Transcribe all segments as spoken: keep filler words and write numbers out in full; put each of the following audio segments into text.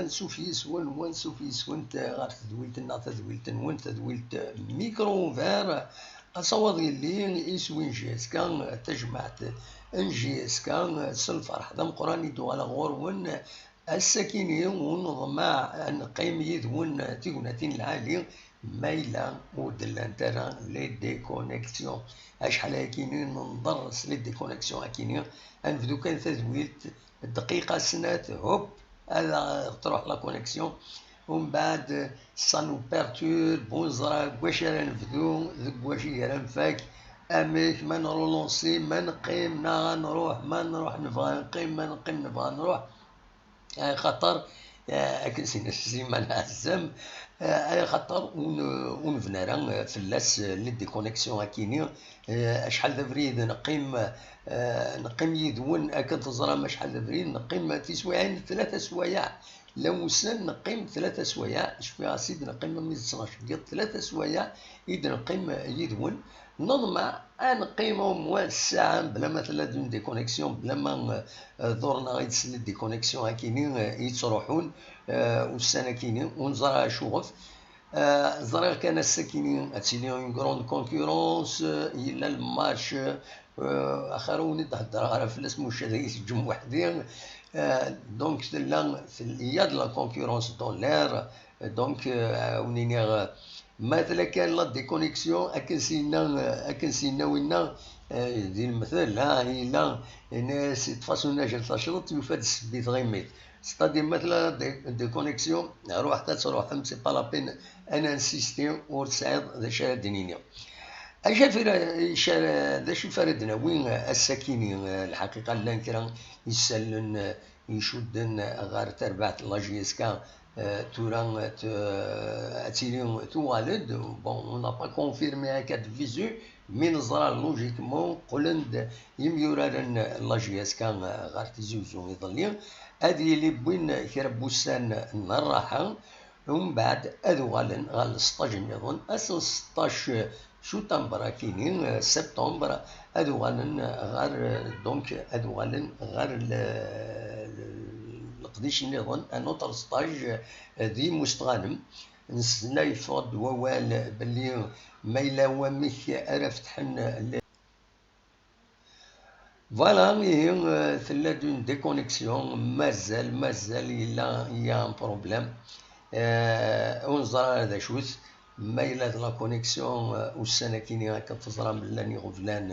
Ansuf yis-wen, u ansuf yis-went ɣer tedwilt-nneɣ, tadwilt-nwen, tadwilt Micro Ouvert. Asawaḍ yelli iswi n J S K, tajmaɛt n J S K, s lferḥ d ameqqran i d-uɣaleɣ ɣur-wen. Ass-akini ur neḍmeɛ ad neqqim yid-wen tignatin lɛali, ma yella ur d-llant ara les déconnexions. Acḥal ayakini nenḍer s les déconnexions akini, ad nebdu kan tadwilt, dqiqa snat, hop, ad aɣ-truḥ la connexion. Umbeɛd, ça nous perturbe, ur neẓra deg wacu ara nebdu, deg wacu ara nfak, amek ma nrulonsi, ma neqqim, neɣ ad nruḥ, ma nruḥ nebɣa neqqim, ma neqqim nebɣa nruḥ. Axaṭer, eh, akken s-yenna Sliman Ɛezzam, eh, axaṭer ur n-, ur nebni ara, eh, fell-as, eh, les déconnexions akini, eh, acḥal d abrid neqqim, eh, neqqim yid-wen, akken teẓram acḥal d abrid neqqim tiswiɛin, tlata swayeɛ. La ussan neqqim tlata swayeɛ, cfiɣ-as-id neqqim am d tnac n yiḍ, tlata swayeɛ i d-neqqim yid-wen. Neḍmeɛ ad neqqim au moins ssaɛa bla ma tella d une déconnexion, bla ma, eh, ḍurren-aɣ-id s les déconnexions akini, eh, yettruḥun, eh, ussan akini, ur neẓra acuɣef. Eh, ẓriɣ kan ass-akini ad tili une grande concurrence, eh, yella lmatch, eh, axir ur wen-d-heddreɣ ara fell-as, muc ad iyi-teǧǧem weḥd-i. Eh, donc tella, il y a de la concurrence dans l'air, donc, eh, wen-iniɣ, eh, ma tella kan la déconnexion, akken s-yenna, eh, akken s-yenna winna, eh, di lemtel, ah, yella, yenna-yas, yeṭṭef-as unajel tacḍaḍt, yufa-d ssebba i tɣimit. C'est-à-dire, ma tella dé-, déconnexion, ruḥet ad truḥem, c'est pas la peine ad ninsisti, ur tesɛiḍ d acu ara d-nini. Acu ara, acu ara, d acu ara d-nawi ass-akini? Lḥaqiqa, llan kra isallen icudden ɣer terbaɛt n la J S K, eh, tura, eh, t-, eh, ad tili tuɣal-d. Bon, on n'a pas confirmé akka de visu, mi neẓra logiquement qqlen-d yimyuraren n la J S K, eh, ɣer Tizi Uzzu iḍelli. Ad yili wwin kra n wussan n rraḥa, umbeɛd ad uɣalen ɣer lesṭaj nniḍen. Ass n seṭṭac Cutamber akini, eh, septembre, ad uɣalen ɣer, eh, donc, ad uɣalen ɣer le-, le-, leqdic nniḍen, un autre stage, eh, d Yimusteɣanem. Nesla yeffeɣ-d wawal belli ma yella wamek ara fetḥen le-, Voilà, ihi, euh, tella-d une déconnexion, mazal, mazal yella, il y a un problème. Euh, ur neẓri ara d acu-t, ma yella d la connexion, euh, ussan-akini, akken teẓram, llan iɣeblan,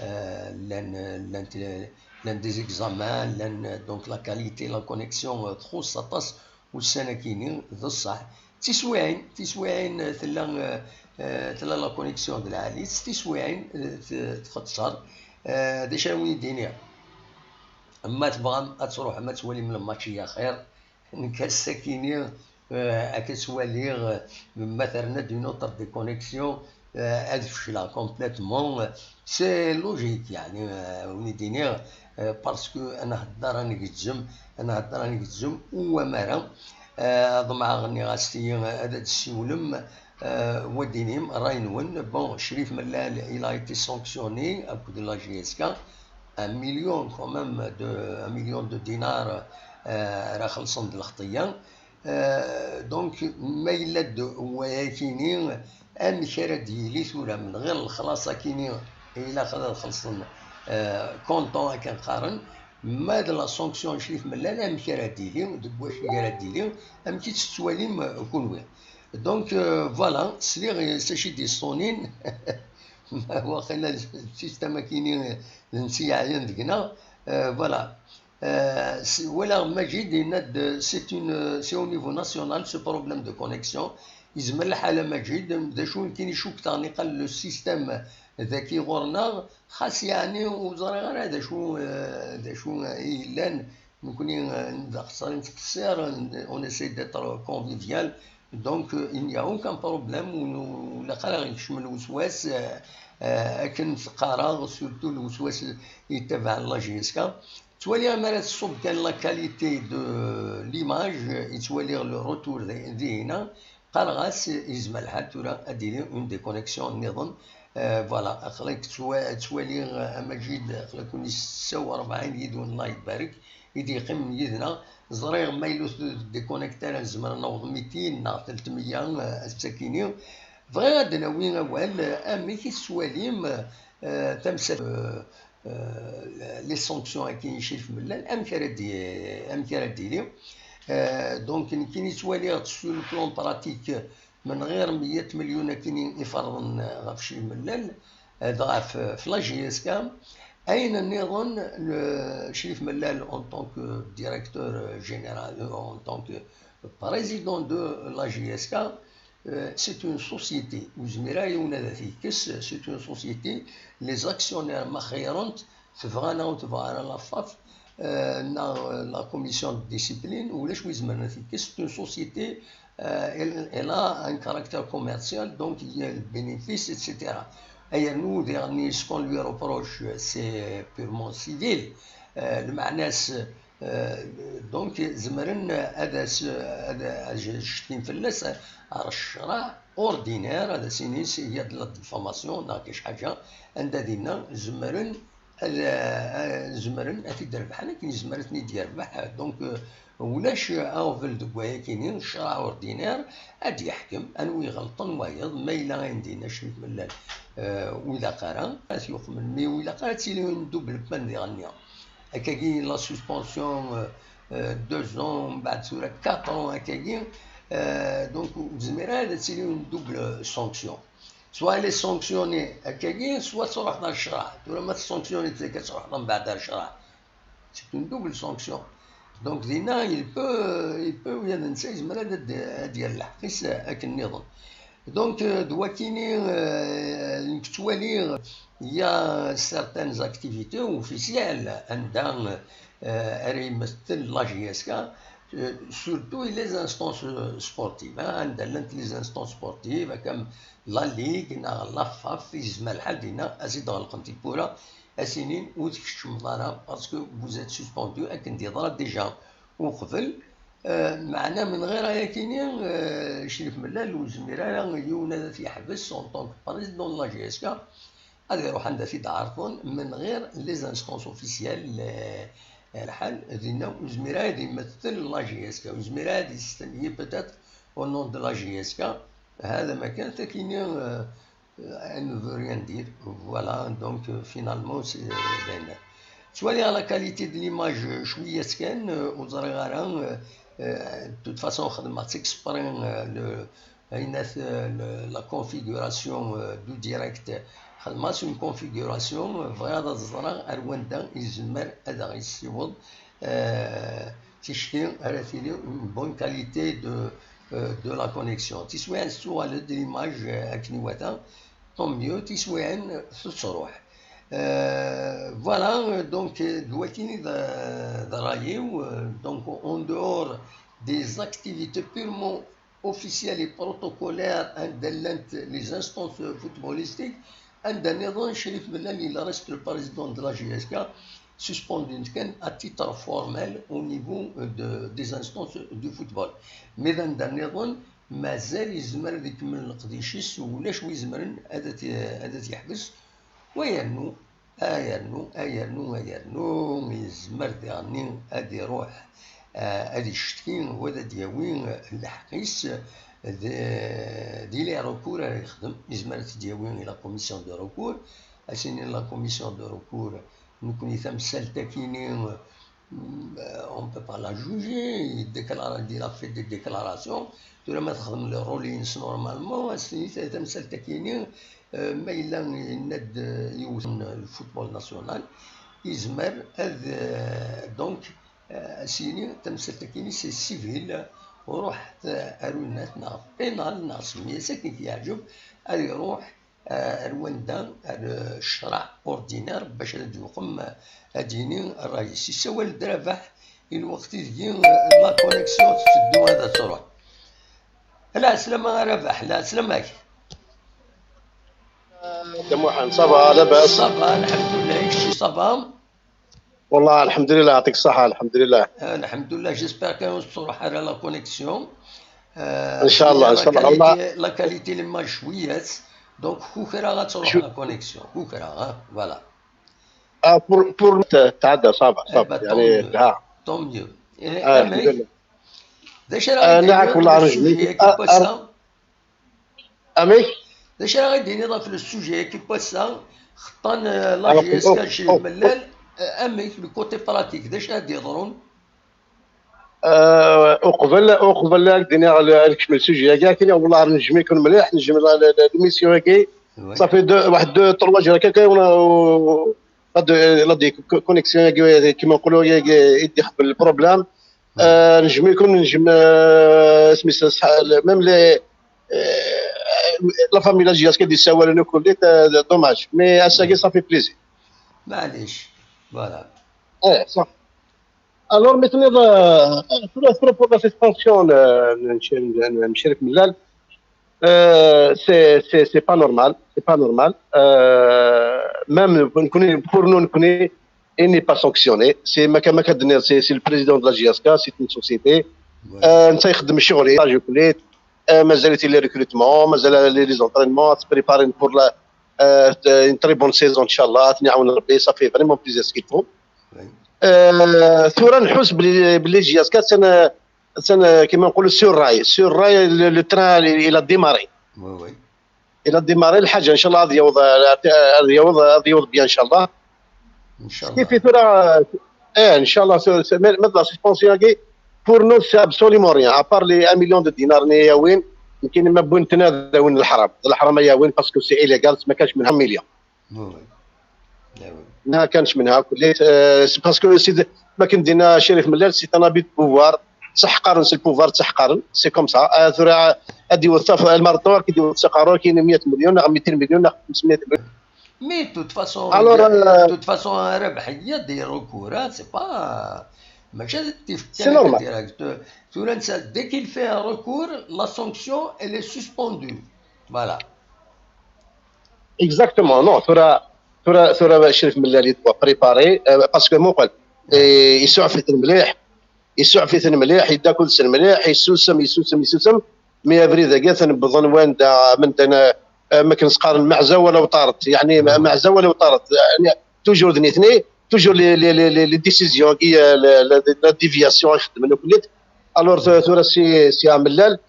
euh, llan, llan, llan des examens, llan, donc la qualité, la connexion, euh, txuṣṣ aṭas ussan-akini, d ṣṣeḥ. Tiswiɛin, tiswiɛin, eh, tella, eh, eh, tella la connexion d lɛali, s tiswiɛin, eh, t-, txeṣṣer. Eh, d acu ara wen-d-iniɣ? Ma tebɣam ad tṛuḥem ad twalim lmatch, ya xir. Nekk ass-akini, eh, akka ttwaliɣ, eh, ma terna-d une autre déconnexion, eh, ad fecleɣ complètement. C'est logique, yeɛni, eh, wen-d-iniɣ, eh, parce que ad nhedder ad ngezzem, ad nhedder ad ngezzem, u amara, eh, ḍemɛeɣ, nniɣ-as-iyi, eh, ad d-tessiwlem, eh, wa d-inim ṛṛay-nwen. Bon, Crif Mellal, il a été sanctionné akked la J S K, un million quand même de, un million de dinars, eh, ara xellṣen d lxeṭṭiyya. Euh, donc, ma yella-d wayakini, amek ara d-yili tura? Min ɣir lexlaṣ akini, ilaq ad xellṣen, euh, comptant akken qqaren, ma d la sanction n Crif Mellal, amek ara d-yili, deg wacu ara d-yili, amek i tt-tettwalim, euh, kunwi? Donc, euh, voilà, sliɣ s acu i d-yeṣṣunin, waqila d système akini, euh, d netta yeɛyan deg-neɣ, euh, voilà. Euh, s-, walaɣ Majid yenna-d, c'est une, c'est au niveau national ce problème de connexion. Yezmer lḥal a Majid, d acu nekkini icukkeɣ niqal le système daki ɣur-neɣ, xas yeɛni ur ẓriɣ ara d acu, euh, d acu i yellan. Nekkni, euh, d axeṣṣar i nettqeṣṣir, on essaie d'être convivial. Donc, euh, il n'y a aucun problème, ur, ur ilaq ara ɣ-ikecmen lewswas, euh, euh, akken qqareɣ, surtout lewswas yettabaɛen la J S K. Ttwaliɣ mi ara tṣubb kan la qualité de l'image, i ttwaliɣ le retour di-, dihina, qqareɣ-as yezmer lḥal tura ad d-tili une déconnexion nniḍen. Euh, voilà, aql-ak ttwa-, ttwaliɣ, euh, a Majid, aql-aken yessaw rebɛin yid-wen, Allah ibarek. i d-yeqqimen yid-neɣ. Ẓriɣ ma yella ur déconnecté ara, nezmer ad naweḍ mitin neɣ telt meyya, eh, ass-akini. Bɣiɣ ad d-nawi awal, eh, amek i tettwalim, eh, tamsalt, eh, eh, les sanctions-agi i Crif Mellal, amek ara d-, amek ara d-tili. Eh, donc, nekkini ttwaliɣ-tt sur le plan pratique, من غير مية مليون akini iferḍen ɣef Crif Mellal, eh, dɣa f-, f la J S K. Ayen nniḍen, le, Crif Mellal en tant que directeur général, euh, en tant que président de la J S K, euh, c'est une société. Ur yezmir ara yiwen ad t-yekkes, c'est une société. Les actionnaires ma xeyyren-t, tebɣa neɣ ur tebɣa ara la FAF, euh, neɣ, euh, la commission de discipline, ulac wi izemren ad t-yekkes. C'est une société, euh, elle, elle a un caractère commercial, donc il y a le bénéfice, et cetera. Ayen diɣen, ce qu'on lui reproche, c'est purement civil. Euh, lmeɛna-s, euh, donc, zemren ad as-, ad, ad cetkin fell-as ar ccreɛ ordinaire, ad as-inin il y a de la diffamation, neɣ kra ḥaǧa, anda dinna zemren ad, ad, zemren ad t-id-rebḥen akken yezmer ad ten-id-yerbeḥ. Donc, euh, ulac aɣbel deg wayakini, ccreɛ ordinaire ad d-yeḥkem, anwa iɣelṭen wayeḍ, ma yella ayen dinna Crif Mellal, euh, ur ilaq ara ad t-yuqmen, mi ur ilaq ara ad tili une double peine diɣenni. Akkagi, la suspension, euh, euh, deux ans, mbeɛd tura quatre ans, akkagi, euh, donc, ur tezmir ara ad tili une double sanction. Soit elle est sanctionnée akkagi, soit truḥ ɣer ccreɛ. Tura ma tessanctionnit akka, truḥ mbeɛd ɣer ccreɛ. C'est une double sanction. Donc, dinna, il peut, il peut, ula d netta yezmer ad, ad d-yerr lḥeqq-is akken nniḍen. Donc, euh, d wakini, euh, nekk ttwaliɣ, il y a certaines activités officielles anda, euh, ara yemmettel la J S K, euh, surtout les instances, euh, sportives, hein, anda llant les instances sportives, comme la Ligue, neɣ la FAF, yezmer lḥal dinna ad tt-id-ɣelqen tiwwura, ad s-inin ur tkeččmeḍ ara, parce que vous êtes suspendu, akken d-yeḍra déjà uqbel. Euh, meɛna من غير ayakini, euh, Crif Mellal ur yezmir ara yiwen ad t-yeḥbes en tant que président de la J S K, ad iruḥ anda t-id-ɛerḍen من غير les instances officielles, euh, lḥal dinna ur yezmir ara ad yemmettel la J S K, ur yezmir ara ad yestenyi peut-être au nom de la J S K. هذا ما كان, takini, euh, elle ne veut rien dire. Voilà, donc, euh, finalement, c'est, euh, d ayen. Ttwaliɣ la qualité de l'image, euh, cwiya kan, euh, ur ẓriɣ ara, euh, euh, de toute façon, xedmeɣ-tt exprès, euh, le, ayen at, euh, le, la configuration, euh, du direct. Xedmeɣ-tt une configuration, euh, bɣiɣ ad ẓreɣ ar wanda yezmer ad aɣ-yessiweḍ, euh, ticki ara tili une bonne qualité de, euh, de la connexion. Tiswiɛin tettuɣal-d l'image, euh, akken iwata, tant mieux, tiswiɛin tettruḥ. Euh, voilà, euh, donc, euh, d wakini d, d ṛṛay-iw, euh, donc, en dehors des activités purement officielles et protocolaires, anda llant les instances footballistiques, anda nniḍen Crif Mellal, il reste le président de la J S K, suspendu kan à titre formel au niveau de, des instances du football. Mais anda nniḍen, mazal yezmer ad ikemmel leqdic-is, ulac wi izemren ad t-, ad t-yeḥbes. Wa yernu, ayernu, ayernu, ayernu, yezmer diɣenni ad iruḥ, eh, ad icetki, wa ad d-yawi lḥeqq-is d, di les recours ara yexdem. Yezmer ad t-id-yawi i la commission de recours, ad s-inin la commission de recours, nekkni tamsalt-akini, mm, euh, on peut pas la juger, il déclare, il a fait des déclarations, tura ma texdem le rôle-ines normalement, ad s-tini ta-, tamsalt-akini, euh, ma yella yenna-d, euh, yiwet n le football national, yezmer ad, euh, donc, euh, ad s-yini tamsalt-akini c'est civil, ruḥet, euh, ar winat neɣ pénal neɣ semmi-as akken i k-yeɛǧeb, ad iruḥ, euh, ar wanda, ar, euh, ccreɛ ordinaire, bac ad d-yuqem, euh, ad d-yini ṛṛay-is. Yessawal-d Rabaḥ i lweqt ideg, euh, la connexion tetteddu ad truḥ. Lɛeslama a Rabaḥ, lɛeslama-k. De Muḥend, ça va, labas? Ça va, lḥemdullah, kečči ça va? Wallah, lḥemdulillah, yeɛṭik ṣṣeḥḥa, lḥemdulillah. Ah, lḥemdulillah, j'espère que ur tettruḥ ara la connexion. Euh, inchallah, inchallah. La qualité, la qualité, l'image, cwiya. Donc, kukra ad truḥ la connexion. Kukra, hein, voilà. Ah, pour, pour, tɛedda, ça va, ça va. يعني, tant mieux. Tant mieux. Eh, ah, amek? D acu ara ɣ-d-tiniḍ ɣef le sujet-agi n wass-a? Amek? D acu ara ɣ-d-tiniḍ ɣef le sujet-agi n wass-a? Xeṭṭan, eh, la J S K, Crif Mellal, eh, amek, le côté pratique, d acu ara d-yeḍrun? Eh, uqbel, uqbel ad d-iniɣ, ad nekcem le sujet-agi, akken, wellah nejjem-iken mliḥ, nejjem la, la, la, l'émission-agi. Ça fait deux, واحد deux, trois jours هكا، كاين la, la, la déconnexion-agi, كيما نقولوا، يدي يحب le problème. آه، نجم يكون نجم، آه، اسمي س-، س-، même les, آه، la famille la J S K كي يساولوا كل، آه، dommage. Mais ça, ça fait plaisir. معليش. Voilà. ايه، صح. Alors, mais تنيض، آه، ثلاث، ثلاث بوغ سسبونسيون، آه، نش-، نشارك من الآن. Euh, c'est, c'est, c'est pas normal, c'est pas normal. Euh, même نكوني، pour nous نكوني، il n'est pas sanctionné. C'est ما كان، ما كدني، c'est, c'est le président de la J S K, c'est une société. آه، نتا يخدم الشغل، يطاجي كليت. آه، مازال les recrutements، مازال les, les entraînements، تبريبارين pour la, آه، une très bonne saison إن شاء الله. ثني يعاون ربي، ça fait vraiment plaisir ce qu'ils font. آه، ثورة نحس بلي، بلي J S K سنة، سنة كيما نقولوا sur rail، sur rail، le, le train il a démarré. Oui, oui. Il a démarré الحاجة، إن شاء الله غادي يوض، غادي يوض، غادي يوض bien إن شاء الله. إن شاء الله. كيف ثورة، إيه، إن شاء الله. ثورة، ثورة، mais, mais la suspension كي، pour nous c'est absolument rien. À part les un million de dinars ني ياوين، يمكن ما بون تنادى وين الحرام. الحرام ياوين parce que c'est illégal، ما كانش منها مليون. Oui, oui. ما كانش منها كليت، آه، c'est parce que c'est، ما كان دينا شريف ملال، c'est un abus de pouvoir. صح قارن، c'est le pouvoir، صح قارن، c'est comme ça. آه، ثورة، هادي وثف-، المرة الطوار كي ديو سقارو كاين مية مليون، ناغ ميتين مليون، ناغ خمسمية مليون. Mais de toute façon، Alors, euh, de toute façon، ربحية des recours، hein، c'est pas، ماشي تيفكر C'est normal. Direct. ثورة نسى، dès qu'il fait un recours، la sanction, elle est suspendue. Voilà. Exactement. Non, ثورة، ثورة، ثورة شريف ملال il doit préparer، آه، parce que مو قال، إيه، يسعفيثن مليح، يسعفيثن مليح، يداكل سن مليح، يسوسم، يسوسم، يسوسم. Mais أبريد ذاك ثن بظن وين دا من دنا، آه، ما كنسقارن معزة ولا وطارت، يعني، ما-، معزة ولا وطارت، يعني، toujours دنيثني، toujours les, les, les, les, les décisions كي، آه، la, la, la déviation يخدم له كليت. Alors، ث-، ثورة c'est، c'est ملال،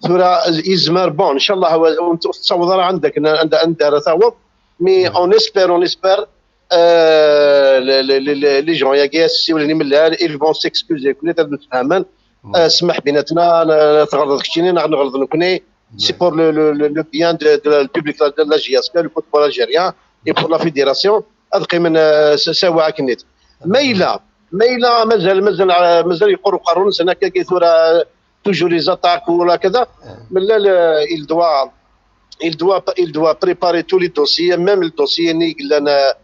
ثورة يزمر، bon، إن شاء الله هو، تصور راه عندك، عند، عند راه ثاوض. Mais on espère، on espère، آه، les, les, les, les, les gens ياكي سيولين ملال، ils vont s'excuser، كليت هاد نتفاهمن. آه، سمح بيناتنا، ن-، تغلط كشيني، نغ-، نغلط نكوني. C'est pour le, le, le, le bien de, de la, le public de la J S K, le football algérien et pour la fédération. هاد قيمن، آه، س-، سوا كنيت. ما إلا، ما إلا مازال، مازال، آه، مازال يقروا قارون سنة كي ثورة، toujours les attaques ولا كذا. من لا، لا، il doit، il doit، il doit préparer tous les dossiers، même le dossier ني قلنا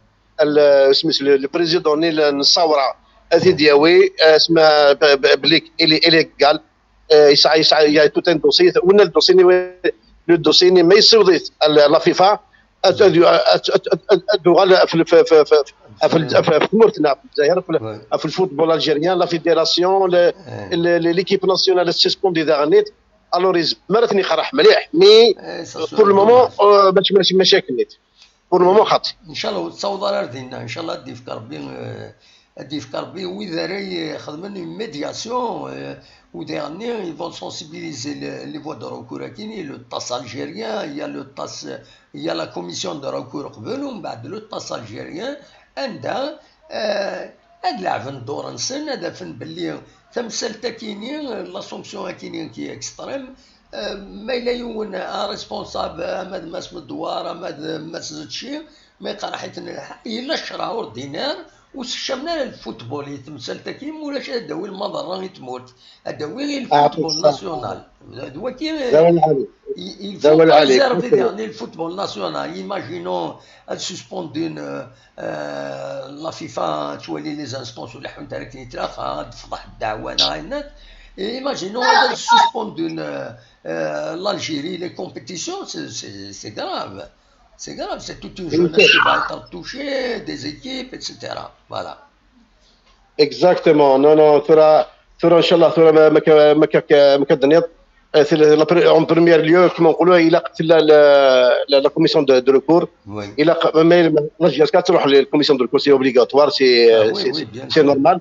ال-، اسمه le, le président ني نصورة هذه دياوي، آه، اسمها ب-، ب-، بليك، il est illégal. آه، يسعى، يسعى، il y a tout un dossier، وين le dossier ني، le dossier ني ما يصوضيت ال-، la FIFA، أت-، أت-، أت-، أت-، أت-، أت-، أت-، في ال-، في، في، في، في، في ال-، في، في تمورتنا، في الجزائر، في ال-، في الفوتبول الجيريان، la fédération، ل-، ل-، ل-، l'équipe nationale سيسبوندي ذا غنيت. الور يزمر ثني يقرح مليح، mais pour le moment، آه، باش ماشي مشاكل نيت. Pour le moment خاطي. إن شاء الله وتصوض على ردينا، إن شاء الله أدي يفك ربي، آه، أدي يفك ربي وإذا راي خدمن une médiation، آه، وإذا يعني ils vont sensibiliser les, les voies de recours كاين، le TAS algérien، il y a le TAS، il y a la commission de recours قبل، ومن بعد le TAS algérien، عندها، آه، هاد لعبن دور نسن، هاد فن باللي تمثل تاكيني، la sanction كيني كي extrême، آه، ما إلا يون، آه، responsable، آه، ما د-، ما اسم الدوار، آه، ما د-، ما تزدشي، ما يقرا حيت ن-، إلا شرا أور دينار، وسشمنا الفوتبول يتمثل تاكيم، ولا شي داوي المضرة يتموت، داوي غير الفوتبول ناسيونال. هذا هو كي داوي العلي. Il faut داوي العلي. Préserver يعني الفوتبول ناسيونال. Imaginons، آه، سوسبوندين، آه، آه، la FIFA توالي les instances ولا حنت راك نتلاقى، تفضح الدعوة، أنا غير نت. Imaginons، هذا سوسبوندين، آه، آه، l'Algérie، les compétitions، c'est، c'est، c'est grave. C'est grave, c'est toute une jeunesse qui va être touchée, des équipes، et cetera. Voilà. Exactement. Non, non، ثورة، ثورة إن شاء الله، ثورة ما، ما ك-، ما ك-، ما كدنيض. آه، ثل-، la pre-، en premier lieu، كما نقولوا، إلا قتل la, la, la commission de, de recours. Oui. إلا ق-، ما، ما، la J S K تروح لل commission de recours، c'est obligatoire، c'est، آه، oui, c'est، oui, bien sûr. C'est normal.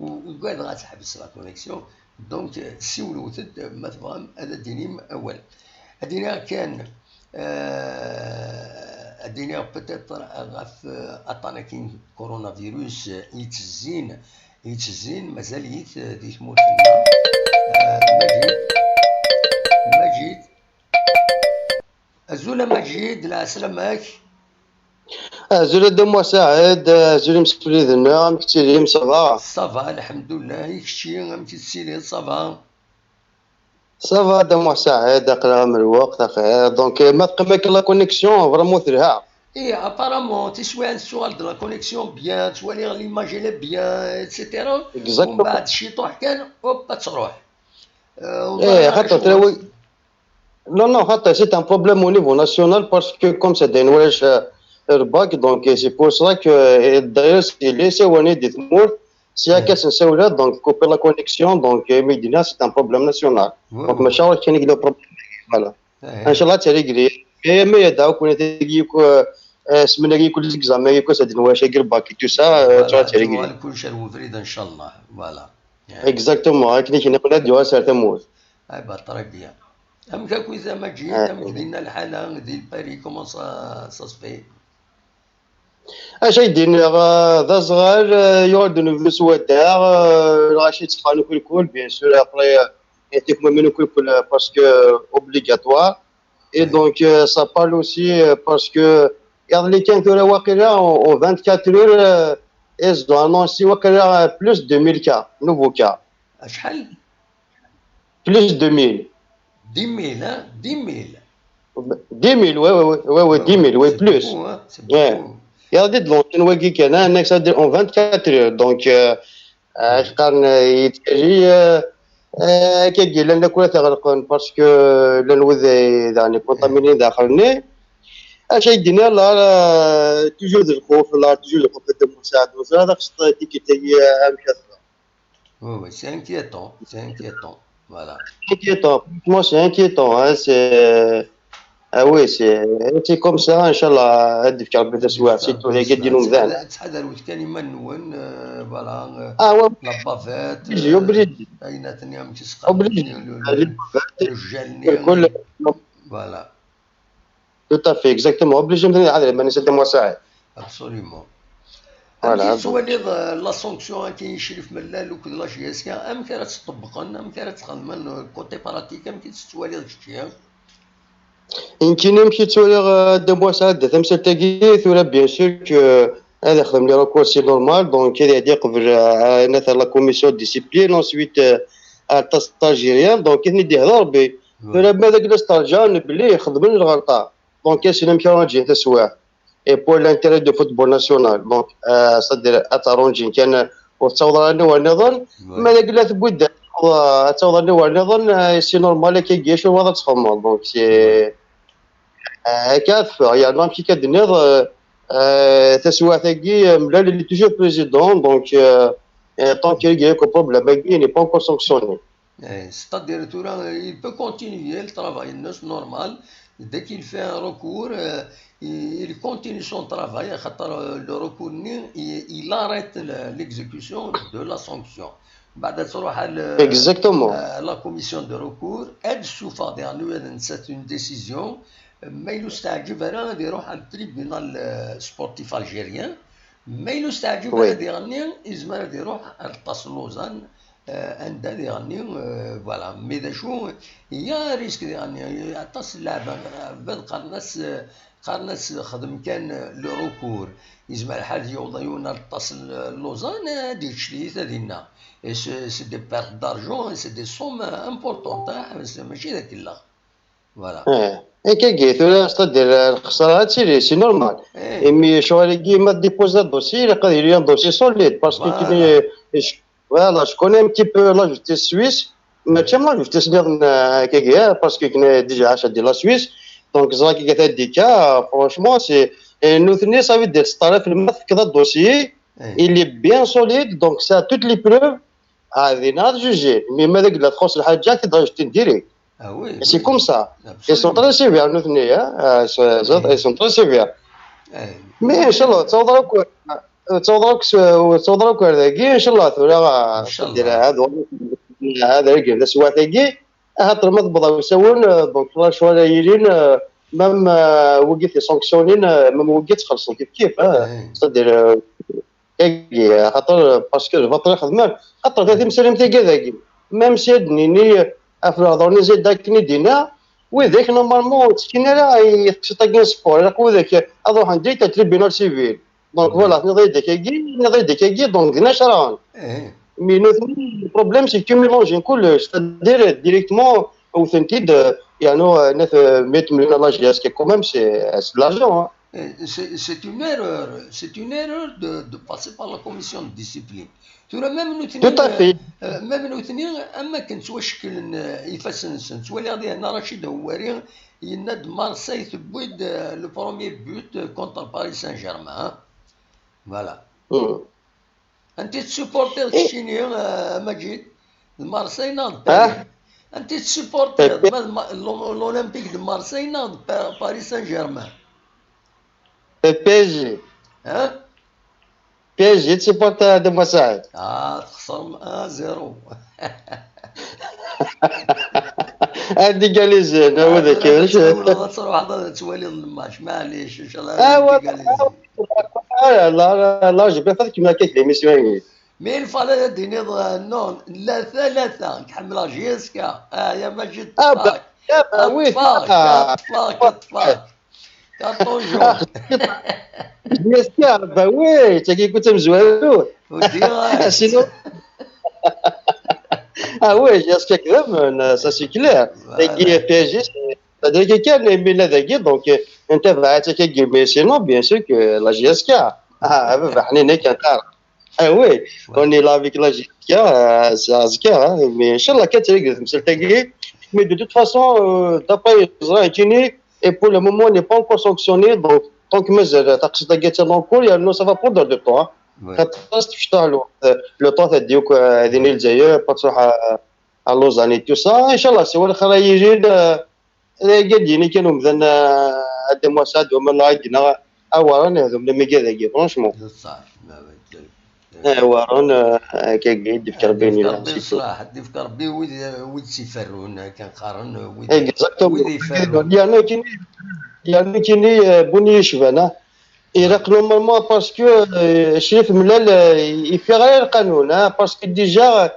U-, ugadeɣ ad teḥbes la connexion. Donc, euh, siwlet-d ma tebɣam ad d-tinim awal. Ad d-iniɣ kan, ad d-iniɣ peut-être ɣef, euh, aṭṭan-agi n coronavirus, euh, yettezzin, yettezzin, mazal-it, euh, di tmurt-nneɣ. Euh, Majid, Majid. Azul a Majid, lɛeslama-k. Azul a Dda Muḥ Saɛid, azul imsefliden-nneɣ, amek tettilim, ça va? Ça va, lḥemdullah, i kečči, amek i tettiliḍ, ça va? Ça va a Dda Muḥ Saɛid, aql-aɣ am lweqt, axir. Donc, eh, ma teqqim akka la connexion, vraiment telha. Eh, apparemment, tiswiɛin tettuɣal-d la connexion bien, ttwaliɣ l'image elle est bien, et cetera. Exactement. Umbeɛd ciṭuḥ kan, hop, ad truḥ. Eh, xaṭer trawi. Non, non, xaṭer, c'est un problème au niveau national parce que comme c'est des nuages, euh, le bac, donc, euh, c'est pour ça que, euh, d'ailleurs, c'est les Séwanais des Tmours, c'est à Kassensawla, donc, couper la connexion, donc, euh, Médina, c'est un problème national. Donc, machin, on a le problème. Voilà. Inchallah, c'est réglé. Et, mais, donc, on était, euh, euh, semaine, les examens, c'est des nuages, le bac, et tout ça, euh, voilà, c'est réglé. Voilà, كلش على وبريد، إن شاء الله. Voilà. Exactement, akken i k-nniɣ, ad yuɣal s ar tmurt. Ah bah, très bien. Amek akk i tama Ǧid, amek dinna lḥala, di Paris, comment ça, ça se fait? Acu ay d-iniɣ, euh, d aẓɣal, euh, yuɣal-d unebdu s wadda, euh, lɣaci tteffɣen ukulkul, bien sûr, après, euh, tikmumin ukulkul, euh, parce que, euh, obligatoire. Et donc, euh, ça parle aussi, euh, parce que iḍelli kan tura waqila, en, en vingt-quatre heures, euh, ils ont annoncé waqila, euh, plus de mille cas, nouveaux cas. Acḥal? Plus de mille. Dix mille, hein? Dix mille. Dix mille, ouais, ouais, ouais, ouais, ouais, dix mille, ouais, plus. C'est beaucoup, hein? C'est beaucoup. Iḍelli d l'antenne wagi kan, hein, next, en vingt-quatre heures. Donc, euh, Ah, qqaren, eh, yettali, eh, eh, akkagi llan lakul ad t-ɣelqen parce que llan wid, eh, daɣen contaminés daxel-nni. Acu ay d-yenna la, la, toujours d lxuf, la, toujours d lxuf, Dda Muḥ Saɛid, ur ẓriɣ ad ɣ-tseṭṭ tikkelt-agi, eh, amek ad teffeɣ. Oui, oui, c'est inquiétant, c'est inquiétant. Voilà. Inquiétant, franchement, c'est inquiétant, hein, c'est, ah oui, c'est, c'est comme ça, inchallah, ad d-yefk Rebbi taswiɛt, surtout dagi d-inu mdan. Ttḥadarwet kan iman-nwen, euh, voilà, euh, ah, ouais, la bavette, obligé, euh, obligé. Ayen aten-, amek i s-qqaren, obligé. Le, le, le gel-nni, voilà. Tout à fait, exactement. Obligé, mden ad iḥader iman-is a Dda Muḥ Saɛid. Absolument. Voilà, amek i tettwaliḍ, euh, la sanction-agi i Crif Mellal akked la J S K, amek ara tt-ṭebbqen, amek ara tt-xedmen, euh, côté pratique, amek i tt-tettwaliḍ kečči? Nekkini amek i ttwaliɣ, euh, Dda Muḥ Saɛid, tamsalt-agi, tura, bien sûr que, euh, ad ixdem les recours, c'est normal, donc ad iɛeddi qbel, euh, anat la commission de discipline, ensuite, euh, à l'Algérien, donc i ten-id-ihder Rebbi. Tura ma d agla s terǧan belli xedmen lɣelṭa. Donc, ass-n amek ara ǧǧin taswiɛt. Et pour l'intérêt du football national. Donc, euh, c'est-à-dire, ad taṛunǧin kan, euh, ur tettaweḍ ara niwer niḍen. Ma d agla tewwi-d, euh, ad taweḍ ar niwer niḍen, euh, c'est normal, akkagi acu ad txemmeḍ. Donc, c'est, euh, akka ad teffeɣ. Yerna amek akka d-tenniḍ, euh, euh, taswiɛt-agi, euh, Mellal, il est toujours président. Donc, euh, euh, tant qu'il y a un problème, il n'est pas encore sanctionné. Eh, c'est-à-dire, tura, il peut continuer le travail, c'est normal. Dès qu'il fait un recours, euh, il, il continue son travail, خاطر, euh, le recours-nni, il, il arrête le, l'exécution de la sanction. بعد تروح على, exactement, euh, la commission de recours, ad tessufeɣ diɣen, c'est une décision. Ma yella ur s-teɛǧib ara, ad iruḥ ɣer le tribunal, euh, sportif algérien. Ma yella ur s-teɛǧib ara diɣen, yezmer ad iruḥ ɣer ṭṭas Lausanne, euh, anda diɣen, euh, voilà. Mais d acu, il y a un risque diɣen, aṭas n leɛbad, qqaren-as, qqaren-as xdem kan le recours. Yezmer lḥal ad yaweḍ yiwen ɣer ṭṭas n Lausanne, ad yečč tiyita dinna. Et c'est, c'est des pertes d'argent, c'est des sommes importantes, hein, mačči d akellex. Voilà. Eh, akkagi, tura, c'est-à-dire, lxesra ad tili, c'est normal. Eh. Imi ccɣel-agi, ma tdéposer dossier, ilaq ad yili un dossier solide, parce que, voilà, kini, je, voilà, je connais un petit peu la justice suisse, mačči am la justice niḍen, euh, akkagi, hein, parce que kini déjà ɛaceɣ di la Suisse, donc ẓriɣ akka taddika, franchement, c'est, et nutni, ça veut dire, teṭṭerrif lma tefkiḍ dossier, eh, il est bien solide, donc ça a toutes les preuves, Ah, dinna ad juger. Mais ma d agla txuṣṣ lḥaǧa, ad t-id-rajten direct. Ah oui, c'est oui, comme ça. Absolument. Ils sont très sévères, nutni, hein. Ah, c'est, c'est, ils sont très sévères. Eh. Mais, inchallah, ça va encore. ur ttawḍeɣ akk s-, ur ttawḍeɣ akk ar dagi, incallah tura, ah, Incallah. Ad, ad rgin taswiɛt-agi, axaṭer ma tewweḍ ɣer usawen, eh, donc la choix ara yilin, eh, même, eh, wigi t-sanctionnin, eh, même wigi ttxelṣen kif kif, eh. Eh. C'est-à-dire, eh, tagi, axaṭer, parce que lbaṭel i xedmen, axaṭer ta timsarin tagi dagi. Même si ad d-nini, ɣef lehdur-nni Zayd akken i d-yenna, widak normalement ur ttekkin ara i teqsiṭ-agi n sport, ilaq widak ad ruḥen direct à tribunal civil. Donc voilà, tenniḍ-iyi-d akkagi, tenniḍ-iyi-d akkagi, donc d nacraɣen. Eh. Mais nutni, le problème c'est que mélangin kullec, c'est-à-dire directement wten-t-id, euh, yernu, euh, nat, euh, meyya melyun à la J S K, quand même, c'est, c'est de l'argent, hein. Eh, c'est, c'est une erreur, c'est une erreur de, de passer par la commission de discipline. Tura même nutni, Tout à fait. Euh, même nutni, am akken ttwacekklen, euh, ifassen-nsen. Ttwaliɣ dihin Rachid Houari yenna-d Marseille tewwi-d, euh, le premier but, euh, contre Paris Saint-Germain, hein. Voilà. Hmm. Anti tsupportiḍ keččini, euh, Maǧid? D Marseille neɣ d Paris? Anti tsupportiḍ? Ma d Ma-, l'O-, l'Olympique de Marseille neɣ d Pa-, Paris Saint-Germain? P S G. Hein? P S G tsupportiḍ a Dda Muḥ Saɛid. Ah, txesrem un zéro. Ad égaliser, ah, wada ad tawleḍ, ad truḥeḍ ad twaliḍ le match, maɛlic, inchallah, ah, ad égaliser. Ah, la, la, la, je préfère que ma kif l'émission. Mais il fallait ad d-tiniḍ, euh, non, la thalatha, ḥemmleɣ J S K. Ah, ya Maǧid, ah, bah, ah, bah, oui, ṭṭfeɣ-k, ah, ṭṭfeɣ-k, ṭṭfeɣ-k. Carton jaune. J S K, bah oui, tagi kunta tamezwarut. Sinon, ah oui, J S K quand même, ça c'est clair. Voilà. Tagi P S G, c'est-à-dire que kan, mais là, dagi, donc, euh, ntabaɛ-itt akkagi, mais sinon, bien sûr que la J S K. Ah, baba, ḥnin kan. Ah oui, on est là avec la J S K, euh, c'est azekka, hein, mais inchallah, kan ttregret temsalt-agi. Mais de toute façon, euh, d'après les gens, et pour le moment, on n'est pas encore sanctionné, donc, tant que mazal taqsiṭ-agi attan en cours, yernu ça va prendre du temps, hein. Ouais. Xaṭer tefcel lweqt, euh, le temps ad d-yekk, euh, din i Lezzayer, pas tṛuḥ à, à Lausanne et tout ça. Inchallah, c'est wala xra yilin, euh, Dagi ad d-yini kan umdan, ah, a Dda Muḥ Saɛid, wamma neɣ akken, ah, Waran, ad umnen amigad-agi, franchement. D ṣṣeḥ, ma, ah, Waran, ah, akkagi, ad d-yefk Rebbi, ad d-yefk Rebbi ṣṣeḥ, ad d-yefk Rebbi wid, wid tt-iferrun, akken qqaren, wid, exactement, wid iferrun. Yerna kini, yerna kini, ah, bu nniya yecban, ah. Ilaq normalement parce que, ah, Crif Mellal, ah, yeffiɣ ara lqanun, ah, parce que déjà,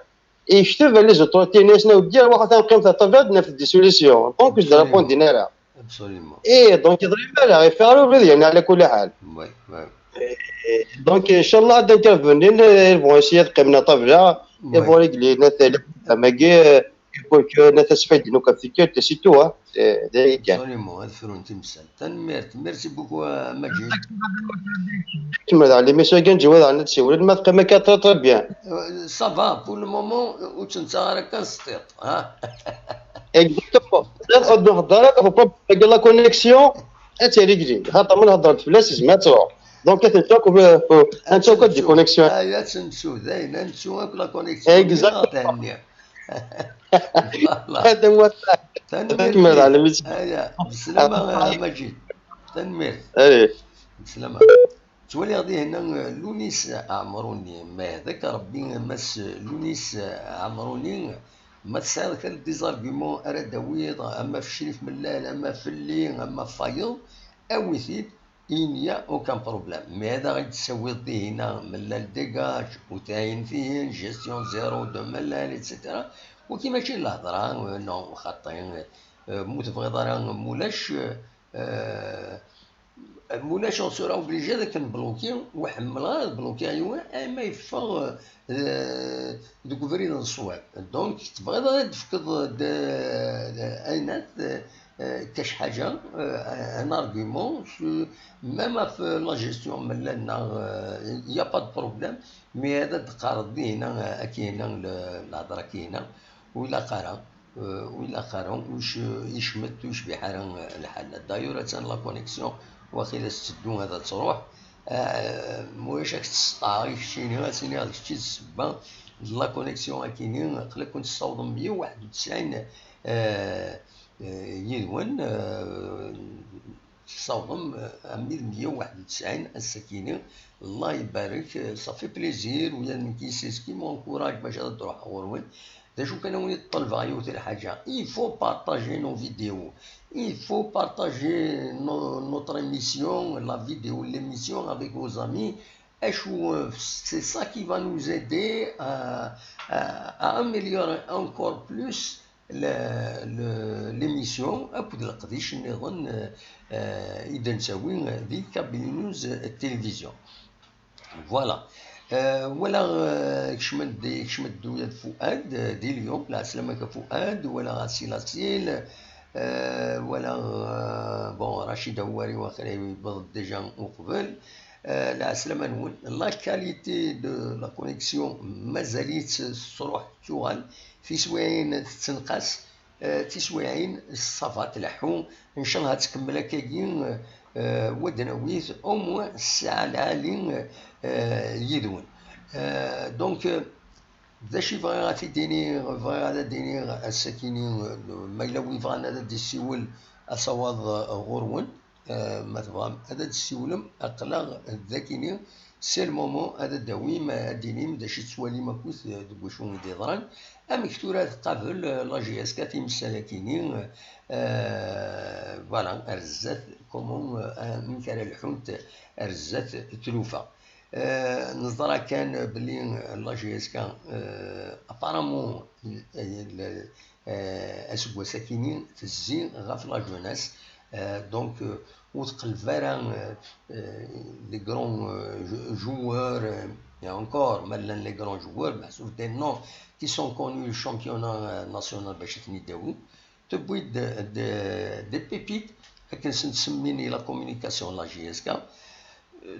yekteb les autorités-nni, asen-d-yerr, waxa, ad neqqim ɣer ṭṭabla, ad naf des solutions. Donc, ur s-d-répondin ara. Absolument. Eh, donc, yeḍra ara, yeffiɣ ara ubrid, yeɛni, ɛla kulli ḥal. Oui, oui. Eh, donc, inchallah, ad intervenir, ils vont essayer ad qqimen ɣer ṭṭabla, ils vont régler, nat, le problème-agi, eh, pour que nat asfayden akk ɣef tikkelt, c'est tout, hein. C'est, d aya kan. Absolument, ad frun timsal. Tanemmirt. Merci beaucoup, euh, Maǧid. Kemmel daɣen, l'émission-agi n Ǧewwad daɣen ad tsiwel. Ma teqqim akka, très, très bien. Euh, ça va, pour le moment, ur tt-nettaɣ ara kan s tiṭ, ha? Exactement. Ad nehder, ad nehder, la connexion, ad tt-régler. Xaṭer ma nehder-d fell-as, yezmer ad truḥ. Donc, ad tent-, ad tent-, ad tent-, ad tent-, ad tent-, ad tent-, ad tent-, ad tent-, ad tent-, ad tent-, ad tent-, Exactement. Ad muwafaq. Tanemmirt. Aya, bislama, a Maǧid. Tanemmirt. Bislama. Ttwaliɣ dihin, eh, Lunis Ɛemruni, ma yehda-k Rebbi, Mass Lunis Ɛemruni, ma tesɛiḍ kra des arguments ara d-tawiḍ, ama f Crif Mellal, ama fell-i, ama f wayeḍ, awi-t-id. Il n'y a aucun problème. Mais ad aɣ-d-tawiḍ dihina Mellal dégage, utayen tihin, gestion zéro de Mellal, et cetera. Wagi mačči d lhedra, euh, non, xaṭi, euh, mu tebɣiḍ ara, mulac, euh, mulac, on sera obligé ad k-nbloki, ur ḥemmleɣ ara ad blokiɣ yiwen, ama yeffeɣ, euh, deg ubrid n ṣṣwab. Donc, tebɣiḍ ad d-tefkeḍ d, d, aynat, euh, kac ḥaǧa, euh, un argument, su-, même ɣef la gestion Mellal neɣ, euh, il y a pas de problème, mais ad d-teqqareḍ dihina, euh, akihina, le-, lehḍra akihina, ur ilaq ara, euh, ur ilaq ara, ur ic-, yecmet, ur yecbiḥ ara, euh, lḥal. D'ailleurs, attan la connexion, waqila tetteddu ad truḥ, euh, ma ulac ad k-tesseṭṭeɛ i keččini, ad tiniḍ d kečč i d ssebba, d la connexion akini, aql-aken tessawḍem meyya u waḥed u tesɛin, euh, euh, yid-wen, euh, Tessawḍem, euh, armi d meyya u waḥed u tesɛin ass-akini. Allah ibarek, euh, ça fait plaisir, ula d nekk c'est ce qui m'encourage bac ad d-ruḥeɣ ɣur-wen. D acu kan, a wen-id-ṭelbeɣ yiwet n lḥaǧa. Il faut partager nos vidéos. Il faut partager no-, notre émission, la vidéo, l'émission avec vos amis. Acu, euh, c'est ça qui va nous aider à, à, à améliorer encore plus le, le, l'émission akked leqdic nniḍen, euh, euh, i d-nettawi di Kabylie News Télévision. Voilà. Euh, walaɣ, euh, kecmen-d, kecmen-d ula d Fuad, euh, di Lyon. Lɛeslama-k a Fuad, walaɣ Asil Asil, euh, walaɣ, euh, bon, Rachid Houari, waqila yewweḍ-d déjà uqbel. Euh, lɛeslama-nwen. La qualité de la connexion mazal-itt tettruḥ tuɣal, tiswiɛin tettenqas, euh, tiswiɛin ça va tleḥḥu. Ncallah ad tkemmel akkagi, euh, wa d-nawi-t au moins ssaɛa lɛali, euh, yid-wen. Euh, donc, euh, d acu i bɣiɣ ad t-id-iniɣ, bɣiɣ ad d-iniɣ ass-akini, euh, ma yella wi bɣan ad d-issiwel, asawaḍ, euh, ɣur-wen. Euh, ma tebɣam ad d-tessiwlem, aql-aɣ d akini. C'est le moment ad d-tawim, ad d-tinim d acu i tettwalim akkit, euh, deg wacu i d-yeḍran. Amek tura tqabel, euh, la J S K timsal-akini, euh, voilà, ar zdat, comment, euh, amek ara lḥunt ar zdat tlufa. Euh, neẓra kan belli, euh, la J S K, euh, apparemment, euh, le, euh, aseggas-akini tezzi ɣef la jeunesse. Euh, donc, euh, ur teqleb ara, euh, euh, les grands, euh, jou-, joueurs, euh, et encore, ma llan les grands joueurs, meḥsub des noms qui sont connus, le championnat, euh, national, bac ad ten-id-tawi. Tewwi-d de, de, des pépites, akken sen-tsemmin la communication, la J S K.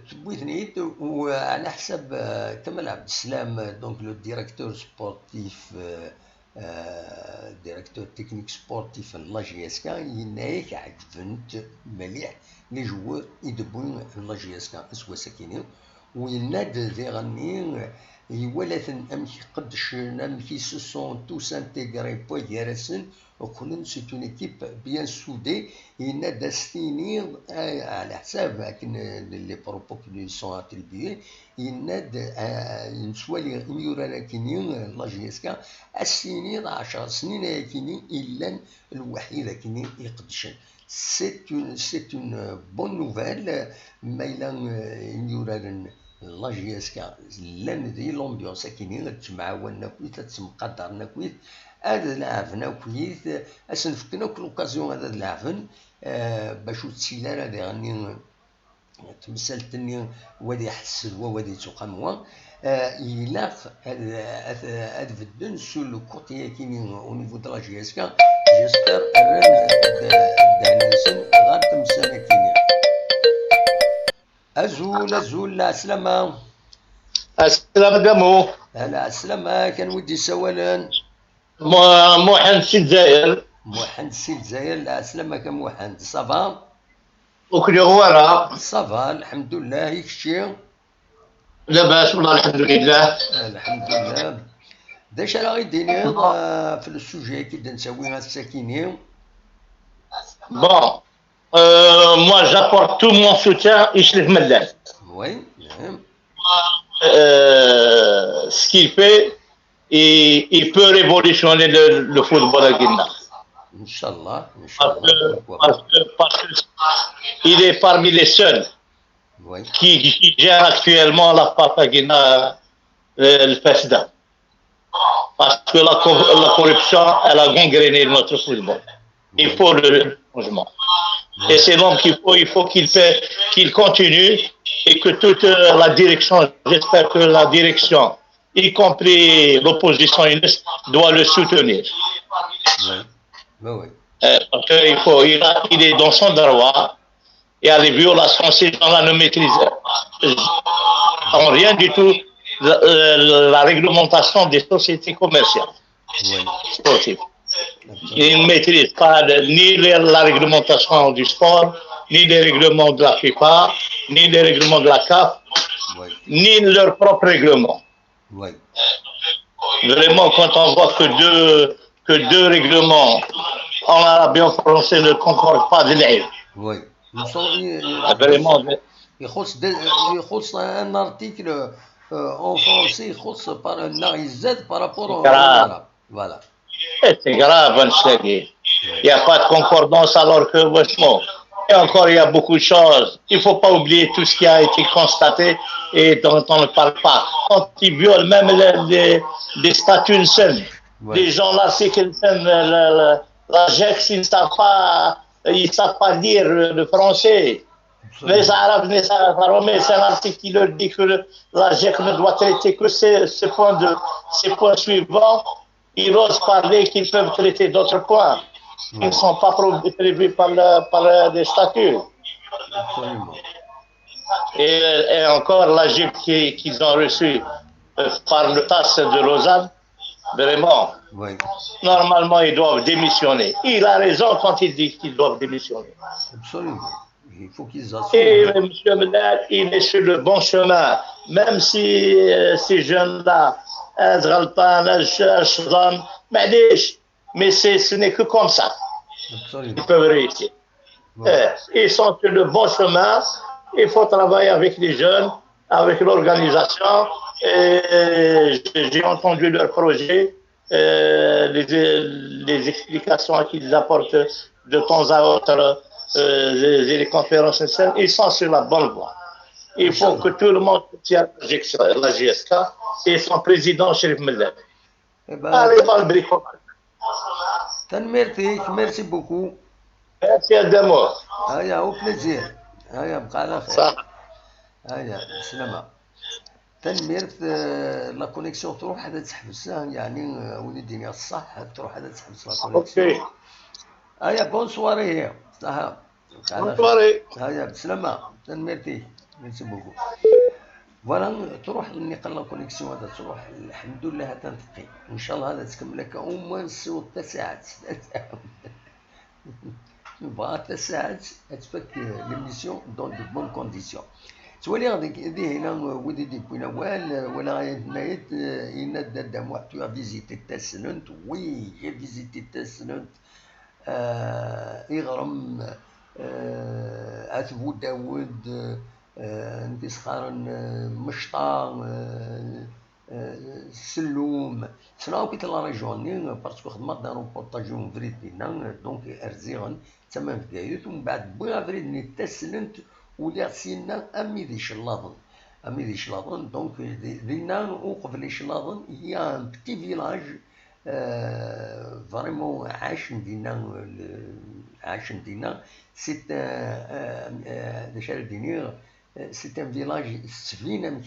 Tewwi-ten-id, u ɛla ḥsab, euh, Kamal Abdeslam, euh, donc le directeur sportif, euh, euh, directeur technique sportif n la J S K, yenna-yak ɛeǧben-t mliḥ les joueurs i d-wwi la J S K aseggas-akini, u yenna-d diɣenni, euh, iwala-ten amek qeddcen, amek ils se sont tous intégrés, wway gar-asen, qqlen c'est une équipe bien soudée. Yenna-d ad s-tiniḍ, ah, ɛla ḥsab akken, euh, les propos qui lui sont attribués, yenna-d, ah, nettwali imyurar-akini, euh, la J S K, ad s-tiniḍ ɛecṛa snin ayakini i llan lwaḥid akini iqeddcen. C'est une, c'est une bonne nouvelle, ma yella, euh, imyuraren la J S K llan di l'ambiance akini, ad ttemɛawanen akkit, ad ttemqadaren akkit, ad leɛben akkit, ad sen-fken akk l'occasion ad, ad leɛben, euh, bac ur ttili ara diɣenni temsalt-nni, wa ad iḥess d wa, wa ad ittuqam wa. Euh, ilaq ad, ad, ad bedden sur le côté-akini au niveau de la J S K. J'espère rran ddehn-nsen ɣer temsal-akini. Azul, azul, lɛeslama. Ɛeslama d amu. Lɛeslama, kan wi d-isawalen? Mu-, Muḥend si Lezzayer. Muḥend si Lezzayer, lɛeslama-k a Muḥend. Ça va? Ur k-liɣ wara. Ça va, lḥemdullah, i kečči? Labas, wallah, lḥemdulillah. Lḥemdullah. D acu ara ɣ-id-tiniḍ, euh, ɣef le sujet-agi i d-nettawi ass-akini? Bon, euh, moi, j'apporte tout mon soutien i Iclef Mellal. Oui, oui. Euh, ce qu'il fait, il, il peut révolutionner le, le football à Guinée. Inch'Allah, Inch'Allah, parce que, pourquoi pas. Parce que, parce que il est parmi les seuls, oui, qui, qui gèrent actuellement la F A F à Guinée, euh, le F S D. Parce que la co-, la corruption, elle a gangréné notre football. Il faut le changement. Et c'est l'homme qu'il faut, il faut qu'il fait, qu'il continue et que toute, euh, la direction, j'espère que la direction, y compris l'opposition, doit le soutenir. Oui. Oui, oui. Euh, parce qu'il faut, il a, il est dans son droit. Il y a des violations, ces gens-là ne maîtrisent en rien du tout la, la, la réglementation des sociétés commerciales. Oui. Sportives. Absolument. Ils ne maîtrisent pas le, ni les, la réglementation du sport, ni les règlements de la FIFA, ni les règlements de la CAF, oui, ni leurs propres règlements. Oui. Vraiment, quand on voit que deux, que deux règlements en arabe et en français ne concordent pas, de l'aide. Oui. Vraiment. يخص دي- يخص un article, euh, en français, يخص par, neɣ يزad par rapport au Grave. Voilà. C'est grave, annect-agi. Il n'y a pas de concordance alors que, franchement, et encore, il y a beaucoup de choses. Il ne faut pas oublier tout ce qui a été constaté et dont on ne parle pas. Quand ils violent même les, les, les statuts, des gens là, c'est que la, la, la JEC, ils ne savent pas, ils savent pas lire le français. Mais ça, mais ça, mais c'est un article qui leur dit que la JEC ne doit traiter que ces, ces points de, ces points suivants. Ils osent parler qu'ils peuvent traiter d'autres points qui ne sont pas pro- prévus par, le- par le- les statuts. Absolument. Et, et encore, la JEC qui- qu'ils ont reçue euh, par le TAS de Lausanne, vraiment, Oui, normalement, ils doivent démissionner. Il a raison quand il dit qu'ils doivent démissionner. Absolument. Il faut qu'ils Et assument. M. Mlal, il est sur le bon chemin. Même si euh, ces jeunes-là, euh, غلطان, euh, ش- شظن, معليش, mais c'est- ce n'est que comme ça Absolument. qu'ils peuvent réussir. Bon. Euh, ils sont sur le bon chemin. Il faut travailler avec les jeunes, avec l'organisation. Et j'ai j'ai entendu leur projet, euh, les, les explications qu'ils apportent de temps à autre, euh, les, les conférences, et cetera. Ils sont sur la bonne voie. Il faut que tout le monde soutienne la JSK et son président, Chérif Mlal. Eh ben, Allez, pas le bricolage. Tanemmirt-ik, merci beaucoup. Merci à deux mots. هيا، au plaisir. هيا، بقى على خير. Ça. هيا، بسلامة. Tanemmirt, euh, la connexion تروح عاد تحبس، يعني، euh, وليدي الصح تروح عاد تحبس la connexion. Ok. هيا، bonne soirée هي. صح. بقى على Bonne soirée. هيا، بسلامة. Tanemmirt-ik. Merci beaucoup. Voilà, تروح النقل la connexion هذا تروح، الحمد لله هذا تنتقي. وإن شاء الله هذا تكمل لك au moins سوى ثلاث ساعات. نبغى ثلاث ساعات تفك l'émission dans de bonnes conditions. توالي غادي دي هنا ودي دي بوين أول ولا غاية نايت، آه، إن دادا مو tu as visité Tasnent. Oui, j'ai visité Tasnent. آه، إغرم، آه، أتبو داود، آه، نتي سخارن، آه، مشطا، آه، آه، سلوم. سنا وكيت la région ني parce que خدمت دار reportage يوم فريد دينا، donc أرزيغن تمام في كايوت، ومن بعد بوي أفريد ني تسلنت ولي سينا أمي دي شلاضن. أمي دي شلاضن، donc دي- دينا وقبل شلاضن، il y a un petit village, آه، vraiment عاش دينا، عاش دينا. C'est un, آه، آه، داش دينيغ، آه، c'est un village سفينة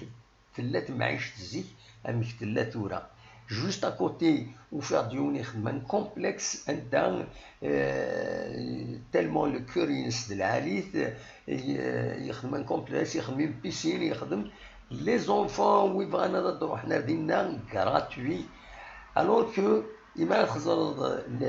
تلات معيشة الزيت أمك تلات ورا. Juste à côté وفي راديوني خدمة complexe أنت، آه، tellement le cœur ينسد العاليت، آه، يخدم complexe، يخدم piscine، يخدم les enfants ويبغى أنا تروح نادينا gratuit. Alors que إما تخزرض ل-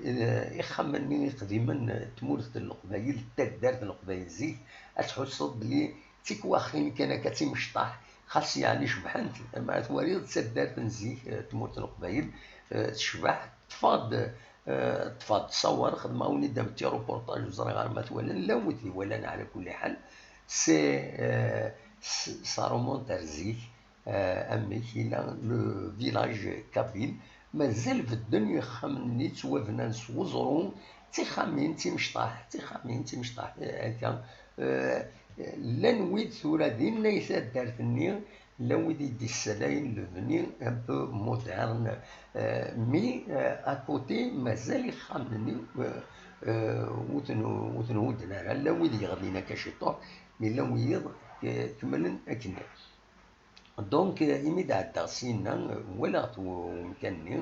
ل- إخمني قديما تمورت القبايل، تدارت القبايل زيت، أتحسب بلي تيكواخين كان كتمشطح، خاص يعني شبحنت. ما تواليض تسدارت نزيك، آه، تمورت القبايل، آه، تشبح، تفاض، آه، تفاض تصور، خدمة وني دابت تي روبورتاج وزري غير ما توالن، لا ودي ولا أنا على كل حال. سي، آه، س- سا رومونت رزيك، آه، أمك إلى لو فيلاج كابيل. مازال في الدنيا خمني توابنا نسوزرون، تيخامين تيمشطاح، تيخامين تيمشطاح، آه، هكا. آه، لان ويد ثورة دينا يسادارتني، لان ويد يدي السلاين لبني ان بو مودرن. آه، مي، آه، اكوتي مازال يخامني، آه، آه، وتنو-، وتنهودنا، لان ويد يغلينا كشطوح، مي لان ويد ك-، كملن اكني. Donc, imi d-ɛeddaɣ syin-a, walaɣ-t umkan-nni,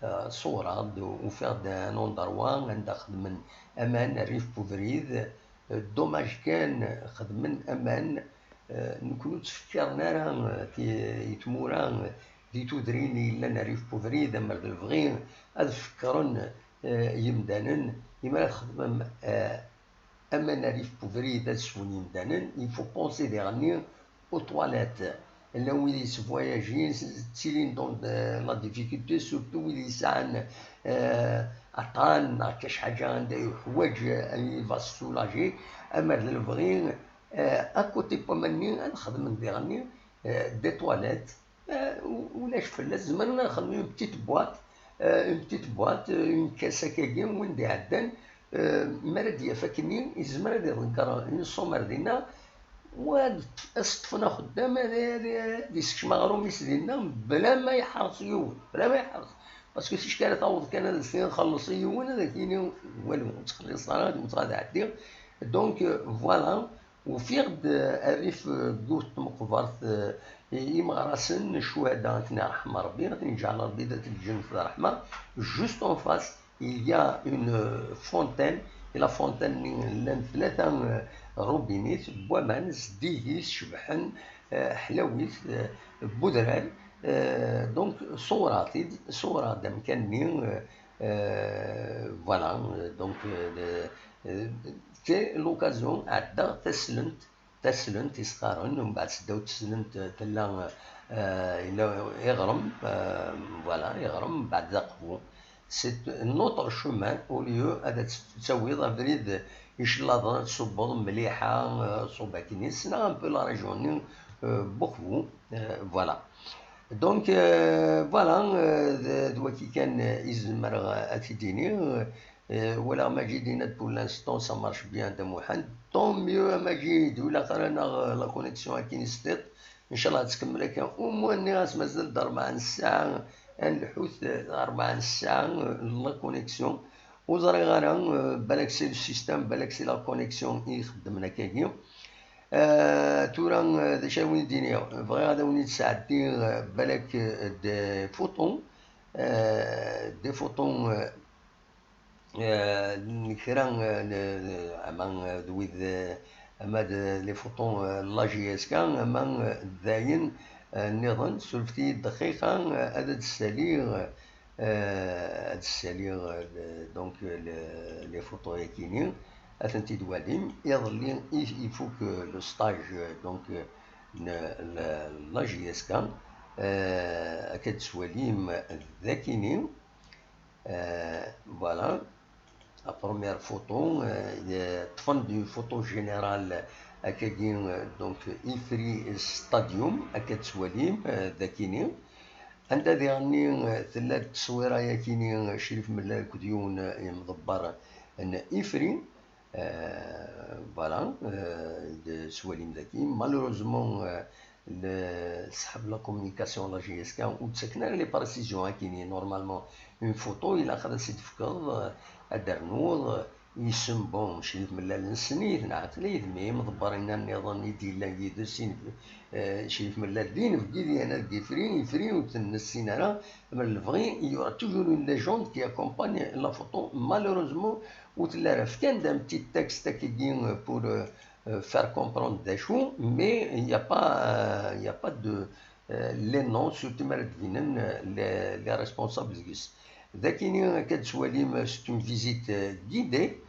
euh, ṣewreɣ-d, ufiɣ-d un endroit anda xedmen aman rrif n ubrid. Dommage kan, xedmen aman, euh, nekni ur ttfekkiren ara, euh, ti-, i tmura, euh, di tudrin yellan rrif n ubrid, amer d lebɣi ad fekkren, euh, yemdanen, imi ara txedmem, euh, aman rrif n ubrid ad swen yemdanen, il faut penser diɣenni aux toilettes. Llan wid yettvoyajin, ttilin dans de la difficulté, surtout wid yesɛan, euh, aṭṭan neɣ kac ḥaǧa anda yuḥwaǧ, euh, il va se soulager, ama d lebɣi, euh, à côté n waman-nni ad xedmen diɣenni, euh, des toilettes, euh, u-, ulac fell-as, zemren ad xedmen une petite boîte, euh, une petite boîte, euh, une caisse akkagi, win d-iɛeddan, euh, mi ara d-yaf akkenni, yezmer ad iḍegger une somme ar dinna, u ad, ad s-ṭṭfen axeddam, ad, ad, ad isekcem aɣrum-is dinna, bla ma iḥerṣ yiwen, bla ma iḥerṣ. Parce que ticki ara taweḍ kan ad s-tiniḍ xelleṣ i yiwen, ad ak-yini walu, ur ttxelliṣ ara, ad wteɣ ad ɛeddiɣ. Donc, euh, voilà, ufiɣ-d, euh, rrif, euh, deg yiwet tmeqbert, euh, i imeɣrasen, ccuhada, ad ten-iṛḥem Ṛebbi, ad ten-iǧɛel Ṛebbi dat lǧennet d ṛṛeḥma. Juste en face, il y a une, euh, fontaine, et la fontaine-nni llan tlata, euh, robinets n waman zeddigit, cebḥen, euh, ḥlawit, euh, n wedrar, euh, donc ṣewwreɣ-t-id, ṣewwreɣ-d amkan-nni, euh, euh, voilà, euh, donc, euh, le, euh, c'est l'occasion, ɛeddaɣ taslent, taslent i s-qqaren, umbeɛd seddaw teslent, euh, tella, euh, yella iɣrem, euh, voilà, iɣrem, umbeɛd d aqbu. C'est un autre chemin, au lieu ad tawiḍ abrid icellaḍen, ad tṣubbeḍ Mliḥa, euh, ṣub akkenni, ssneɣ un peu la région-nni, euh, beaucoup, euh, voilà. Donc, euh, voilà, euh, d, d waki kan, euh, i zemreɣ ad t-id-iniɣ. Euh, walaɣ Majid yenna-d pour l'instant ça marche bien, Dda Muḥend. Tant mieux a Majid, ur ilaq ara neɣ la connexion akkin s tiṭ. Ncallah ad tkemmel akka. Au moins nniɣ-as mazal-d rebɛa n ssaɛa, ad nlḥut, euh, rebɛa n ssaɛa, euh, la connexion. Ur ẓriɣ ara, euh, balak c'est le système, balak c'est la connexion i ixeddmen akkagi. Euh, tura, euh, d acu ara wen-id-iniɣ? Bɣiɣ ad wen-id-sɛeddiɣ, euh, balak, euh, des photos, euh, des photos, euh, euh, n kra, euh, n, n, ama, euh, d wid, euh, ama d les photos, euh, n la J S K, ama, euh, d ayen, euh, nniḍen. Surfet-iyi-d dqiqa, euh, ad d-ssaliɣ, euh, ad d-ssaliɣ, euh, le, donc, euh, le, les photos-yakini, ad tent-id-walim. Iḍelli, i, ifuk, euh, le stage, euh, donc, euh, n, la, la J S K, euh, akka d-tettwalim dakini. Euh, voilà. La première photo, euh, ṭṭfen-d une photo générale, akkagi, euh, donc, Ifri Stadium, akka d-tettwalim, euh, dakini. Anda diɣenni, euh, tella-d tteswira-yakini, euh, Crif Mellal akked yiwen, euh, imḍebber n Ifri. Euh, voilà, euh, d-, tettwalim daki. Malheureusement, euh, le, ṣṣeḥ la communication la J S K ur ttaken ara les précisions akini. Normalement, une photo, ilaq ad as-id-tefkeḍ, euh, ad d-ternuḍ, euh, isem, bon, Crif Mellal nessen-it, neɛqel-it, mais imḍebbren-a nniḍen i d-yellan yid-s, inef-, euh, Crif Mellal d inebgi, yerna deg Ifri, Ifri ur t-nessin ara, mais lebɣi, il y aura toujours une légende qui accompagne la photo. Malheureusement, ur telli ara, fkan-d un petit texte akkagi pour, euh, euh, faire comprendre d acu, mais il y a pas, euh, il y a pas de, euh, les noms, surtout mi ara d-binen, euh, les, les responsables deg-s. Dakini akka d-tettwalim, euh, c'est une visite, euh, guidée,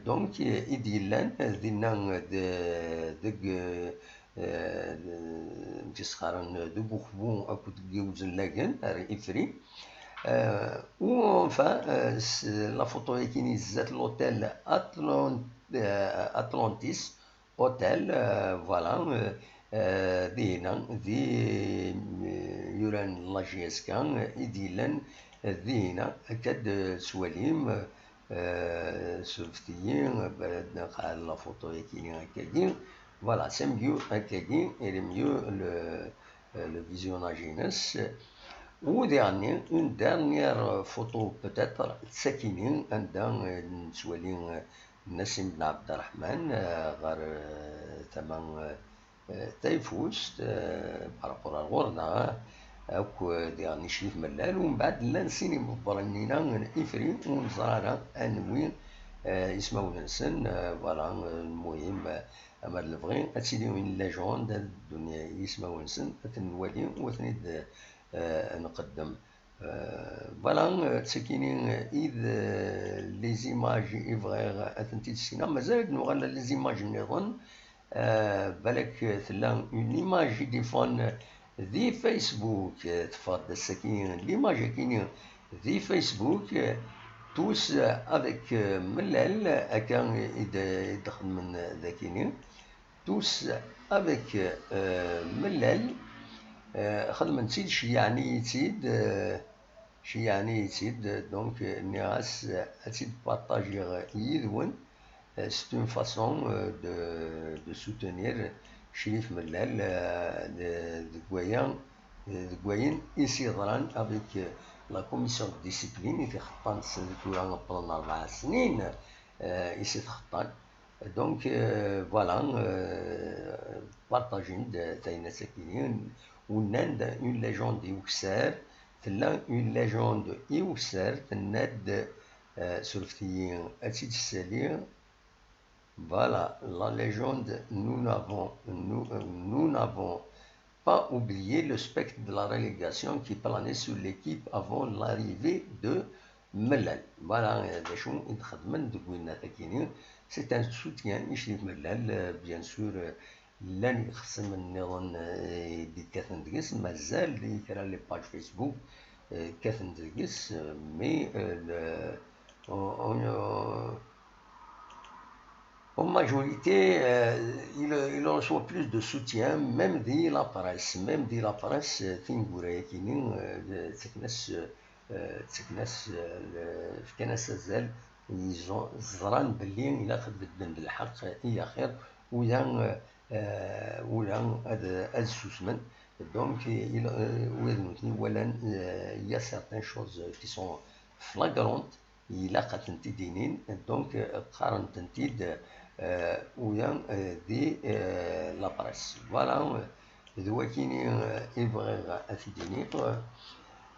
donc, euh, i d-yellan, euh, dinna, euh, de, deg, euh, euh, amek i s-qqaren, deg uxbu akked deg iwzenlagen ar Ifri. Euh, ou enfin, euh, s-, la photo-yakini zdat l'hôtel Atlant-, euh, Atlantis, hôtel, euh, voilà, euh, euh, dihina, di, euh, yuran la J S K, euh, i d-yellan, euh, dihina, akka d-tettwalim, euh, surfet-iyi, euh, balad naqal la photo-yakini akkagi. Voilà, c'est mieux akkagi, il est mieux le, euh, le visionnage-ines. U diɣenni, une dernière photo peut-être, d takini, anda, euh, nettwali, euh, Nassim Ben Abderrahman, euh, ɣer, euh, tama, euh, euh, tayeffust, euh, par rapport ar ɣur-neɣ, akk, euh, diɣen Crif Mellal, u mbeɛd llan sin imḍebbren-nni n Ifri, ur neẓri ara anwi, euh, ismawen-nsen, euh, voilà, euh, lmuhim, euh, ama d lebɣi, ad tili une légende, ad ddun yismawen-nsen, ad ten-nwali, u ad ten-id, euh, nqeddem. Euh, voilà, euh, d takini, euh, i d, euh, les images i bɣiɣ ad tent-id-ssekneɣ. Mazal ad nuɣal les images nniḍen. Euh, balak, euh, tella une image i d-iffɣen di Facebook, euh, teffeɣ-d ass-agi l'image-agi di Facebook, euh, Tous avec, euh, Mellal, akka i d-, i d-xedmen dakini. Tous avec, euh, Mellal, euh, xedmen-tt-id, ceyyɛen-iyi-tt-id, euh, ceyyɛen-iyi-tt-id, donc, euh, nniɣ-as, euh, ad tt-id-partajiɣ yid-wen. Euh, c'est une façon, euh, de, de soutenir Crif Mellal, euh, de, deg waya, euh, deg wayen i s-yeḍran avec, euh, la commission de discipline i t-ixeṭṭan s-, tura wwḍen rebɛa snin, euh, i s-ixeṭṭan. Donc, euh, voilà, euh, partagen-d tayennat-agi-nni, nnan-d une légende i ukessar, tella une légende i ukessar, tenna-d, euh, surfet-iyi ad tt-id-ssaliɣ. Voilà, la légende, nous n'avons, nous, euh, nous n'avons pas oublié le spectre de la relégation qui planait sur l'équipe avant l'arrivée de Mellal. Voilà, euh, d acu i d-xedmen deg winna-tagi-nni. C'est un soutien i Crif Mellal, euh, bien sûr, euh, llan yixṣimen nniḍen, euh, i d-yekkaten deg-s, mazal di kra les pages Facebook, euh, kkaten deg-s, euh, mais, euh, le, on, on, euh, en majorité, euh, il, il reçoit plus de soutien, même di la presse, même di la presse, euh, tineggura-agi-nni, euh, ttaken-as, euh, ttaken-as, euh, fkan-as azal, ils ont, ẓran belli ilaq ad bedden d lḥeqq i axir, ula, euh, euh, ula ad, ad susmen. Donc, il, euh, ula d nutni walan, euh, il y a certaines choses qui sont flagrantes, ilaq ad tent-id-inin, donc, euh, qqaren-tent-id, euh, ula, euh, di, euh, la presse. Voilà, euh, d wakini, euh, i bɣiɣ ad t-id-iniɣ.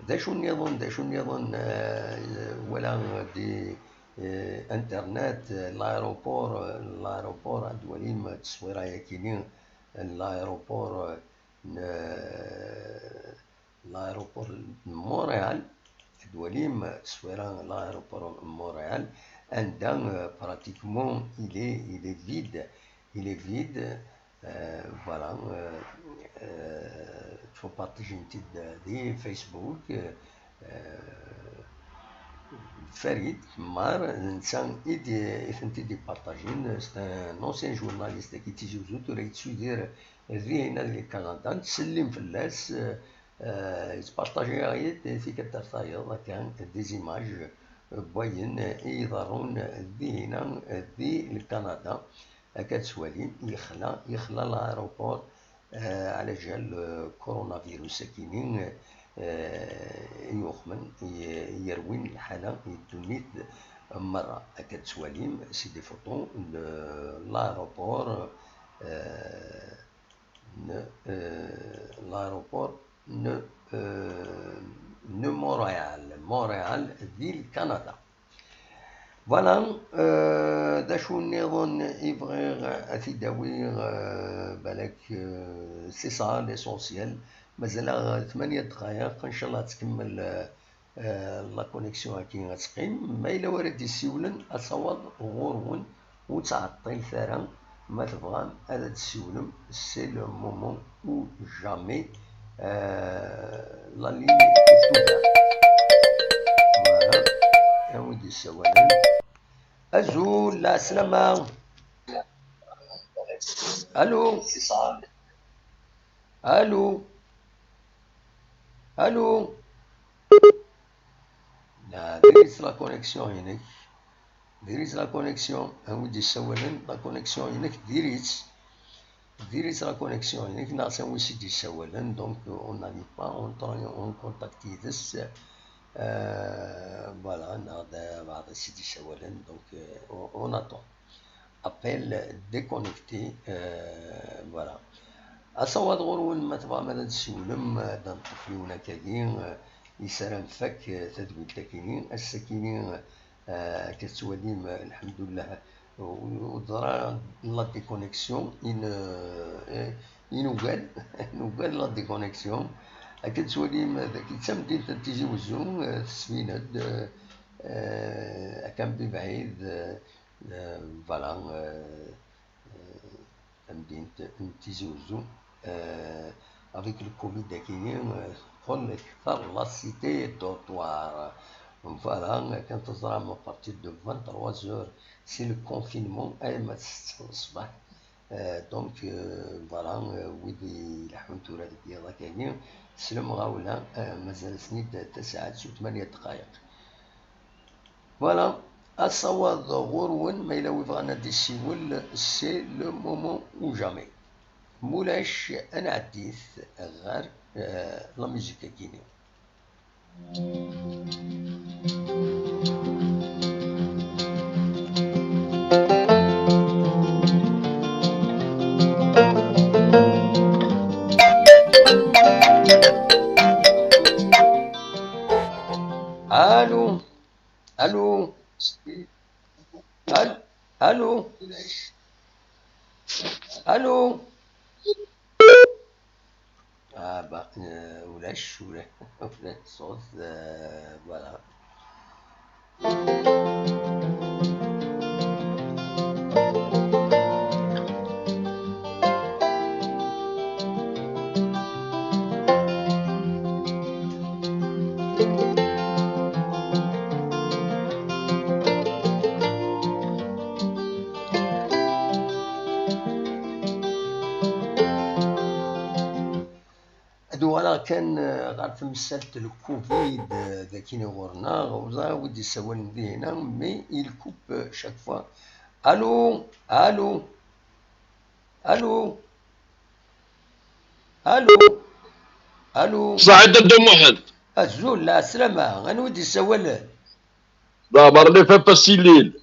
D acu nniḍen, d acu nniḍen, euh, wala di, euh, internet, euh, l'aéroport, euh, l'aéroport, ad twalim tteswira-yakini, euh, l'aéroport, euh, n, euh, l'aéroport n Montréal, ad twalim tteswira n l'aéroport n Montréal, anda, euh, pratiquement il est, il est vide, il est vide, euh, voilà, euh, euh, ttpartajen-t-id di Facebook, euh, euh, Farid Mar, netta i d-, i tent-id-ipartajen, c'est un ancien journaliste qui Tizi Ouzou, tura yettidir dihin di Kanada, nettsellim fell-as, euh, euh, yettpartaji-aɣ-id tikkelt ar tayeḍ, akka, des images, euh, n wayen i iḍerrun dihina, euh, di Kanada. Akka ad twalim, yexla, yexla l'aéroport, euh, ɛla jal, euh, coronavirus akini, euh, i yuxmen, i, i yerwin lḥala i ddunit merra. Akka ad twalim, c'est des photos de l'aéroport, euh, n, euh, l'aéroport n, euh, n Montréal, Montréal di Kanada. Voilà, euh, d acu nniḍen i bɣiɣ ad t-id-awiɣ, euh, balak, euh, c'est ça l'essentiel. Mazal-aɣ tmanya dqayeq, ncallah ad tkemmel, euh, euh, la connexion-agi ad teqqim. Ma yella wara d-yessiwlen, ad taweḍ ɣur-wen, ur ttɛeṭṭilet ara. Ma tebɣam ad d-tessiwlem, c'est le moment ou jamais. Euh, la ligne est ouverte. Voilà. Awi d-yessawalen. Azul, lɛeslama. Allô? Allô? Allô? La, diri-tt la connexion-inek. Diri-tt la connexion. Awi d-yessawalen, la connexion-inek, diri-tt. Diri-tt la connexion-inek, neɣ s anwi i d-yessawalen. Donc, euh, on n'arrive pas, on tra-, on contact yid-s. Euh, voilà, neɣ d, beɛḍ i d-yessawalen. Donc, euh, on, on attend. Appel déconnecté, euh, voilà. Asawaḍ ɣur-wen, ma tebɣam ad d-tessiwlem, ad d-neṭṭef yiwen akkagi, euh, yessaram tfak, euh, tadwilt akini. Ass-akini, euh, akka tettwalim, euh, lḥemdullah, ur, ur teḍra la déconnexion, in, euh, in ugad, nugad la déconnexion. Akka tettwalim, euh, dagi d tamdint n Tizi Wezzu, euh, tesbin-d, euh, euh, akka mebɛid, euh, Euh, voilà, euh, euh, tamdint n Tizi Wezzu, euh, avec le covid akini, euh, teqqel akter la cité dortoir. Voilà, akken teẓram, à partir de vingt-trois heures, c'est le confinement, ay ma d ssetta n ṣṣbeḥ. Euh, donc, euh, voilà, euh, wid ileḥḥun tura deg yiḍ akkagi, s lemɣawla, euh, mazal-asen-id tasaɛet s tmanya dqayeq. Voilà, asawaḍ ɣur-wen, ma yella wi bɣan ad d-isiwel, c'est le moment ou jamais. Mulac, ad nɛeddit ɣer, euh, la musique-agi-nni. Allô. Allô. Allô. Allô. Allô. Ah bah, euh, ulac, ulac, ulac ṣṣut, euh, voilà. Ad uɣaleɣ kan, eh, ɣer temsalt n lkuvid, eh, d akin ɣur-neɣ, ur ẓriɣ wi d-yessawalen dihina, mais il coupe, eh, chaque fois. Allô. Allô. Allô. Allô. Allô. Saɛid Dda Muḥend. Azul, lɛeslama, anwa i d-yessawalen? D Ɛmer Lifaf Asilil.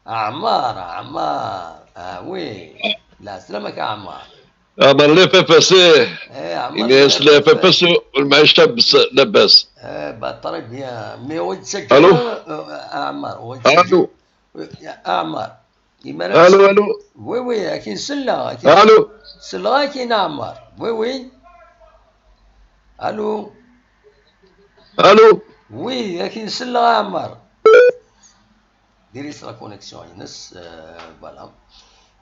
Ɛmer, Ɛmer, ah oui, lɛeslama-k a Ɛmer. Ɛmer Lifaf Asih. Eh, Ɛmer. Ini-as Lifaf Asih. Lifaf Asih, lmɛica bes, labas. Eh, bah, très bien. Mais ur yettaǧǧa ara, eh, Ɛmer, ur yettaǧǧa. Allô. Eh, Ɛmer. Allô, allô. Oui, oui, akin selleɣ, akin. Allô. Selleɣ akin a Ɛmer. Oui, oui. Allô. Allô. Oui, akin selleɣ a Ɛmer. Diri-s la connexion-ines, euh, voilà.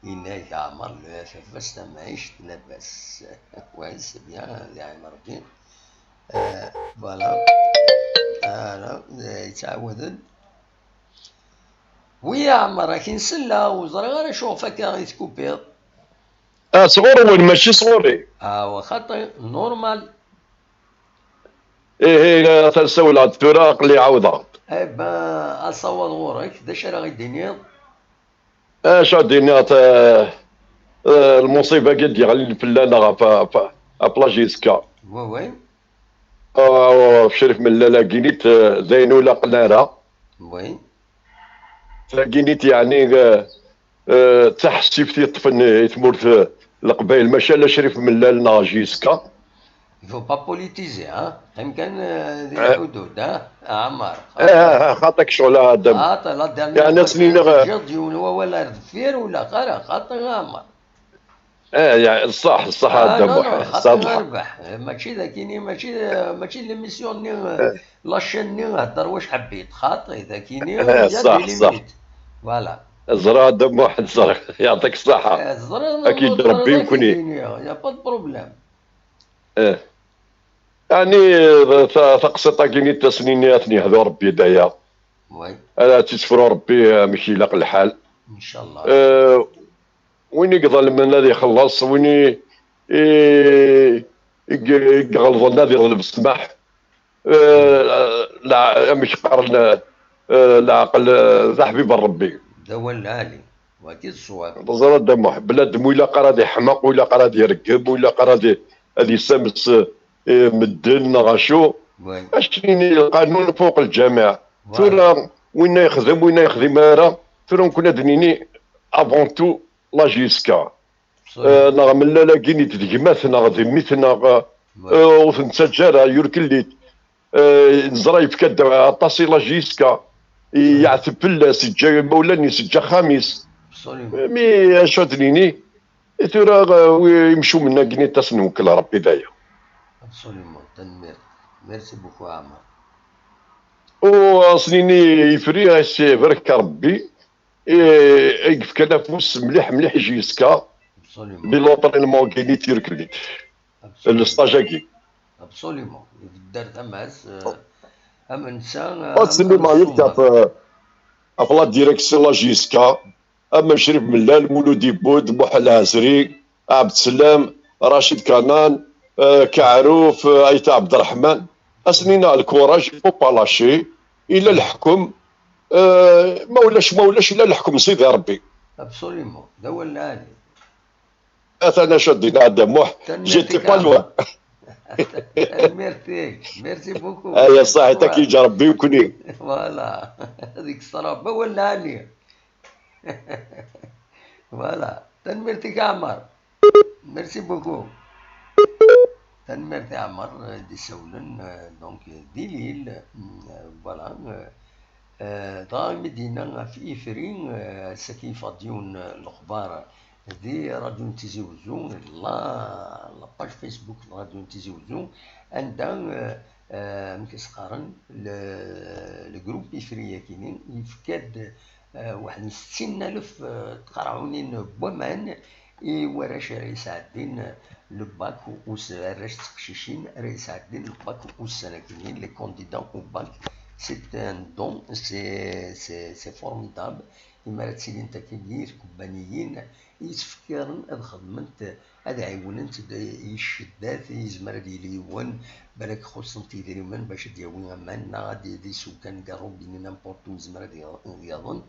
Yenna-ak Ɛmer, le F F S, tamɛict, labas. Ouais, c'est bien, yeɛni Rebbi. Euh, voilà. Voilà, euh, yettɛawad-d. Oui, a Ɛmer, akin selleɣ, ur ẓriɣ ara acuɣef akka i tekkupiḍ. Ah, sɣur-wen, mačči sɣur-i. Ah, wa xaṭi, normal. Ihi, atan sawleɣ-d tura, aql-i ɛawdeɣ-d. Eh ben, asawaḍ ɣur-k, d acu ara ɣ-d-tiniḍ? Acu ad d-iniɣ, ta-, eh, lmuṣiba-agi d-yeɣlin fell-aneɣ ɣef, ɣef, ɣef la J S K. Oui, oui. Ah, Crif Mellal-agi-nit, eh, d ayen ur laqen ara. Oui. Tagi-nit, yeɛni, eh, eh, d taḥessift i yeṭṭfen i tmurt, eh, Leqbayel, maca ala Crif Mellal neɣ J S K. Il faut pas politiser, hein. Qqim kan, eh, di lḥudud, hein, a Ɛmer. Eh, eh, eh, xaṭi-k ccɣel a Dda Muḥ. Xaṭi, la dernière fois, yeɛni ad s-niniɣ, eh, teǧǧiḍ-d yiwen wawal ar deffir, ur ilaq ara, xaṭi a Ɛmer. Eh, ya, ṣṣeḥ, ṣṣeḥ a Dda Muḥ, xaṭi ad nerbeḥ. Eh, mačči d akini, mačči d, mačči d l'émission-nni, eh, la chaîne-nni, hder wac ḥbit, xaṭi, d akini, eh, il y a des limites. Voilà. Ẓriɣ a Dda Muḥ, ẓriɣ, yeɛṭik ṣṣeḥḥa. Eh, ẓriɣ, ad k-yeǧǧ Rebbi nekkni. Il y a pas de problème. Eh. Ɛni, eh, ta-, taqsiṭ-agi-nni d tasnin-nni ad ten-yehdu Rebbi d aya. Oui. Ad tt-isefru Rebbi amek ilaq lḥal. Inchallah. Eh, win i iḍelmen ad ixelleṣ, win i, i, i, i iɣelḍen ad iḍleb ssmaḥ. Eh, la-, amek qqaren, eh, leɛqel, eh, d aḥbib n Rebbi. D awal lɛali, wagi d ṣṣwab. Teẓriḍ a Dda Muḥ, bnadem ur ilaq ara ad iḥmeq, ur ilaq ara ad ireggem, ur ilaq ara ad i-, ad issames, eh, medden neɣ acu. Oui. Acu nini, lqanun fuq lǧamiɛ. Voilà. Tura, winna yexdem, winna yexdim ara, tura nekkni ad nini, avant tout, la J S K. Absolument. Eh, neɣ Mellal-agi-nni d gma-tneɣ, d mmi-tneɣ, eh, ur t-nettaǧǧa ara, yurkel-it. Eh, neẓra yefka-d aṭas i la J S K. Yeɛteb fell-as, yeǧǧa imawlan-is, yeǧǧa axxam-is. Absolument. Mi acu ad nini? I tura, eh, wi-, imcumen-agi-nni ttasen nwekkel Rebbi d aya. Absolument. Tanemmirt. Merci beaucoup, Ɛmer. U as-nini yefri, as-ibarek Rebbi. I, i yefkan afus mliḥ, mliḥ i J S K. Absolument. Di l'entraînement-agi-nni tirklit. Absolument. Le stage-agi. Absolument. Ibedder tama-s, eh, Ad ttsellim ɣef, ɣef la direction, la J S K, am Crif Mellal, Mulud Ibud, Muḥ Lɛezri, Ɛebd Slam, Racid Kanan, eh, Kaɛruf, eh, Ayt Ɛebderreḥman. Ad sen-iniɣ le courage, il faut pas lâcher. Ila leḥkem, eh, ma ulac, ma ulac, ila leḥkem Sidi Ṛebbi. Absolument, d awal lɛali. Atan acu d-yenna Dda Muḥ, j'étais pas loin. Tanemmirt-ik. Merci beaucoup. Aya ṣaḥit, ad k-yeǧǧ Ṛebbi ukni. Voilà. Deg ṣṣrab, awal lɛali. Voilà. Tanemmirt-ik a Ɛmer. Merci beaucoup. Tanemmirt i Ɛmer, eh, d-isawlen, eh, donc, di Lille, mm, eh, voilà, eh, eh, dɣa imi d-yenna ɣef Ifri, eh, ass-agi yeffeɣ-d yiwen, eh, lexbar di Radio n Tizi Uzzu, la, la page Facebook n Radio n Tizi Uzzu, anda, eh, eh, amek i s-qqaren, le, le groupe Ifri-akini yefka-d, eh, waḥed n settin alef, eh, tqerɛunin n waman i warrac ara yesɛeddin le bac us-, arrac d teqcicin ara yesɛeddin le bac ussan-agi, les candidats au bac, c'est un don, c'est, c'est, c'est formidable. Imi ara ttilint akkagi tkebbaniyin i yetfekkaren ad xedment, ad ɛiwnent i cceddat, yezmer ad yili yiwen balak xuṣṣent idrimen bac ad d-yawi aman, neɣ ad d-, ad d-isew kan deg rrubini n'importe où, yezmer ad yaḍ-, ad yaḍen.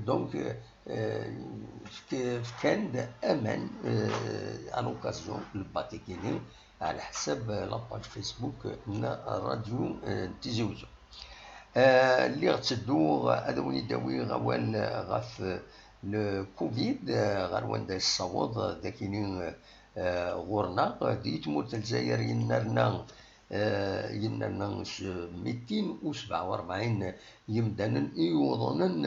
Donc, euh, fk-, fkan-d aman, euh, à l'occasion n le bac-agi-ni, ɛla ḥsab, euh, la page Facebook n Radio, euh, n Tizi Uzzu. Euh, lliɣ ttedduɣ ad awen-id-awiɣ awal, euh, ɣef, euh, le covid, euh, ɣer wanda yessaweḍ, euh, d akini, euh, euh, ɣur-neɣ, euh, di tmurt n Lezzayer yennerna, eh, yennerna s mitin u sebɛa u rebɛin yemdanen i yuḍnen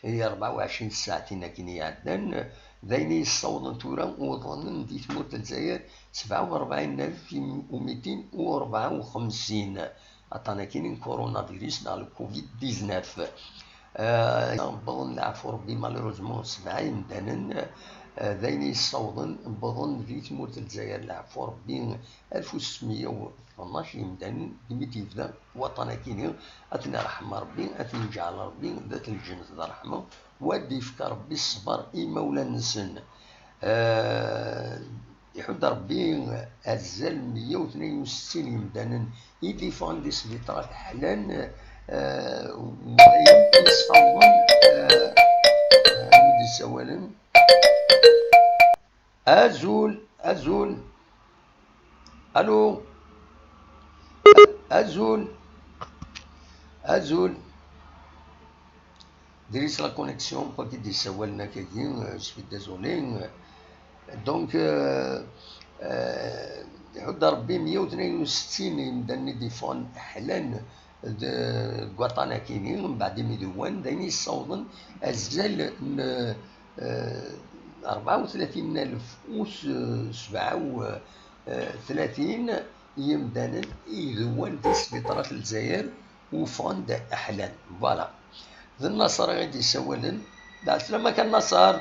i rebɛa u ɛecrin tsaɛtin akken iɛeddan. D ayen i yessawḍen tura uḍnen di tmurt n Lezzayer sebɛa u rebɛin alef u mitin u rebɛa u xemsin. Aṭṭan-agi n coronavirus neɣ le covid dix-neuf. Eh, wwḍen leɛfu Rebbi, malheureusement, sebɛa yemdanen, eh, d ayen i yessawḍen, wwḍen di tmurt n Lezzayer leɛfu Rebbi alef u setmeyya u tnac yemdanen, deg mi d-yebda waṭṭan-akini, ad ten-iṛḥem Rebbi, ad ten-iǧɛel Rebbi d at lǧennet d ṛṛeḥma, u ad d-yefk Rebbi ṣṣber i imawlan-nsen. Eh, Iḥudd Rebbi azal meyya u tnin u settin yemdanen i d-iffɣen di sbiṭarat ḥlan, eh, u d ayen i yessawḍen, eh, eh, wid d-yessawalen. Azul, azul. Allô? Azul. Azul. Diri-s la connexion, pas qui d-yessawalen akkagi, euh, je suis désolé. Donc, euh, euh, iḥudd Rebbi meyya u tnin u settin imdanen i d-iffɣen ḥlan deg waṭṭan-akini, mbeɛd imi d-wwan, d ayen yessawḍen azal n, euh, rebɛa u tlatin alef u sebɛa u tlatin yimdanen i d-wwan di sbiṭarat n Lezzayer, u ffɣen-d ḥlan. Voilà. D Nnaṣer i d-yessawalen. Lɛeslama-k a Nnaṣer.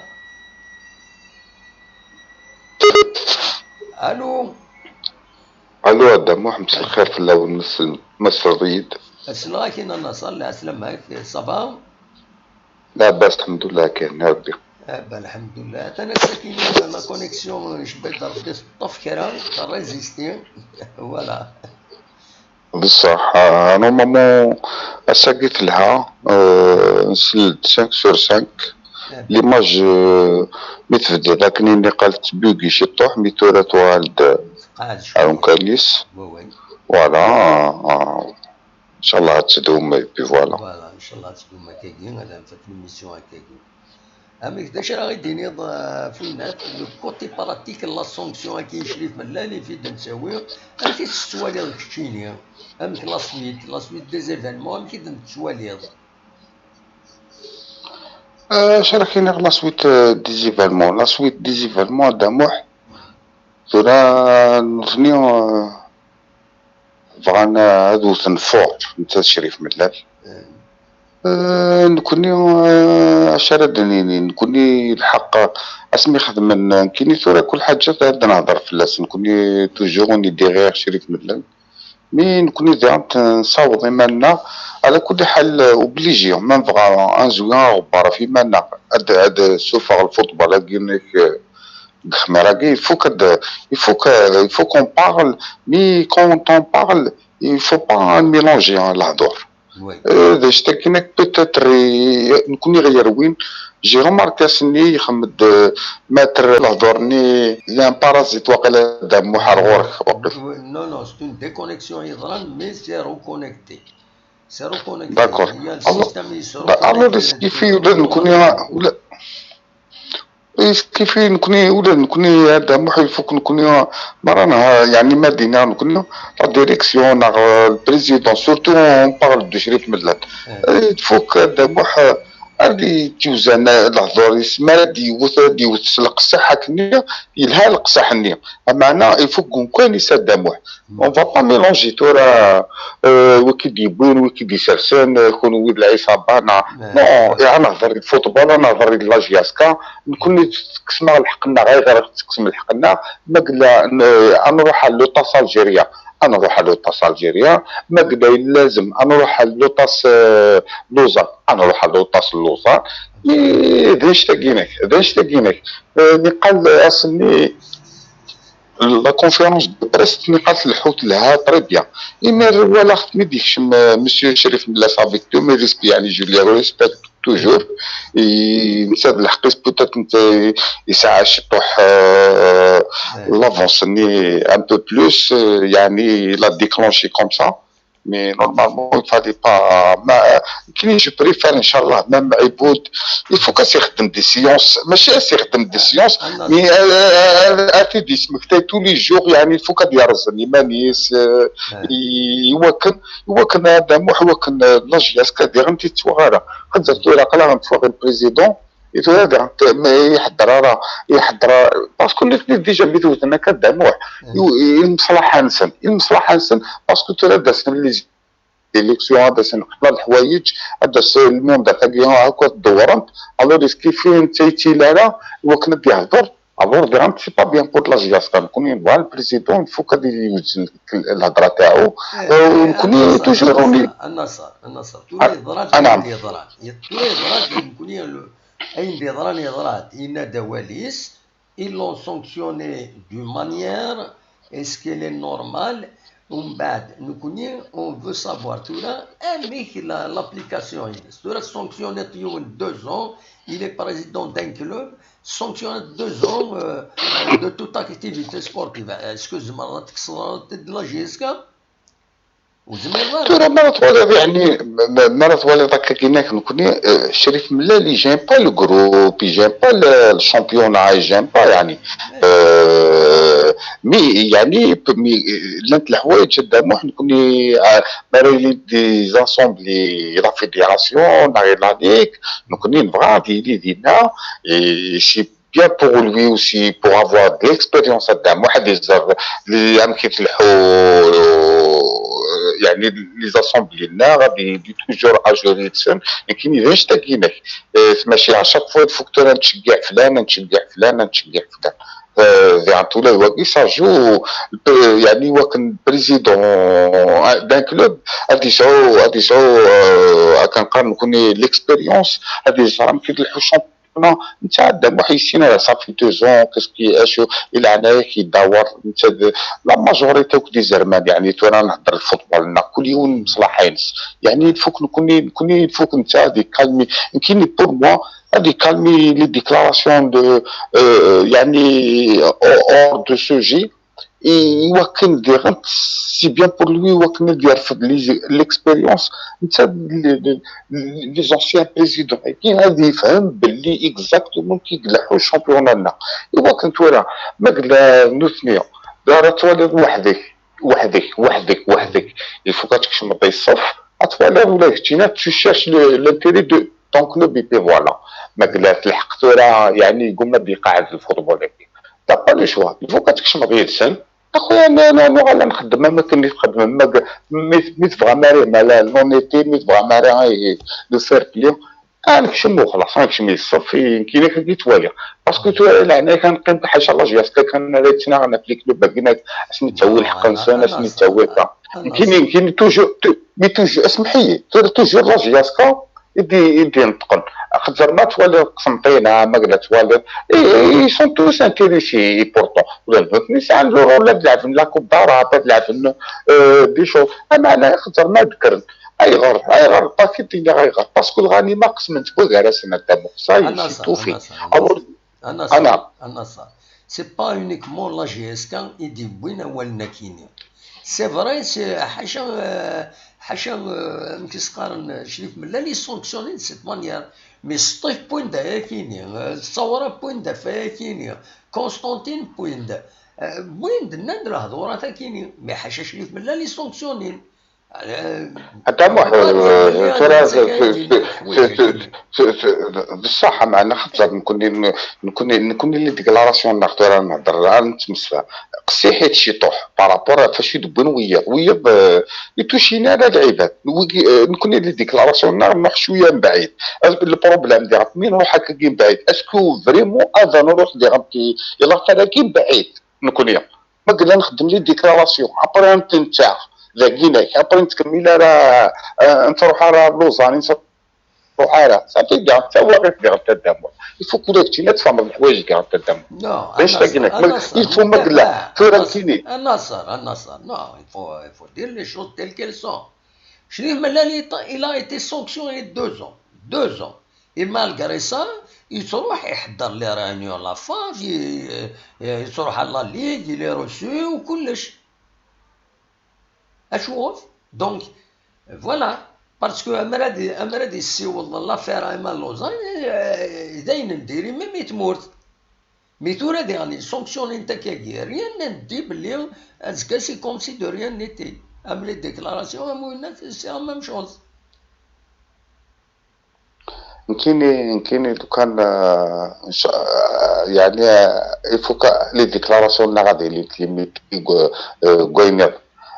Allô. Allô, a Dda Muḥ, mselxir fell-awen, msel-, mselḍ-iyi-d. Asleɣ-ak-in a Nnaṣer, lɛeslama-k, ça va? Labas, lḥemdullah, kan, a Rebbi. Ah, ben, lḥemdullah. Atan ass-agi la connexion, icebba-d Rebbi teṭṭef kra, terrésisti. Voilà. Bṣeḥ, ah, normalement, ass-agi telha, euh, nsell-d cinq sur cinq. Ah. L'image, euh, mi tbeddeḍ akken i niqal tbugi ciṭuḥ, mi tura tuɣal-d ar umkan-is. Tqeɛɛed cwiya. Oui, oui. Voilà, ah, ah. Inchallah ad tdum, et puis voilà. Voilà, inchallah ad tdum akkagi, ad nfak l'émission akkagi. Amek, d acu ara ɣ-d-tiniḍ, euh, ɣef winat, le côté pratique n la sanction-agi i Crif Mellal i fi d-nettawi, amek i tt-tettwaliḍ keččini? Amek la suite, la suite des événements, amek i d-tettwaliḍ? Euh, acu ara k-iniɣ la suite, euh, des événements? La suite des événements, a Dda Muḥ, tura nutni, euh, bɣan ad wten fort, netta d Crif Mellal. Eh, nekkni, eh, acu ara d-nini? Nekkni lḥeqq, asmi xedmen nekkini, tura kul ḥaǧa ad nehder fell-as. Nekkni toujours on est derrière Crif Mellal. Mi nekni diɣen nessaweḍ iman-nneɣ, ɛla kulli ḥal, obligé, ma nebɣa ad nezwi aɣebbar ɣef iman-nneɣ, ad, ad suffeɣ lfutbol-agi-nnek, eh, deg ixmir-agi, il faut que, il faut que, il faut qu'on parle, mais quand on parle, il faut pas mélanger, hein, lehdur. Oui. Euh, d acu-agi-nnek, peut-être, eh, nekni ɣer win, j'ai remarqué ass-nni yexdem-d, euh, maître, lehdur-nni, il y a un parasite waqila Dda Muḥ ar ɣur-k, waqil. Oui, non, non, c'est une déconnexion yeḍran, mais c'est reconnecté. C'est reconnecté. D'accord. Il y a le Alors, système, il se bah, alors, reconnecte ce qui fait, ula d nekni, ula, ce qui fait nekni, ula d nekni, Dda Muḥ, il faut que nekni, ma rana, يعني, ma d-nniɣ nekni, la direction, neɣ, euh, le président, surtout, on parle de Chérif Mellal. Eh. Il faut que Dda Muḥ, euh, ad yettiwzan lehdur-is, ma ad yewwet, ad yewwet s leqseḥ akken-nni, yelha leqseḥ-nni. Ameɛna, il faut que nekni nessarem Dda Muḥ. On va pas mélanger tura, euh, wi k-id-yewwin, wi k-id-isersen, euh, kunwi d lɛiṣaba, neɣ, Eh. non, eh, ad nehder d football, ad nehder d la J S K, nekni tekksem-aɣ lḥeqq-nneɣ, ayɣer i ɣ-tekksem lḥeqq-nneɣ, ma yella, n-, ad nruḥ ɣer l'OTAS Algérie, ad nruḥ ɣer l'OTAS Algérie, ma yella lazem ad nruḥ ɣer l'OTAS, euh, Lausanne, ad nruḥ ɣer l'OTAS Lausanne, mais d anect-agi-nnek, d anect-agi-nnek. Euh, niqal ass-nni, la conférence de presse, niqal tleḥḥu telha très bien. Imir walaɣ-t mi d-yekcem, euh, Monsieur Chérif Mellal, avec tous mes respects, يعني, je le respecte toujours. I-, netta d lḥeqq-is, peut-être netta yesɛa ciṭuḥ, euh, Eh. l'avance-nni un peu plus, euh, يعني, il a déclenché comme ça. Mais normalement, il fallait pas. Ma, كني je préfère, إن شاء الله, même Iboud, il faut كاس يخدم des séances, ماشي كاس يخدم des séances, أنا mais, euh, euh, أتي دي سمكتي tous les jours, يعني, il faut كاد يرزن إيمانيس, euh, Eh. يوكن، يوكن هذا مو حوكن، آه، la J S K دي غنتي تسوغ هذا. خد زرتو إلى قلا غنتسوغ البريزيدون، يتو هذا، ما يحضر راه، يحضر راه، parce que les déjà بيتو هنا كدعموه. Eh. يو-، المصلحة نسن، المصلحة نسن، parce que ترى داسن les élections، هذا سن قبل الحوايج، هذا سن الموندة تاعي هاكا دورنت، alors est-ce que فين تيتي لا لا، وكنا بيهضر، alors دي غنت c'est pas bien pour la J S K، نكون نبغى البريزيدون، il faut كادي يوزن الهضرة تاعو، Eh, ونكون النصر، toujours روني. النصر، النصر، النصر. Tout les droits, Ah, نعم. les droits. Tout les droits, نكون ال-، أين des droits, les droits. Il y a des walis, ils l'ont sanctionné d'une manière, est-ce qu'elle est normale? ومن بعد نكوني، on veut savoir tura, أميك la, l'application. tura sanctionné يوم deux ans, il est président d'un club, sanctionné deux ans, euh, de toute activité sportive. Est-ce que زعما تكسر de la J S K? وزعما ترى ما توالي يعني، ما، ما توالي داك كيناك نكوني، آه، شريف ملال يجين با لو جروب، يجين با ل-، الشامبيونا، يجين با يعني. آه، مي يعني، مي لانت الحوايج قدامو حنا نكوني، آه، ماريلي دي زاسومبلي لا فيديراسيون، لا غير لا ليك، نكوني نبغى دي لي دينا، إي، شي bien pour lui aussi, pour avoir de l'expérience قدام واحد يزر اللي عم كيتلحو يعني les assemblées لنا غادي يدي toujours à gérer تسن، لكن اذا اشتكيناك، آه، ماشي à chaque fois يفكتور نتشجع فلان، نتشجع فلان، نتشجع فلان. آه، يعني طول الوقت يساجو، آه، يعني وكان président d'un club غادي يسعو، غادي يسعو، آه، كنقارن نكون l'expérience غادي يزرع كيتلحو championnat. انت عندك محيسين راه صافي deux ans، كاس كي اشو الى عناية كيدور. انت د-، la majorité وكدي زرمان، يعني تو انا نهضر الفوتبول لنا كل يوم مصلحة ينس. يعني il faut que نكون، نكون il faut que انت هذه calmer، يمكن pour moi هذه calmer les déclarations de، آه، يعني hors de sujet. يوكن دي غنت c'est bien pour lui، يوكن دي يرفض les, l'expérience. انت les, les, les anciens présidents كاين غادي يفهم باللي exactement كيقلحوا الشامبيون لنا. يوكن تورا ما قلنا نوثنيا دار توالي وحدك، وحدك، وحدك، وحدك. Il faut كتكشم الصف. اتوالي ولا هتينا tu cherches le, l'intérêt de ton club et puis voilà. ما قلت الحق تورا يعني قمنا بقاعد الفوتبول هكي. T'as pas le choix. Il faut كتكشم غير سن. اخويا انا انا انا غالا نخدم ما كان نخدم ما ك-، مي مي تبغى ماري مالا لونيتي، مي تبغى ماري لو فير بلي. انا نكشم وخلاص، انا نكشم الصف كاين كي توالي. باسكو توالي لهنا كان قيمت حاجه لا جي اس كان ريتنا غنابليك لو باكينات اسمي تاوي الحق نسان اسمي تاوي كا. Nekkini, nekkini toujours, tu- mais toujours, اسمح لي, toujours la JSK i d-, i d-ineṭqen. Xaṭer ma twaliḍ Qsenṭina, ma yella twaliḍ, ils sont tous intéressés, et pourtant. Ula d nutni sɛan le rôle, ad lɛben la Coupe d'Europe, ad lɛben, euh, des choses. Ameɛna xaṭer ma d-kkren. Ayɣer, ayɣer, parce que d-iniɣ ayɣer. Parce que lɣanima qesmen-tt gar-asen, a Dda Muḥ. Ça y est, c'est tout fait. Alors, Anaṣer, anaṣer. C'est pas uniquement la JSK i d-yewwin awal-nni-akini. C'est vrai, c'est, ḥaca, euh, ḥaca, euh, amek i s-qqaren, Crif Mellal, i sanctionner de cette manière. Mais Sṭif wwin-d ayakini, euh, Ssawra wwin-d ɣef ayakini, Constantine wwin-d, euh, wwin-d, nnan-d lehdurat-akini. Mais ḥaca Crif Mellal i sanctionner. A Dda Muḥ, tura, d ṣṣeḥ, meɛna xaṭer nekkni, nekkni, nekkni les déclarations-nneɣ tura nhedder, ad nettemsefham. Qessiḥit ciṭuḥ par rapport ɣef wacu i d-wwin wiyiḍ. Wiyiḍ, euh, ur tucin ara lɛibad. Wigi, euh, nekkni les déclarations-nneɣ nruḥ cwiya mebɛid. Le problème diɣ, mi nruḥ akkagi mebɛid, est-ce que vraiment ad nruḥ diɣ, ilaq ara mebɛid nekkni? Ma yella nxeddem les déclarations, après ad ten-ntaɣ dagi-nak, après ur nettkemmil ara, euh, ur nettruḥ ara ɣer Lausanne, ur nettruḥ ara. Ça fait diɣ d tawaɣit diɣ n Dda Muḥ. Il faut que ula d keččini ad tfehmeḍ leḥwayeǧ diɣ n Dda Muḥ. D anect-agi-nak. Il faut ma yella tura nekkini. A Naṣer, a Naṣer, non, il faut, il faut dire les choses telles qu'elles sont. Crif Mellal, il a été sanctionné deux ans. Deux ans. Et malgré ça, yettruḥ iḥedder les réunions la FAF, yettruḥ à la Ligue, il est reçu u kullec. Acu? Donc, voilà. Parce que ammer ad, ammer ad yessiweḍ l'affaire à Imam Lozan, eh, d ayen n diri, même i tmurt. Mais tura diɣen sanctionner-t akkagi, rien ne dit belli azekka c'est comme si de rien n'était. Am les déclarations, am winna, c'est la même chose. Nekkini, nekkini lukan, euh, yeɛni, euh, il faut que les déclarations-nneɣ ad ilint limité deg wayen iḍ.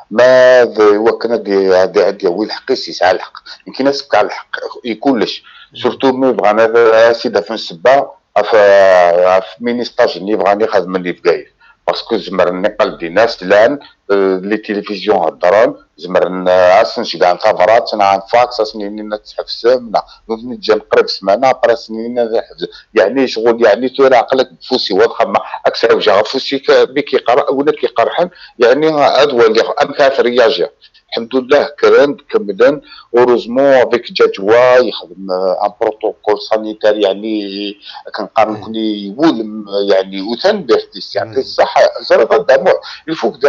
Ma d wakken ad d-yawi lḥeqq-is, yesɛa lḥeqq. Nekkini ad s-fkeɣ lḥeqq i kullec. Surtout mi bɣan ad as-id-afen ssebba ɣef, ɣef ministage-nni bɣan ixedmen di Bgayet. Parce que zemren iqal din-as llan, euh, les télévisions heddren, zemren, euh, ad sen-ceggɛen tabrat, neɣ un fax, ad sen-inin ad tḥebsem, neɣ nutni ǧǧan qrib ssmana, après ad sen-inin ad ḥebsem. Yeɛni ccɣel, yeɛni tura aql-ak deg ufus-iw ad xemmeɣ, ad k-sɛewjeɣ afus-ik, euh, mi k-iqer-, win ad k-iqerḥen, yeɛni ad waliɣ amek ara tréagir. Lḥemdullah, kkren-d, kemmlen. Heureusement, avec Djadjoua, yexdem, euh, un protocole sanitaire, yeɛni, akken qqaren nekkni, iwulem, yeɛni, u tanemmirt-is, yeɛṭi ṣṣeḥḥa. Ẓriɣ a Dda Muḥ, il faut que de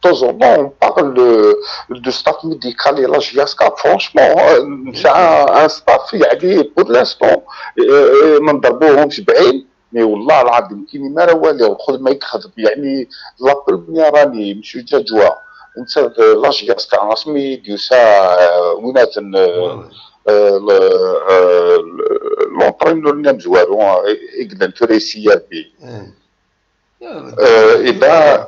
temps en temps on parle de, de staff médical et la JSK, franchement, euh, c'est un, un staff, yeɛni, pour l'instant, euh, euh, ma nḍerbuhom sebɛin, mais والله العظيم كاين ما راه والو، خذ ما يتخذ، يعني، la première année monsieur Djadjoua، انت la JSK، اسمي ديوسا، آه، ويناتن، آه، آه، ل-، آه، l'entraîneur نام زوارو، آه، يقدر توري سي ار بي. آه، إيه با،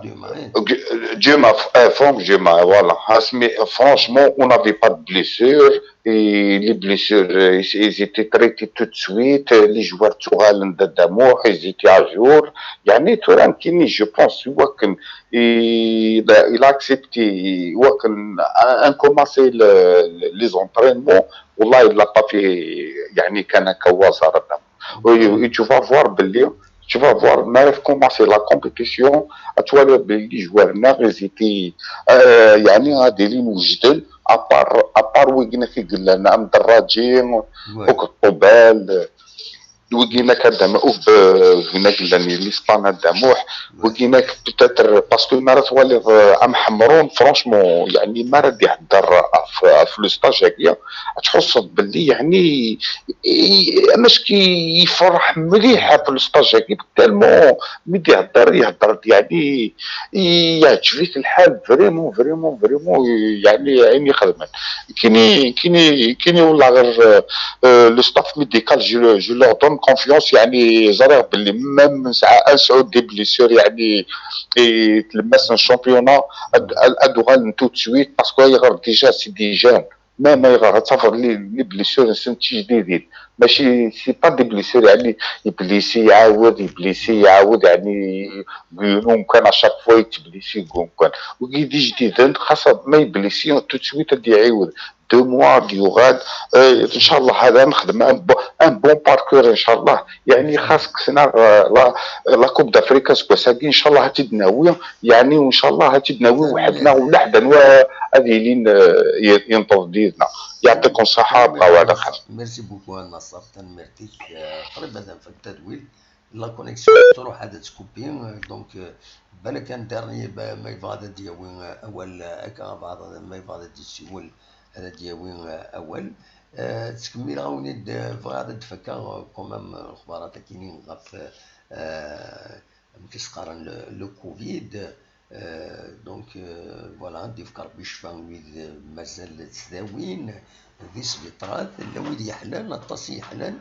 Djuma، آه، Franck Djuma، voilà. اسمي، franchement, on n'avait pas de blessure. Et les blessures, euh, ils, ils étaient traités tout de suite. Les joueurs تغالن ددموح, ils étaient à jour. يعني, tura nekkini, je pense, wakken il, il a accepté, wakken a, a commencé le, les entraînements. والله, il l'a pas fait, يعني, كان هكا au hasard. Et, et tu vas voir, belli, tu vas voir, ma commencer la compétition, tu vas voir, belli, les joueurs, ils étaient, euh, يعني, هادي اللي وجدن، à part, à part ويغنا في قلنا عبد الراجي، وك الطوبال، ويغنا كدام، وب-، ويغنا قلنا ليسبان دموح، ويغنا peut-être parce que ما راه توالي، آه، ام حمرون، franchement، يعني، ما راه يهدر في، في le stage هكا، تحس باللي، يعني، إي، ماش كيفرح مليح في le stage هكا، tellement ملي يهدر، يهدر، يعني، يعجبك الحال، vraiment، vraiment، vraiment، يعني، عيني خدمت. كيني، كيني، كيني والله غير، آه، le staff médical، je, je leur donne confiance، يعني، زريغ باللي même نسعى انسعود des blessures، يعني، إي، تلمسن championnat، أد-، أد-، أدوغال tout de suite، parce que غير déjà c'est des jeunes. Ma, ma yeɣra ad tafeḍ les, les blessures-nsen d tijdidin. Mačči, c'est pas des blessures, yeɛni, yeblisi, iɛawed, yeblisi, iɛawed, yeɛni, deg yiwen umkan, à chaque fois, yettblisi deg umkan. Wigi d ijdiden, xas ma yeblisi, tout de suite ad d-iɛiwed. Deux mois, ad d-yuɣal. Eh, inchallah, hada nexdem un bo-, un bon parcours, inchallah. Yeɛni, xas kksen-aɣ, eh, la, la Coupe d'Afrique aseggas-agi, inchallah, ad tt-id-nawi. Yeɛni, inchallah, ad tt-id-nawi weḥd-neɣ, ula ḥedd anwa ad yilin, eh, y-, yenṭeḍ yid-neɣ. Yeɛṭikum ṣṣeḥḥa, bɣaw ɛla xir. Merci beaucoup a Naṣer, tanemmirt-ik. Eh, qrib ad nfak tadwilt. La connexion tettruḥ, ad tettkupi. Eh, donc, eh, balak un dernier, ba-, ma yebɣa ad d-yawi, eh, awal, eh, akka, bɛaḍ, ma yebɣa ad d-yessiwel, ad d-yawi, eh, awal. Eh, ttkemmileɣ-awen-id, eh, bɣiɣ ad d-fakkeɣ, eh, quand même, eh, lexbarat-akini ɣef, eh, amek i s-qqaren, le, le covid. Euh, donc, euh, voilà, ad d-yefk Rebbi ccfa i wid, euh, mazal ttdawin di sbiṭarat, llan wid yeḥlan, aṭas i yeḥlan,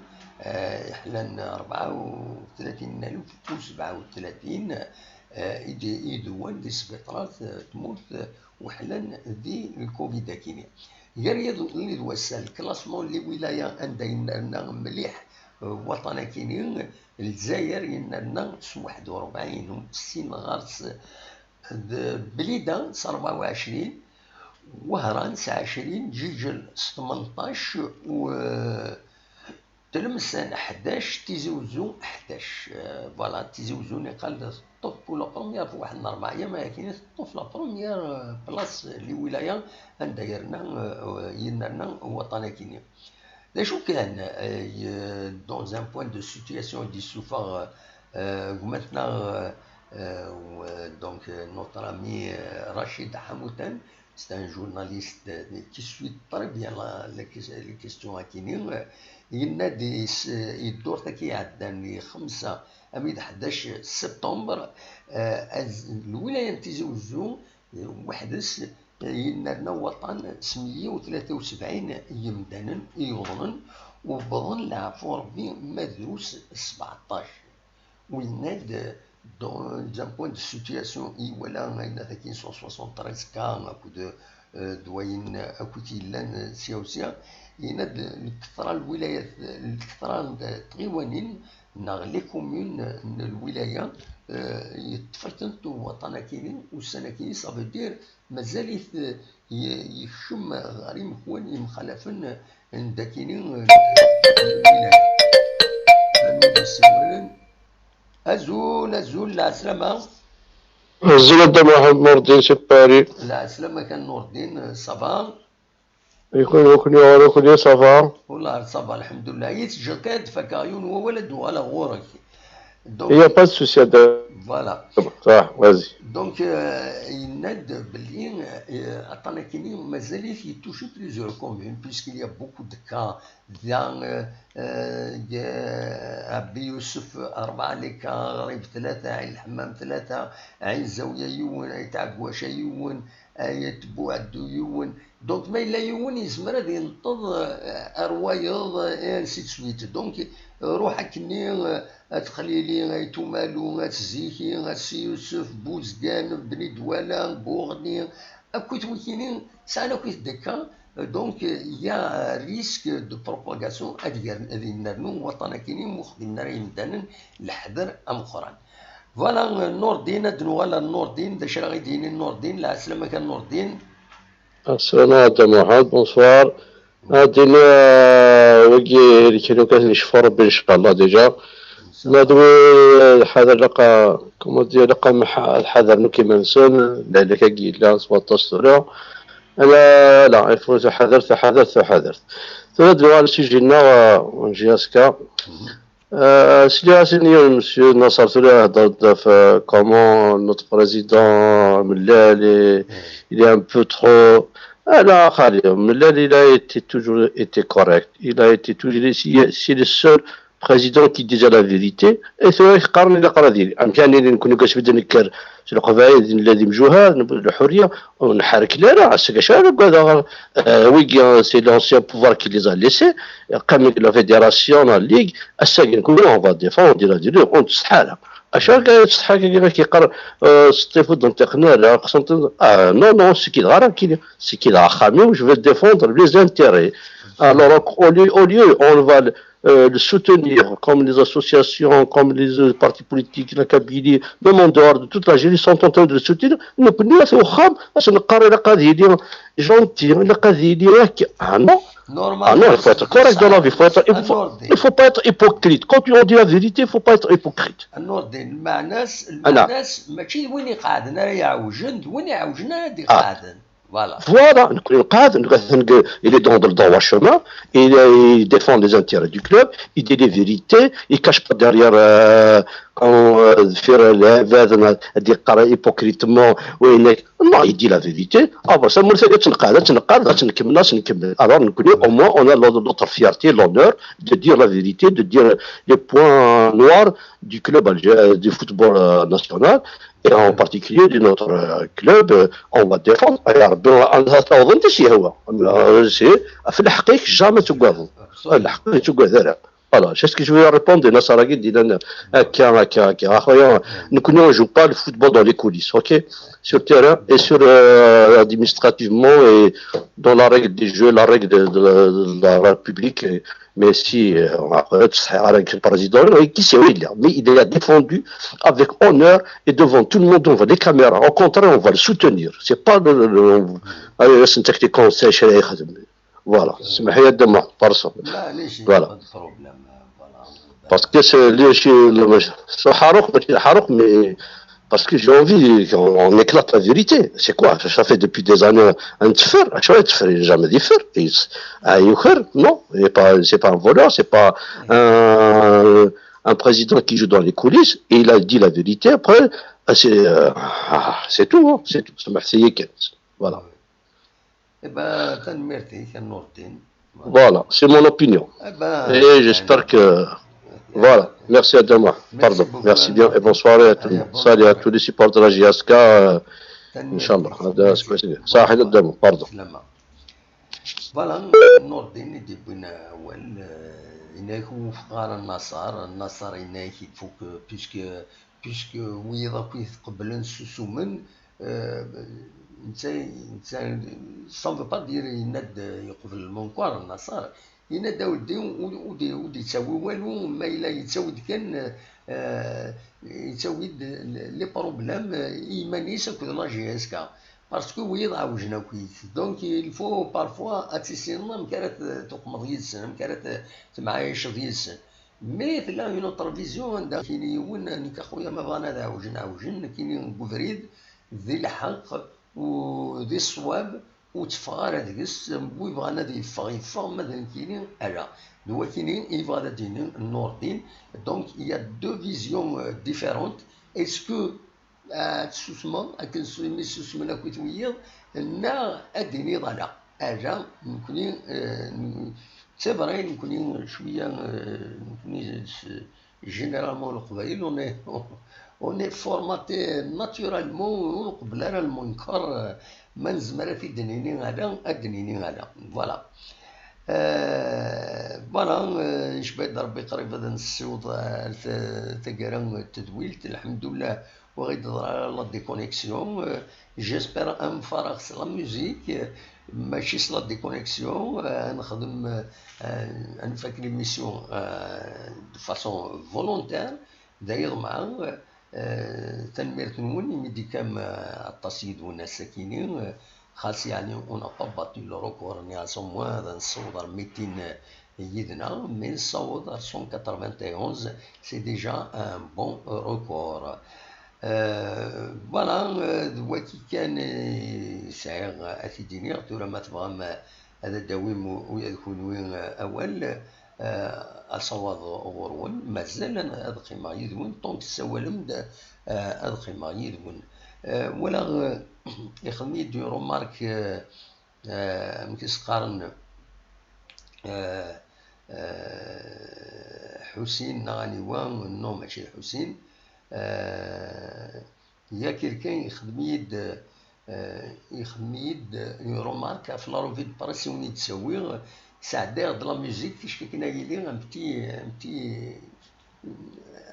euh, yeḥlan rebɛa u tlatin n alef u sebɛa u tlatin, euh, i d-, i d-wwan di sbiṭarat, euh, tmurt, euh, u ḥlan di lkovid akini. Gar yiḍ-, yiḍ wass-a, le classement n lwilaya anda yennerna mliḥ, euh, waṭan akini, Lezzayer yennerna s waḥed u rebɛin, sin ɣer-s d Blida s rebɛa u ɛecrin, Wehran s ɛecrin, Ǧiǧel s tmenṭac, u, eh, Tlemsan ḥdac, Tizi Uzzu ḥdac. Eh, voilà, Tizi Uzzu niqal teṭṭef pour la première fois, waḥed n rebɛa ayyam, ayakini teṭṭef la première, eh, place n lwilaya anda yerna, eh, yennerna waṭan akini. D acu kan, eh, dans un point de situation i d-yessufeɣ, eh, gma-tneɣ, eh, eh, donc, eh, notre ami, eh, Rachid Hamoutan, c'est un journaliste, eh, qui suit très bien la, la ques-, les questions akini, eh, yenna-d is-, eh, i ddurt-agi iɛeddan i xemsa armi d ḥdac septembre, eh, az-, lwilaya n Tizi Uzzu, eh, weḥd-s, eh, yennerna waṭan s meyya u tlata u sebɛin n yemdanen i yuḍnen, u wwḍen leɛfu Rebbi ma drus sbeɛṭac. U yenna-d, eh, dans, d'un point de situation, i wala ayen ataki cent soixante-treize cas akked, eh, d wayen akk i yellan, eh, sya u sya, yenna-d lketṛa n lwilayat, lketṛa n tɣiwanin neɣ les communes n lwilaya, eh, yeṭṭef-itent waṭan akini, ussan akini, ça veut dire mazal-it, eh, ye-, yekcem ɣer imekwan yemxalafen n dakini, eh, n lwilaya. Anu d-yessawalen. Azul, azul, lɛeslama. Azul a Dda Muḥend, Nurdin si Paris. Lɛeslama kan Nurdin, ça va? Yakun, yakun yuɣal, yakun, ça va? Wallah, ça va, lḥemdullah. I teǧǧiḍ kan ad d-fakeɣ yiwen wawal, ad d-uɣaleɣ ɣur-k. Donc, il n'y a pas de souci, Adam. Voilà. Ça, vas-y. Donc, euh, yenna-d belli, euh, aṭan akini mazal-it yettuci plusieurs communes, puisqu'il y a beaucoup de cas. Da, euh, euh, euh, Ɛebbi Yusef, rebɛa les cas, Ɣrib tlata, Ɛin Lḥemmam tlata, Ɛin Zawiya yiwen, Ayt Ɛegwaca yiwen, Ayt Buɛeddu yiwen. Donc, ma yella yiwen, yezmer ad yenṭeḍ, eh, ar wayeḍ, eh, et ainsi de suite. Donc, ruḥ akkenni, eh, At Xlili, Ayt Umalu, At Ziki, At Si Yusef, Buzgan, Bni Dwala, Buɣni, akkit wikini, sɛan akkit dekka. Donc, il y a un risque de propagation ad ger-, ad yennernu waṭan akini, mu xdimen ara yemdanen leḥder ameqqran. Voilà, Nurdin, ad nuɣal ar Nurdin, d acu ara ɣ-d-yini Nurdin? Lɛeslama kan Nurdin. Assalam a Dda Muḥend, bonsoir. Ad d-iniɣ, euh, wigi, d kra kan ad icfu Rebbi, inchallah, déjà. Ma d wi, euh, ḥader laqa, comment dire, laqa mḥ-, ad ḥadren akk iman-nsen, lehlak-agi yella s waṭas tura. Ala, ala, il faut taḥadert, taḥadert, taḥadert. Tura ad nuɣal sujet-nneɣ, euh, J S K. Euh, sliɣ-as i yiwen monsieur Nasser tura ihedder-d ɣef, euh, comment notre président Mellal est, il est un peu trop. Ala, xali, Mellal, il a été toujours été correct. Il a été toujours, c'est, c'est le seul président qui disait la vérité. Et tura qqaren ilaq ara diri. Amek yani, nekkni asmi d-nekker s leqbayel, nella d imjuhad, newwi-d lḥuriya, ur nḥerkel ara. Ass-agi acu ara ugadeɣ? Euh, wigi, c'est l'ancien pouvoir qui les a laissés. Qqimen deg la fédération, la ligue. Ass-agi nekkni, on va défendre, on dira, on ttsetḥi ara. Acu akka yettsetḥa kagi ma k-yeqqar, euh, s ṭṭifu d ntiqen, ala, qsent, ah, non, non, c'est qu'il rara kini, c'est qu'il axxam-iw, je vais défendre les intérêts. Alors, au lieu, au lieu, on va le, euh, le soutenir, comme les associations, comme les, euh, partis politiques, la Kabylie, même en dehors de toute l'Algérie, sont en train de le soutenir. Nekkni, at uxxam, ad s-neqqar, ilaq ad yili gentil, ilaq ad yili akka. Ah non, ah non, il faut être correct dans la vie, il faut être, il faut, il faut pas être hypocrite. Quand tu en dis la vérité, il faut pas être hypocrite. Nordin, lmeɛna-s, lmeɛna-s mačči d win iqeɛden ara iɛewjen, d win iɛewjen ara d-iqeɛden. Voilà. Voilà, nekkni nqeɛɛed, il est dans, dans le droit chemin, il, il défend les intérêts du club, il dit les vérités, il cache pas derrière, euh, quand, euh, deffir lɛibad, ad d-yeqqar hypocritement, oui, non, il dit la vérité. Ah, bon, ça, moi, c'est que tu ne, tu ne, tu ne, tu ne, alors, nous, au moins, on a notre fierté, l'honneur de dire la vérité, de dire les points noirs du club algé-, du football, euh, national, et en particulier de notre, euh, club, euh, on va défendre. Et, euh, ben, c'est, euh, c'est, في الحقيقة jamais تقاضوا. الحقيقة تقاضوا. Voilà, c'est ce que je veux répondre. Nasser Agid, il a, euh, qui a, qui a, qui a, ah, ouais, nous connaissons pas le football dans les coulisses, ok ? Sur le terrain et sur, euh, administrativement et dans la règle des jeux, la règle de, de la, de la République, et, mais si, euh, on a, euh, tu sais, avec le président, euh, qui c'est, oui, il a, mais il a défendu avec honneur et devant tout le monde, devant les caméras. Au contraire, on va le soutenir. C'est pas le, le, le, euh, c'est une tactique qu'on sait, voilà. سمح لي دابا personne. Voilà. Parce que c'est le, c'est le, c'est حاروق, ماشي حاروق, mais parce que j'ai envie qu'on éclate la vérité. C'est quoi ? Ça fait depuis des années un تفر. شنو تفر؟ Il n'a jamais dit تفر. Ah, يفر, non. Il est pas, c'est pas un voleur, c'est pas un, un président qui joue dans les coulisses. Et il a dit la vérité. Après, c'est, euh, ah, c'est tout, hein, c'est tout. سمح لي كان. Voilà. Eh ben, tanemmirt-ik, a Nordin. Voilà, c'est mon opinion. Eh ben, Et j'espère que, voilà, merci à demain. Pardon, merci bien et bonsoir à tous. Salut à tous les supporters de la J S K. Euh, Inch'Allah. صحيح, à demain. Pardon. Voilà, Nordin i d-yewwin awal, euh, yenna-ak ur wufqeɣ ara Nasser, Nasser yenna-ak il faut que, puisque, puisque wiyaḍ akk i tqeblen susumen, euh, netta, netta, ça ne veut pas dire yenna-d yeqbel lmunker, Nasser, yenna-d a weddi ur, ur d-, ur d-yettawi walu, ma yella yettawi-d kan, euh, yettawi-d les problèmes, euh, i yiman-is akked la J S K. Parce que wiyaḍ ɛewjen akk-it. Donc, il faut parfois ad tissineḍ amek ara t-, tuqmeḍ yid-sen, amek ara t-, temɛayaceḍ yid-sen. Mais tella une autre vision anda kini yiwen, nekk a xuya ma bɣan ad ɛewjen, ɛewjen, nekkini deg ubrid, di lḥeqq, u di ṣṣwab, ur tteffɣeɣ ara deg-s, wi bɣan ad yeffeɣ, yeffeɣ, ma d nekkini, ala. D wakini i yebɣa ad d-yini Nordin. Donc, il y a deux visions, euh, différentes. Est-ce que ad tsusmeḍ akken s-, mi ssusmen akk-it wiyiḍ, neɣ ad d-tiniḍ ala? Ala, nekkni, euh, c'est vrai, nekkni cwiya, euh, nekkni s-, généralement Leqbayel, on est, on est formaté naturellement ur nqebbel ara lmunker, euh, ma nezmer ad t-id-nini ala, ad d-nini ala. Voilà. Euh, voilà, euh, icba-d Rebbi qrib ad nessiweḍ ar t-, taggara n tedwilt, lḥemdullah. Ur ɣ-d-teḍra ara la déconnexion. Euh, j'espère amfareɣ s la musique, euh, mačči s la déconnexion. Euh, ad nexdem, euh, ad nfak l'émission, euh, de façon volontaire. D ay ḍemɛeɣ. Euh, tanemmirt-nwen imi d-tekkam, euh, aṭas yid-wen ass-akini. Euh, xas yeɛni on n'a pas battu le record-nni, à ce moins ad nessiweḍ ar mitin, euh, yid-neɣ, mais nessaweḍ ar cent quatre-vingt-onze, c'est déjà un bon record. Euh, voilà, euh, d waki kan, euh, sɛiɣ ad t-id-iniɣ. Tura ma tebɣam, euh, ad d-tawim u-, ula d kunwi, euh, awal, euh, asawaḍ ɣur-wen, mazal ad, ad qqimeɣ yid-wen, tant que tessawalem-d, euh, ad qqimeɣ yid-wen. Euh, walaɣ, euh, ixdem-iyi-d une remarque, euh, euh, amek i s-qqaren, euh, euh, Ḥusin neɣ aniwa, non, mačči d Ḥusin, euh, il y a quelqu'un ixdem-iyi-d, euh, ixdem-iyi-d une remarque ɣef la revue de presse i wen-id-ttawiɣ, sɛeddayeɣ-d la musique, ticki akken ad yili un petit, un petit,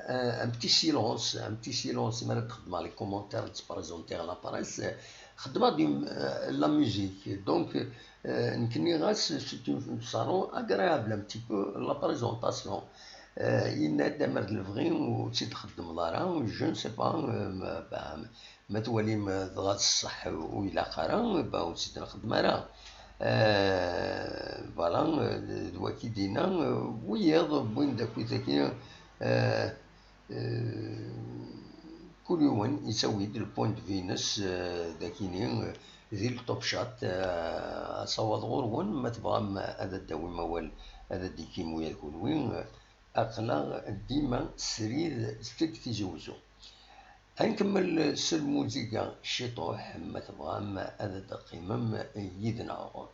un, un petit silence, un petit silence, mi ara d-xeddmeɣ les commentaires, ad d-présenter la presse, xeddmeɣ-d, euh, la musique. Donc, euh, nekni ɣas c'est une, ça rend agréable un petit peu la présentation. Euh, yenna-d amer d lebɣi ur tt-id-txeddmeḍ ara, je ne sais pas, euh, ma, bah, ma twalim, euh, dɣa d ṣṣeḥ ur ilaq ara, bah, ur tt-id-nxeddem ara. Euh, voilà, euh, d waki d-yenna, euh, wiyaḍ wwin-d akk-agi, euh, euh, kul yiwen yettawi-d le point de vue-ines, euh, d akini, euh, di le top chat, euh, asawaḍ ɣur-wen, ma tebɣam ad d-tawim awal, ad d-ikim ula d kunwi, euh, aql-aɣ dima srid seg Tizi Wezzu. Ad nkemmel s lmuziga ciṭuḥ, ma tebɣam ad d-teqqimem yid-neɣ.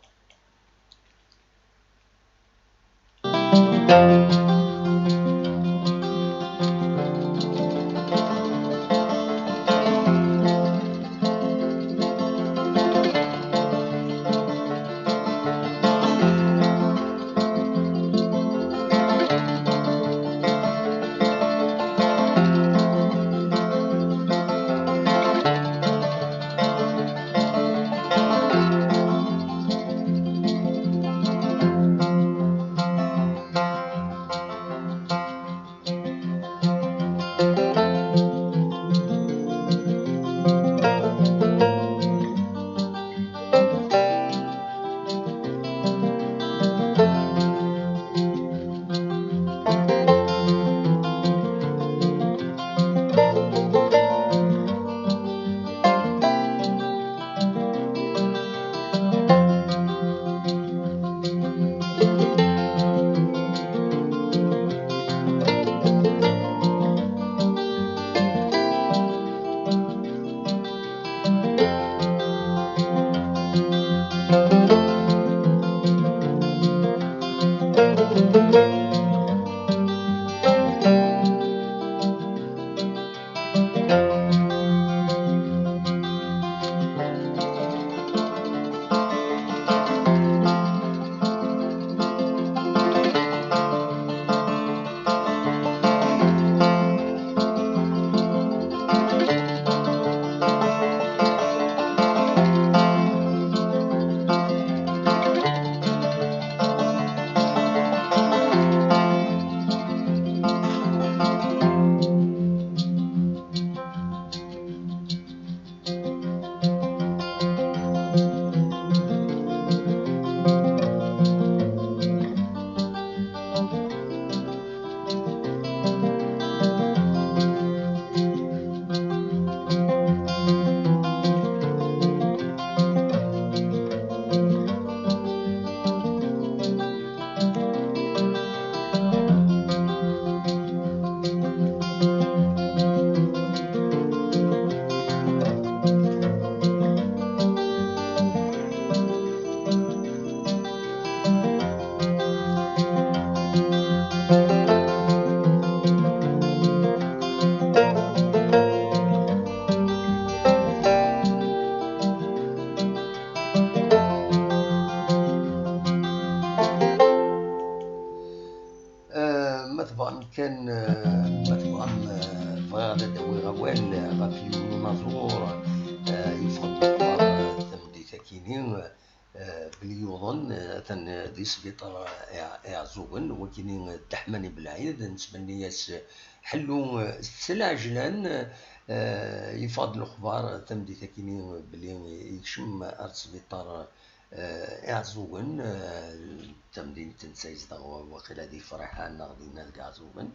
Ah, ma tebɣam kan, ah, ma tebɣam, ah, bɣiɣ ad d-awiɣ awal, ah, ɣef yiwen unaẓur, ah, yeffeɣ-d lexbar, ah, tameddit-akini, ah, belli yuḍen, ah, atan, ah, di sbiṭar, ah, Iɛ-, Iɛeẓẓugen, wakini, ah, Dda Ḥmani Belɛid, nettmenni-as, ah, ḥellu, ah, s lɛejlan, ah, yeffeɣ-d lexbar, ah, tameddit-akini, ah, belli yekcem ar sbiṭar, ah, Eh, Iɛeẓẓugen, eh, d tamdint netta yezdeɣ waqila di Friḥa neɣ dinna deg Iɛeẓẓugen.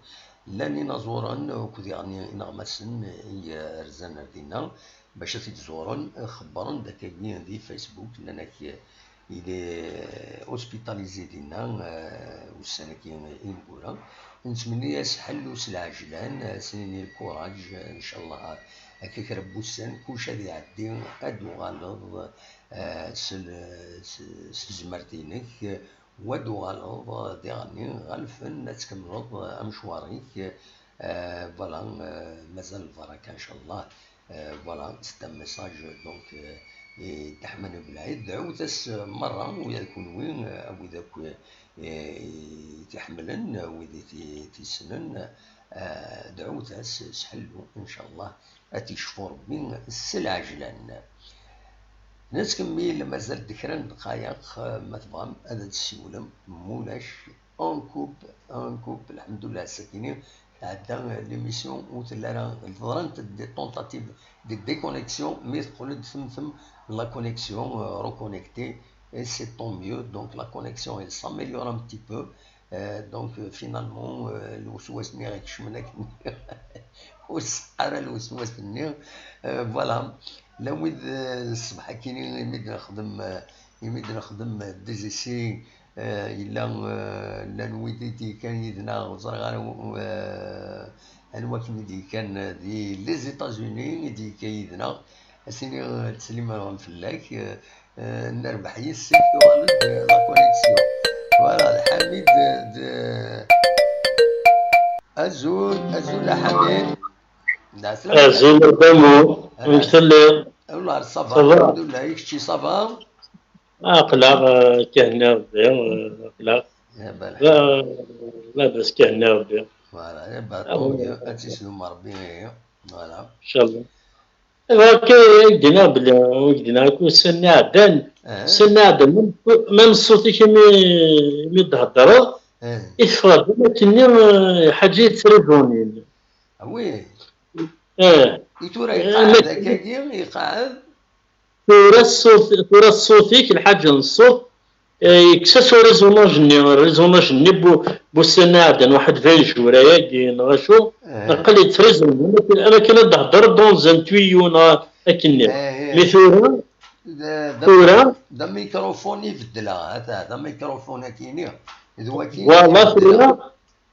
Llan inaẓuren akked yeɣni ineɣmasen i, eh, rzan ar dinna bac ad t-id-ẓuren. Eh, xebbren-d akkagi di Facebook, nnan-ak, eh, il est hospitalisé dinna, eh, ussan-agi ineggura. Nettmenni-as ḥellu s lɛejlan, eh, s nini lkuraǧ, eh, ncallah, eh, akka kra n wussan, kullec ad iɛeddi, ad d-tuɣaleḍ, eh, s l-, s, s tezmert-inek, eh, wa d-uɣaleḍ, eh, diɣenni ɣer lfen ad tkemmleḍ, eh, amecwar-ik, eh, voilà, eh, mazal lbaraka, ncallah. Eh, voilà, c'est un message, donc, eh, i Dda Ḥmani Belɛid, dɛut-as, eh, merra, ula d kunwi, eh, a wid akk, eh, i t-iḥemmlen, eh, wid i t-, i t-issnen, eh, Ah, dɛut-as s ḥellu, ncallah ad t-icfu Rebbi s lɛejlan. Nettkemmil, mazal-d kra n ddqayeq, ma tebɣam ad d-tessiwlem, mulac, on coupe, on coupe, lḥemdullah, ass-akini tɛedda l'émission ur telli ara, ḍrant des tentatives de déconnexion, mais teqqel-d temtem la connexion, euh, reconnectée, et c'est tant mieux, donc la connexion elle s'améliore un petit peu. Euh, donc, euh, finalement, euh, lweswas-nni ikecmen akken ur tesɛa ara lweswas-nni. Euh, voilà. Lawid, euh, ṣṣbeḥ-akini imi d-nexdem, euh, imi d-nexdem, euh, des essais, euh, yella, euh, llan wid i d-yekkan yid-neɣ, ur ẓriɣ ara, euh, anwa akken i d-yekkan, euh, di les États-Unis i d-yekka yid-neɣ. Ad s-iniɣ, euh, ttsellimen fell-ak. Euh, euh, nerbeḥ yis-k, tuɣal-d la connexion. Voilà, Lḥamid de, de... Azul, azul a Ḥamid. Ɛeslama. Azul a Damu. Ah, amek telliḍ? Wallah, ça va, ça va, alhamdulillah. I kečči, ça va? Aql-aɣ, euh, kehni Rebbi, euh, aql-aɣ. Eh ben, la, labas, kehni Rebbi. Voilà, eh ben, ah, tant mieux. Ad tisnum Rebbi, eh, voilà. Inchallah. Akka i d-iniɣ belli, i d-iniɣ akk ussan-nni iɛeddan, eh, ussan-nni iɛeddan, même, même ṣṣut-ik imi, imi d-theddreḍ, eh, i teffeɣ-d am akken-nni, eh, lḥaǧa yettruẓunin. Ah oui. Eh. I tura, eh, yeqɛed akkagi, yeqɛed? Tura ṣṣut, tura ṣṣut-ik, lḥaǧa n ṣṣut, eh, yekkes-as urizunaj-nni, urizunaj-nni bu, bu ssan iɛeddan, waḥed vingt jours ayagi, neɣ acu, eh, aql-i ttrizun, am akken, am akken ad d-thedreḍ dans un tuyau, neɣ akken-nni. Eh, eh. Mi tura, d, d, tura, d amikrufun i beddleɣ, ata, d amikrufun akini, d wakin i beddleɣ. Voilà, tura,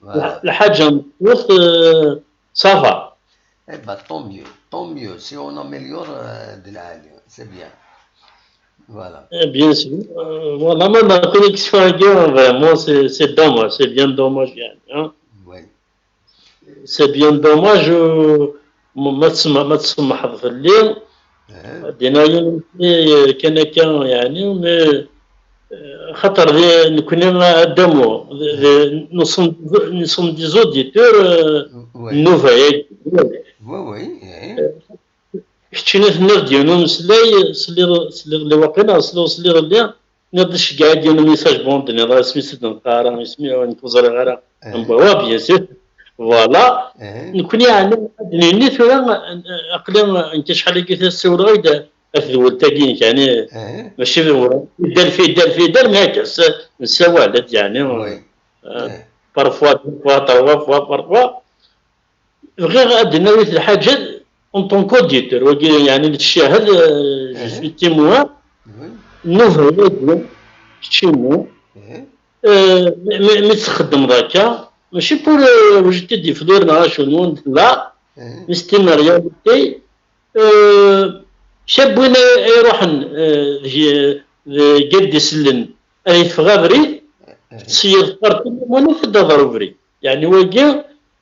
voilà, lḥaǧa n ṣṣut, eh, ça va. Eh ben, tant mieux, tant mieux. Si on améliore, euh, de la, c'est bien. Voilà. Eh, bien sûr. Euh, voilà, même la connexion ailleurs, vraiment, c'est, c'est dommage, c'est bien dommage, يعني, hein. Oui. C'est bien dommage, euh, ma, ma تسمح, ma تسمح, Dina yiwen kan akka, yeɛni, mais, euh, xaṭer d nekkni, a Damu, d, d, nous sommes, nous sommes des auditeurs, euh, oui, nnuba-agi. Oui, oui, eh. Keččini tenniḍ-d yiwen umeslay, sliɣ, sliɣ li waqila, sliɣ, sliɣ li, tenniḍ-d iceggeɛ-d yiwen umessage, bon, d-nniḍ, isem-is ur d-neqqar ara, isem-is nekk ur ẓriɣ ara. Eh. Mbawa, bien sûr. Voilà. Eh. Nekkni, yeɛni, ad d-nini tura, eh, aql-i, eh, nekk acḥal-agi ssiwleɣ-ak-d ɣef tedwilt-agi-inek, yeɛni, eh, mačči d wura, fidèle, fidèle, fidèle, mais akka, s-, nessawal-d, yeɛni, oui, eh, eh, parfois, deux fois, trois fois, parfois. Bɣiɣ ad d-nawi lḥaǧa en tant qu'auditeur, wagi, yeɛni, d ccahid, eh, je suis témoin, oui, nnuba-agi, keččini, eh, eh, mi, mi, mi txeddmeḍ akka, mačči pour, euh, jeter des fleurs neɣ acu, loin de là, eh, mais c'est une réalité. Euh, kra n win ay, ay iruḥen, euh, deg, deg ad d-isellen, ad yeffeɣ abrid, eh, eh, tseyyeḍ partout, wani tedda ɣer ubrid. Yeɛni wagi,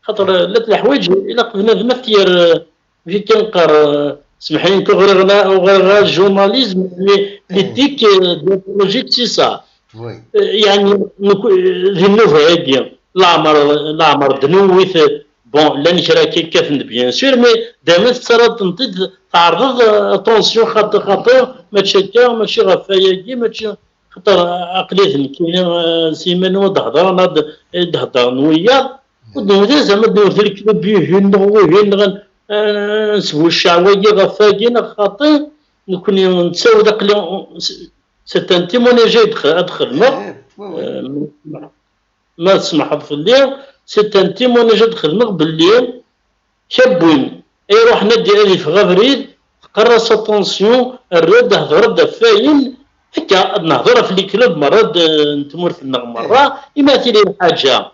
xaṭer, eh, llant leḥwayeǧ, ilaq bnadem ad t-yerr, euh, Amek i neqqar, eh, semḥ-iyi, nekk ur ɣriɣ la, ur ɣriɣ la journalisme, mais, eh, l'éthique, eh, déontologique, c'est ça. Oui. Eh, yeɛni, nekk, eh, di nnuba-agi, leɛmer, leɛmer d newwit, eh, bon, llan kra akka kkaten-d, bien sûr, mais dayma tettarraḍ-tent-id, tɛerḍeḍ, eh, attention, xaṭi, xaṭi, mačči akka, mačči ɣef wayagi, mačči, xaṭer, eh, aql-i d nekkini, eh, s yiman-iw ad d-hedreɣ, neɣ ad d-, ad d-hedren wiyaḍ, ur d-newwet ara zeɛma ad newwet lekdeb ihin neɣ wihin, neɣ, eh, nesbucceɛ wagi ɣef wagi neɣ xaṭi, nekkni nettawi-d aql-i, c'est un témoignage ad x-, ad xedmeɣ. Eh, oui, oui. Eh, ma, ma tsemḥeḍ fell-i, c'est un témoignage ad xedmeɣ belli kra n win iruḥen ad, ad yeffeɣ abrid, teqqar-as attention, err-d, hder-d ɣef wayen, akka ad nehder ɣef les clubs merra d, n tmurt-nneɣ merra, eh, imi tili lḥaǧa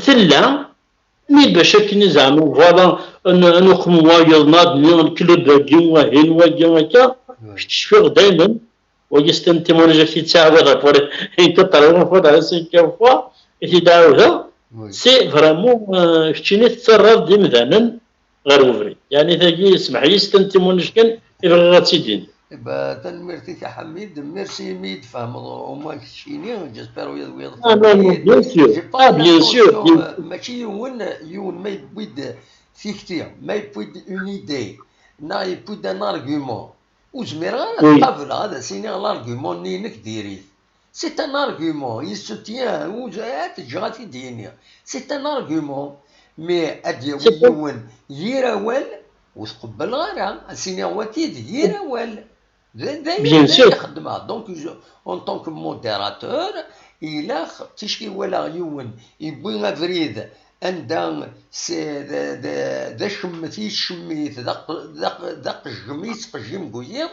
tella, mi bac akken i zeɛma, voilà, n-, nuqem wayeḍ, naḍni, club-agi, wahin, wagi, akka, ouais, kečč cfiɣ daymen, wagi c'est un témoignage ak-t-id-ttɛawadeɣ pour une quatrième fois, neɣ cinquième fois, i t-id-ɛawdeɣ, ouais, c'est vraiment, euh, keččini tettarraḍ-d imdanen ɣer ubrid. Yeɛni tagi, semḥ-iyi, c'est un témoignage kan i bɣiɣ ad tt-id-iniɣ. Bah, tanemmirt-ik a Ḥamid, merci imi i d-tfehmeḍ au moins keččini, j'espère wiyaḍ wiyaḍ Ah, non, non, bien sûr. Ah, bien sûr. Mačči yiwen, yiwen ma yewwi-d tikti, ma yewwi-d une idée, neɣ yewwi-d un argument, ur zmireɣ ara ad qableɣ ad as-iniɣ l'argument-nni-inek diri-t. C'est un argument, il soutient, ad t-ǧǧeɣ ad t-id-yini. C'est un argument, mais ad d-yawi yiwen yir awal, ur t-qebbleɣ ara, ad s-iniɣ waki d yir awal. D ayen xeddmeɣ. Donc, en tant que modérateur, ilaq ticki walaɣ yiwen yewwi abrid anda d acemmet i yettcemmit, d aqejjem i yettqejjim deg wiyiḍ,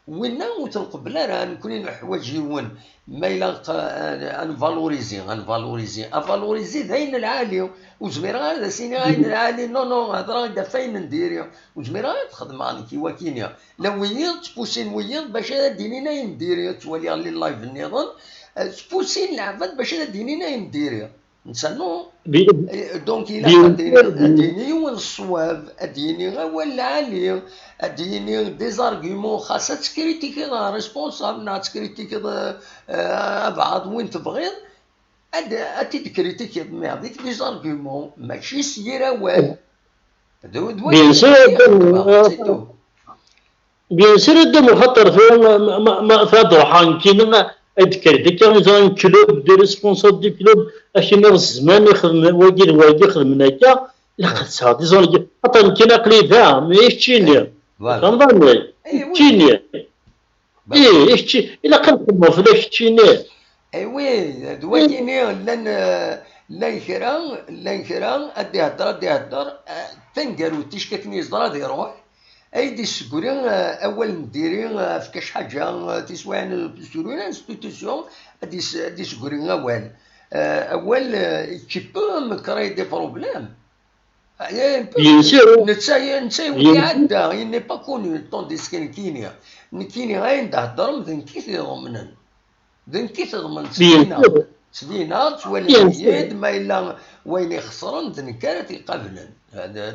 winna ur t-nqebbel ara. Nekkni neḥwaǧ yiwen, ma ilaq ad nvalorizi, ad nvalorizi, ad valorizi d ayen lɛali. Ur zmireɣ ara ad as-iniɣ ayen lɛali, non, non, hedreɣ-d ɣef ayen n diri. Ur zmireɣ ara ad t-xedmeɣ nekk i wakini. La wiyiḍ ttpusin wiyiḍ bac ad d-inin ayen n diri. Ttwaliɣ li live nniḍen, ttpusin leɛbad bac ad d-inin ayen n diri. Netta non. Donc ilaq ad d-yini yiwen ṣṣwab, ad d-yini awal lɛali, ad d-yini des arguments, xas ad tekkritikiḍ un responsable neɣ ad tekkritikiḍ abɛaḍ win tebɣiḍ, ad t-id-tekkritikiḍ, mais avec des arguments, mačči s yir awal. Bien sûr, bien sûr, ad d-ameɣ xaṭer tura ma ad ruḥeɣ nekkini ad d-kkreɣ akka iẓra un club, des responsables du club, ad k-iniɣ zzman ixdem wagi d wagi xedmen akka, ilaq ad tesɛuḍ iẓra xaṭer nekkini aql-i da, mais keččini, tfehmeḍ-aneɣ, keččini. Ih, kečči, ilaq ad nxemmem fell-ak keččini. Ewi, d wagini llan, llan kra, llan kra, ad d-ihedder, ad d-ihedder, taneggarut ticki akken yeẓra ad iruḥ, ad d-isseggri awal n diri, efk-as ḥaǧa, tiswiɛin, une institution, ad d-isseggri awal. Awal, qui peut me créer des problèmes. Bien sûr. Netta, netta iɛedda, il n'est pas connu, tandis que nekkini, nekkini ayen d-heddrem d nekk i t-iḍemnen. D nekk i t-iḍemnen, ttbineɣ, ttbineɣ, ttwalin-iyi-d, ma yella wayen ixesren d nekk ara t-iqablen.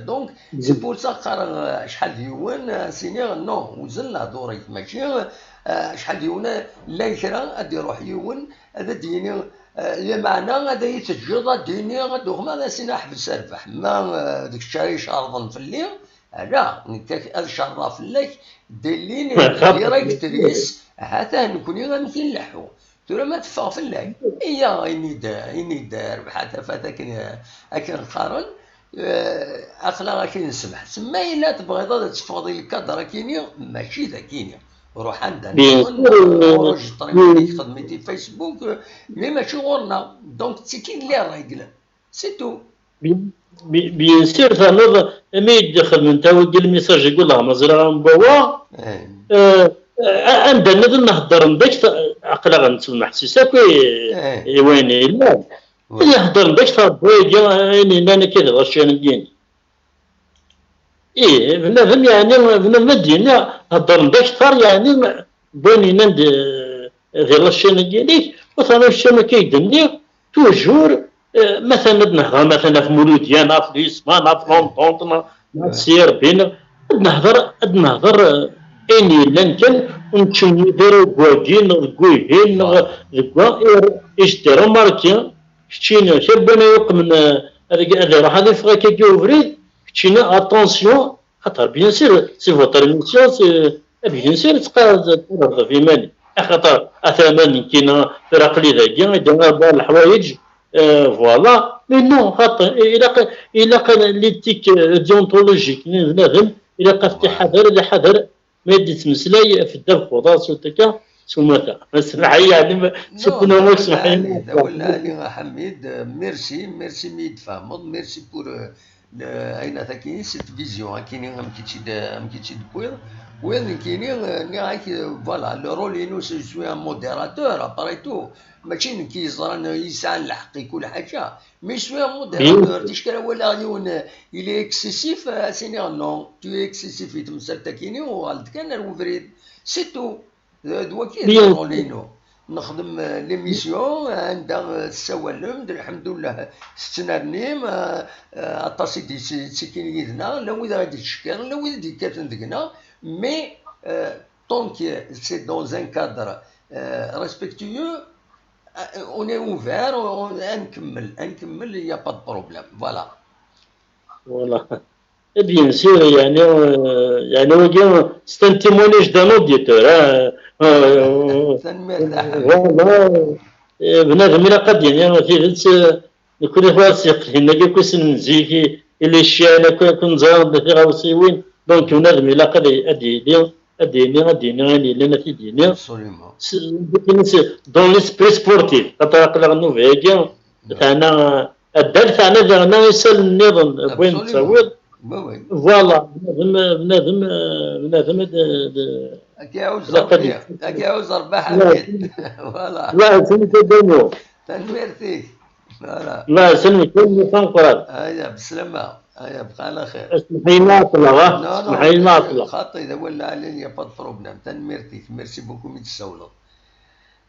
Donc, c'est pour ça qqareɣ acḥal d yiwen, as-iniɣ non, uzen lehdur-ik, mačči acḥal d yiwen, llan kra ad d-iruḥ yiwen, ad d-yini, lameɛna ad iyi-teǧǧeḍ ad d-iniɣ, ad d-uɣmeɣ, ad as-iniɣ ḥbes a rrbeḥ, ma d kečč ara icerḍen fell-i, ala, nekk ad cerḍeɣ fell-ak, des lignes directrices, ha-t-a nekkni amek i nleḥḥu. Tura ma teffeɣ fell-ak, iyya ini-d, ini-d a rrbeḥ a tafat akken, akken qqaren, aql-aɣ akken nesmeḥ. Ma yella tebɣiḍ ad teffɣeḍ i lkadr akini, mačči d akini. Ruḥ anda nniḍen, enregistrement i txedmit i Facebook, mais mačči ɣur-neɣ. Donc, d tiki les règles. C'est tout. Bien sûr, terniḍ, imi i d-xedmen tawagi lmisaj deg ullaɣ ma ẓriɣ am bawa, anda nniḍen heddren deg, aql-aɣ nettemḥessis akk i wayen yellan. Ad iheddren d akteṛ n wayagi ayen yellan akka di lacyan-agi. Ih, bnadem yeɛni, bnadem ad d-yini heddren d akteṛ yeɛni n wayen yellan di lacyan-agi-inek, u terniḍ kečč am akka i d-nniɣ, toujours, matan ad nehder matan ɣef Muludyan, ɣef l'USMA, ɣef l'Entente, neɣ neɣ s yirebbi, neɣ ad nehder, ad nehder ayen yellan kan, ur nettcemmid ara deg wagi neɣ deg wihin neɣ deg wa. Ijdi remarki, keččini kra n win ay uqmen ad iruḥ ad iffeɣ akkagi ubrid, keččini attention, xaṭer bien sûr c'est votre émission, c'est bien sûr tettqadar ɣef iman-ik, axaṭer atan nekkini tura aql-i dagi, i d-nehder leḥwayeǧ. Voilà, mais non, xaṭi, ilaq, ilaq l'éthique déontologique n bnadem, ilaq ad t-iḥader, ad iḥader ma d-yettmeslay ɣef ddabex uḍar s uṭika s umata. Semḥ-iyi, yeɛni, sukun-awen, semḥ-iyi. D awal lɛali a Ḥamid, merci, merci mi yi-d-tfehmeḍ, merci pour ayen akini, cette vision akini, amek i tt-id, amek i tt-id-tewwiḍ. Wiyaḍ nekkini, nniɣ-ak, voilà, le rôle-inu, je suis un modérateur, après tout. Mačči nekk i yeẓran, yesɛan lḥeqq i kul ḥaǧa. Mais je suis un modérateur, ticki ara walaɣ yiwen, il est excessif, ad s-iniɣ non, tu es excessif i temsalt akini, uɣal-d kan ar webrid. C'est tout. D waki i d rôle-inu. Nexdem l'émission anda tessawalem-d, lḥemdullah, tettnernim, aṭas i d-yettikin yid-neɣ, llan wid ara d-yettcekkiren, llan wid i d-yekkaten deg-neɣ, mais tant que c'est dans un cadre euh, respectueux, euh, on est ouvert, on, on, à nkemmel, à nkemmel, il n'y a pas de problème. Voilà. Voilà. Eh bien sûr, يعني, euh, يعني, c'est un témoignage d'un auditeur. Hein. Euh, Tanemmirt, Ahmed. Voilà. Eh, bnadem ilaq ad d-yini tidet, eh, nekkni ur tt-yeqlin, akka akk isem n zik, i les chaînes, akk, akk neẓra tiɣawsiwin, donc bnadem ilaq ad, ad yili, ad yini, ad yini ayen yellan, ad t-id-yini. Absolument. S- Dans l'esprit sportif, xaṭer aql-aɣ nnuba-agi, teɛna addal, teɛna daɣen isallen nniḍen, win Absolument. Tettawiḍ. Oui, oui. Voilà, bnadem, bnadem, eh, bnadem ad, ad, Ad k-iɛuz Ilaq ad Rebbi, yefk- ad k-iɛuz Rebbi Voilà. Ḥamed. Voilà. Voilà, c'est une bonne mot. Tanemmirt-ik. Voilà. Voilà, c'est une bonne mot encore. Aya, beslama. Aya, bqa ɛla xir. Smeḥ-iyi ma ɛeṭṭleɣ, ah. Non, non, Smeḥ-iyi ma ɛeṭṭleɣ. Xaṭi, d awal lɛali, il n'y a pas de problème. Tanemmirt-ik. Merci beaucoup mi d-tessawleḍ.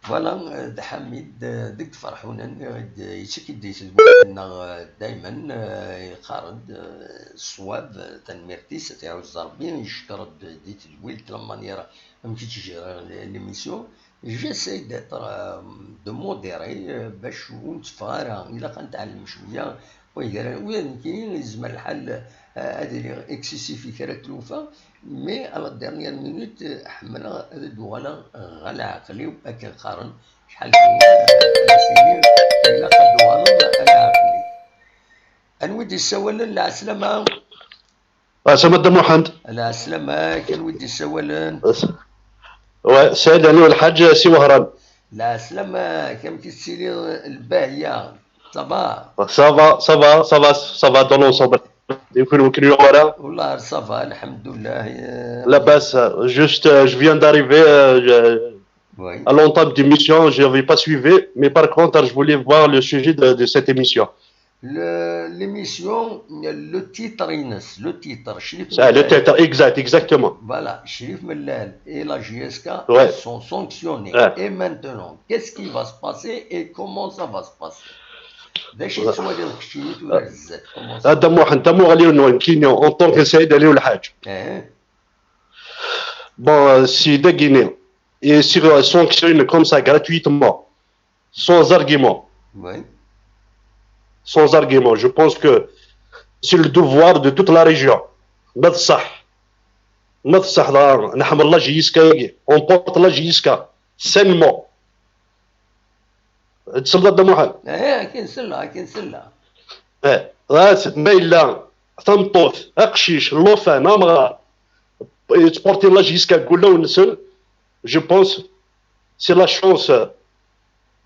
Voilà, euh, d Ḥamid, euh, deg Ferḥunen, euh, d- yettaki-d i tedwilt-nneɣ, euh, daymen, euh, yeqqar-d, euh, ṣṣwab, euh, tanemmirt-is, ad t-iɛuzz Rebbi, yeckeṛ-d di tedwilt, la manière amek i ttjiriɣ l- l'émission. J'essaie d'être, euh, de modérer, euh, bac ur netteffeɣ ara, ilaq ad nɛellem cwiya. Wi d ara, ula d nekkini yezmer lḥal, eh, ad iliɣ excessif i kra n tlufa, mais à la dernière minute, eh, ḥemmleɣ ad d-uɣaleɣ ɣer leɛqel-iw, akken qqaren, acḥal d win, eh, ad as-iniɣ, ilaq ad d-uɣaleḍ ɣer leɛqel-ik. Anwa i d-yessawalen? Lɛeslama. Ɛeslama Dda Muḥend. Lɛeslama-k, anwa i d-yessawalen? Ouais, Saɛid Ɛli Lḥaǧ si Wehran. Lɛeslama-k, amek i tettiliḍ lbahya? Ça va? Ça va, ça va, ça va, ça va dans l'ensemble. Et puis, le client, voilà. Wallah, ça va, alhamdoulilah. Euh, Labas, juste, euh, je viens d'arriver euh, je- oui. À l'entame d'émission, je n'avais pas suivi, mais par contre, je voulais voir le sujet de, de cette émission. Le- L'émission, le titre, Inès, le titre, Chérif Ah, le Mellal. Titre, exact, exactement. Voilà, Chérif Mellal et la J S K Ouais. Sont sanctionnés. Ouais. Et maintenant, qu'est-ce qui va se passer et comment ça va se passer? D acu i tettwaliḍ keččini tura ar zdat? Comment ça- Dda Muḥend, tamuɣli-inu nekkini en tant que Saɛid Ɛli Lḥaǧ. Eh, Bon, euh, si dagini, et si euh, sanctionne comme ça gratuitement, sans argument, oui. Sans argument, je pense que c'est le devoir de toute la région. Ma d ṣṣeḥ, ma d ṣṣeḥ, dɣa nḥemmel la J S K-agi, on porte la J S K sainement. Tesleḍ a Dda Muḥend? Eh, akken selleɣ, akken selleɣ. Eh, ɣas ma yella tameṭṭut, aqcic, llufan, amɣar, yettporti la J S K deg wulawen-nsen, je pense c'est la chance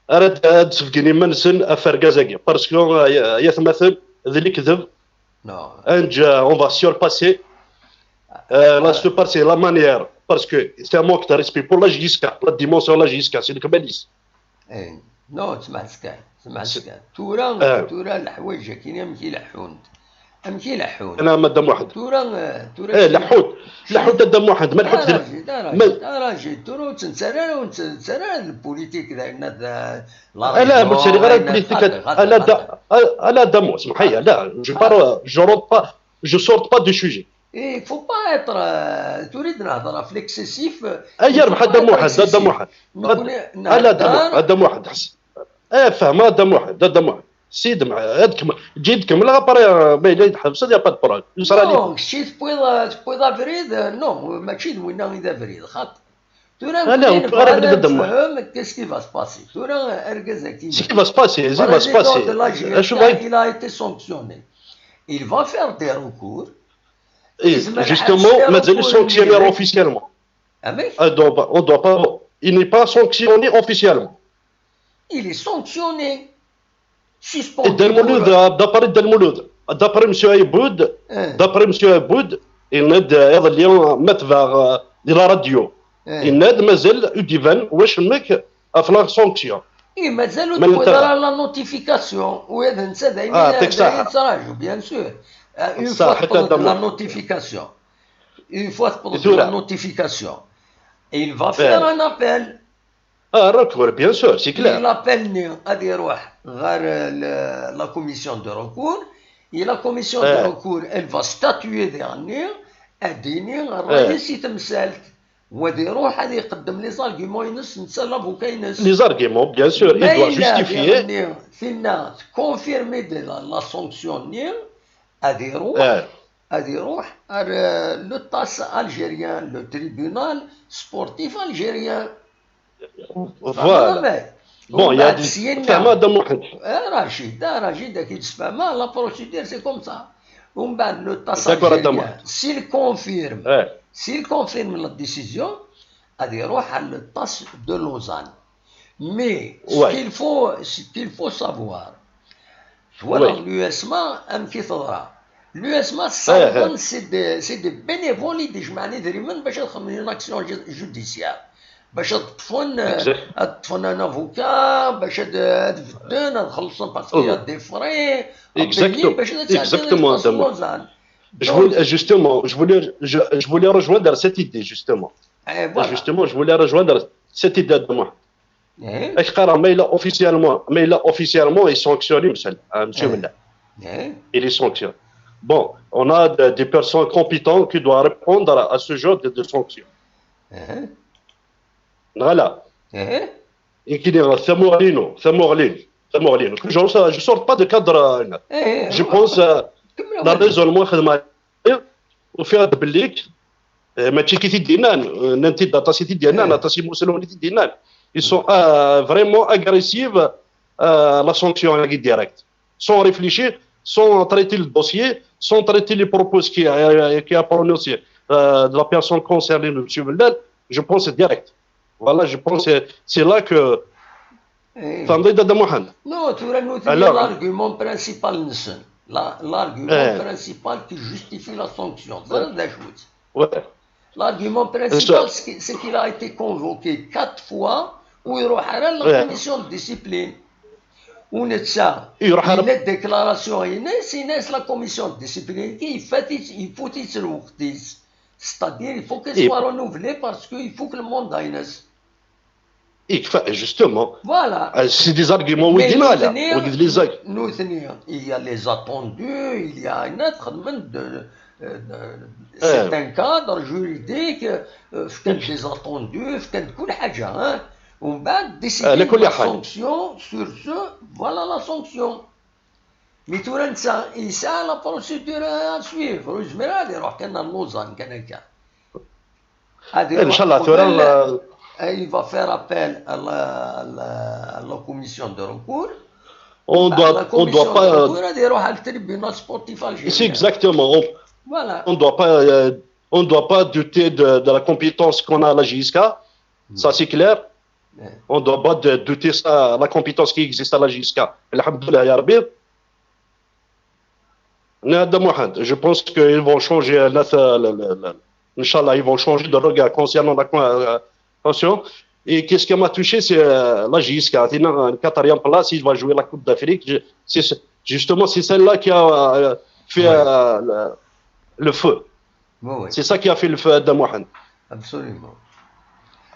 ara d- ad d-sbeggen iman-nsen ɣef urgaz-agi. Parce que, ay- ay atmaten, d lekdeb, Non. And euh, on va surpasser euh, la, surpasser la manière. Parce que c'est un manque de respect pour la J S K, la dimension de la J S K, c'est le Kamalis. Eh, non, c'est masqué, c'est masqué. Tura, Euh. tura, leḥwayeǧ-agi amek i leḥḥunt. Amek i leḥḥunt. أنا مدام واحد. Tura, eh, tura. Eh, leḥḥunt. Leḥḥunt a Dda Muḥend, ma leḥḥunt. Aragi, aragi, Mais- aragi. Tura ur ttnettara ara, ur ttnettara ara d politique, d ayen ad, la أنا religion, ما تسالي غير d ayen politique. xaṭi, xaṭi, أنا xaṭi. دا أنا دامو، اسمح لي، لا، je parle, je rentre pas, je sors pas du sujet. Il faut pas être, euh, تريد نهضر في l'excessif. اي يربح هذا موحد، هذا موحد. نكون هذا موحد، هذا موحد. ايه، فاهم، هذا موحد، هذا موحد. سيد مع- هاد كم جيت كمل ابري ما الا يتحبس يا با دو بروبليم. يصرى لي. Non, si تبويض تبويض افريد، non, ماشي دوينا اذا افريد خاطر. ترى لا، لا، وكيف غير هذا الدم؟ فهم qu'est-ce qui va se passer. ترى ارجع زكي. سي كي فا سباسي، سي كي فا سباسي. شو باغي؟ Il a été sanctionné. Il va faire des recours. اي جوستومون مازال سانكسيوني اوفيسيالمون. اميك؟ On doit pas, on doit pas, il n'est pas sanctionné officiellement. Il est sanctionné. Suspendu. Dda Lmulud, d'après Dda Lmulud, d'après monsieur Ayboud, d'après monsieur Ayboud, il n'a de la radio, il n'a de مازال ur d-iban واش مك افلار سانكسيون. اي مازال لا نوتيفيكاسيون وهذا نسى دايما. اه يعطيك الصحه. Bien sûr. Une fois تفضل la notification. Une fois تفضل la notification. Il va faire un appel. اه راكور بيان سور سي كلير. لابيل ني غادي يروح غير لا كوميسيون دو ريكور. اي لا كوميسيون دو ريكور ال فا ستاتوي ديرني اديني الرئيس يتمسالت. Wa ad iruḥ ad iqeddem les arguments-ines netta, l'avocat-ines. Les arguments, bien sûr, il Ma doit yella justifier. diɣenni tinna tconfirmer-d la, la sanction-nni, ad iruḥ, Eh, ad iruḥ ar euh, le TAS algérien, le tribunal sportif algérien. voilà. Mais Bon, il y a des... Syenna. Fehmeɣ a Dda Muḥend. Eh, Rachid, ah, Rachid, ad k-id-sfehmeɣ, la procédure c'est comme ça. Umbeɛd le TAS D'accord, a Dda algérien, Muḥend. S'il confirme, Eh, s'il confirme la décision, ad iruḥ à le TAS de Lausanne. Mais ce Ouais. qu'il faut, ce qu'il faut savoir, voilà, Oui. l'USMA, amek i teḍra. L'USMA, Eh, eh. c'est des, c'est des bénévoles i d-ijemɛen idrimen bac ad xedmen une action ju- judiciaire. Bac ad ṭṭfen, Exact. ad ṭṭfen un avocat, bac ad, ad bedden, ad xellṣen parce qu'il y a des frais à Exact. payer, bac ad Exactement, ad Dda Muḥend. Lausanne. Je voulais, justement, je voulais, je, je voulais rejoindre cette idée, justement. Eh, voilà. Justement, je voulais rejoindre cette idée de moi. Eh, Ak qqareɣ, ma yella officiellement, ma yella officiellement, il est sanctionné, monsieur, euh, monsieur Eh. Mellal. eh, Il est sanctionné. Bon, on a de- des personnes compétentes qui doivent répondre à ce genre de, de sanctions. eh, Voilà. eh. Et qui dit, Tamuɣli-inu, Tamuɣli-inu, Tamuɣli-inu. Je ne sors pas de cadre, euh, Eh, je pense, euh, كمل la أولي. raison, moi, خدمة, وفيها بليك, euh, ماشي كي تيدينان, euh, نانتي داتا سي تيدينان, Eh. اتا سي موسلوني تيدينان. Ils sont euh, vraiment agressifs, euh, la sanction directe. Sans réfléchir, sans traiter le dossier, sans traiter les propos qui, euh, qui a prononcé euh, de la personne concernée, monsieur Mellal, je pense direct. Voilà, je pense que c'est là que Eh. تنضيد هذا محمد. Non, tura nutni Alors, l'argument principal-nsen. La- L'argument Eh. Principal qui justifie la sanction. Ẓriɣ d acu-tt. Ouais. L'argument principal, Nsa- c'est c'est qu'il a été convoqué quatre fois u iruḥ ara la Ouais. Commission de discipline. U netta, Iruḥ ara- il a déclaration-ines, ines la Commission de discipline, il faut, il faut lweqt-is. C'est-à-dire, il faut qu'elle Et- soit renouvelée parce qu'il faut que le mandat-ines. يكفى, justement. Voilà. Euh, c'est des arguments Mais ويدينا على nutni, ويد les arguments. Nutni, il y a les attendus, il y a une autre de, de, de- Eh. C'est un cadre juridique, euh, fkan des attendus, fkan كل حاجة, hein. ومن بعد décider على كل la حال. Sanction sur ce, voilà la sanction. Mais tura netta, yesɛa la procédure à suivre, ur yezmir ad iruḥ kan à Lausanne kan akka. Ad iruḥ إن شاء الله, tura, قبل- euh, Eh, il va faire appel à la, à la, à la commission de recours. On La doit, on commission doit pas. De recours, ad iruḥ à le tribunal sportif algérien. C'est exactement. On, Voilà. On doit pas, euh, on doit pas douter de, de la compétence qu'on a à la J S K. Ça, c'est clair. Ouais. On doit pas de- douter ça, la compétence qui existe à la J S K. الحمد لله يا ربي. Nada Mohamed, je pense qu'ils vont changer, euh, la, la, la, la, Inch'Allah, ils vont changer de regard concernant la con- euh, convention. Et qu'est-ce qui m'a touché, c'est euh, la J S K. C'est une quatrième place, il va jouer la Coupe d'Afrique. Je- c'est ce- Justement, c'est celle-là qui a euh, fait Ouais. euh, le, le feu. Oui, oui, C'est ça qui a fait le feu à Mohamed. Absolument.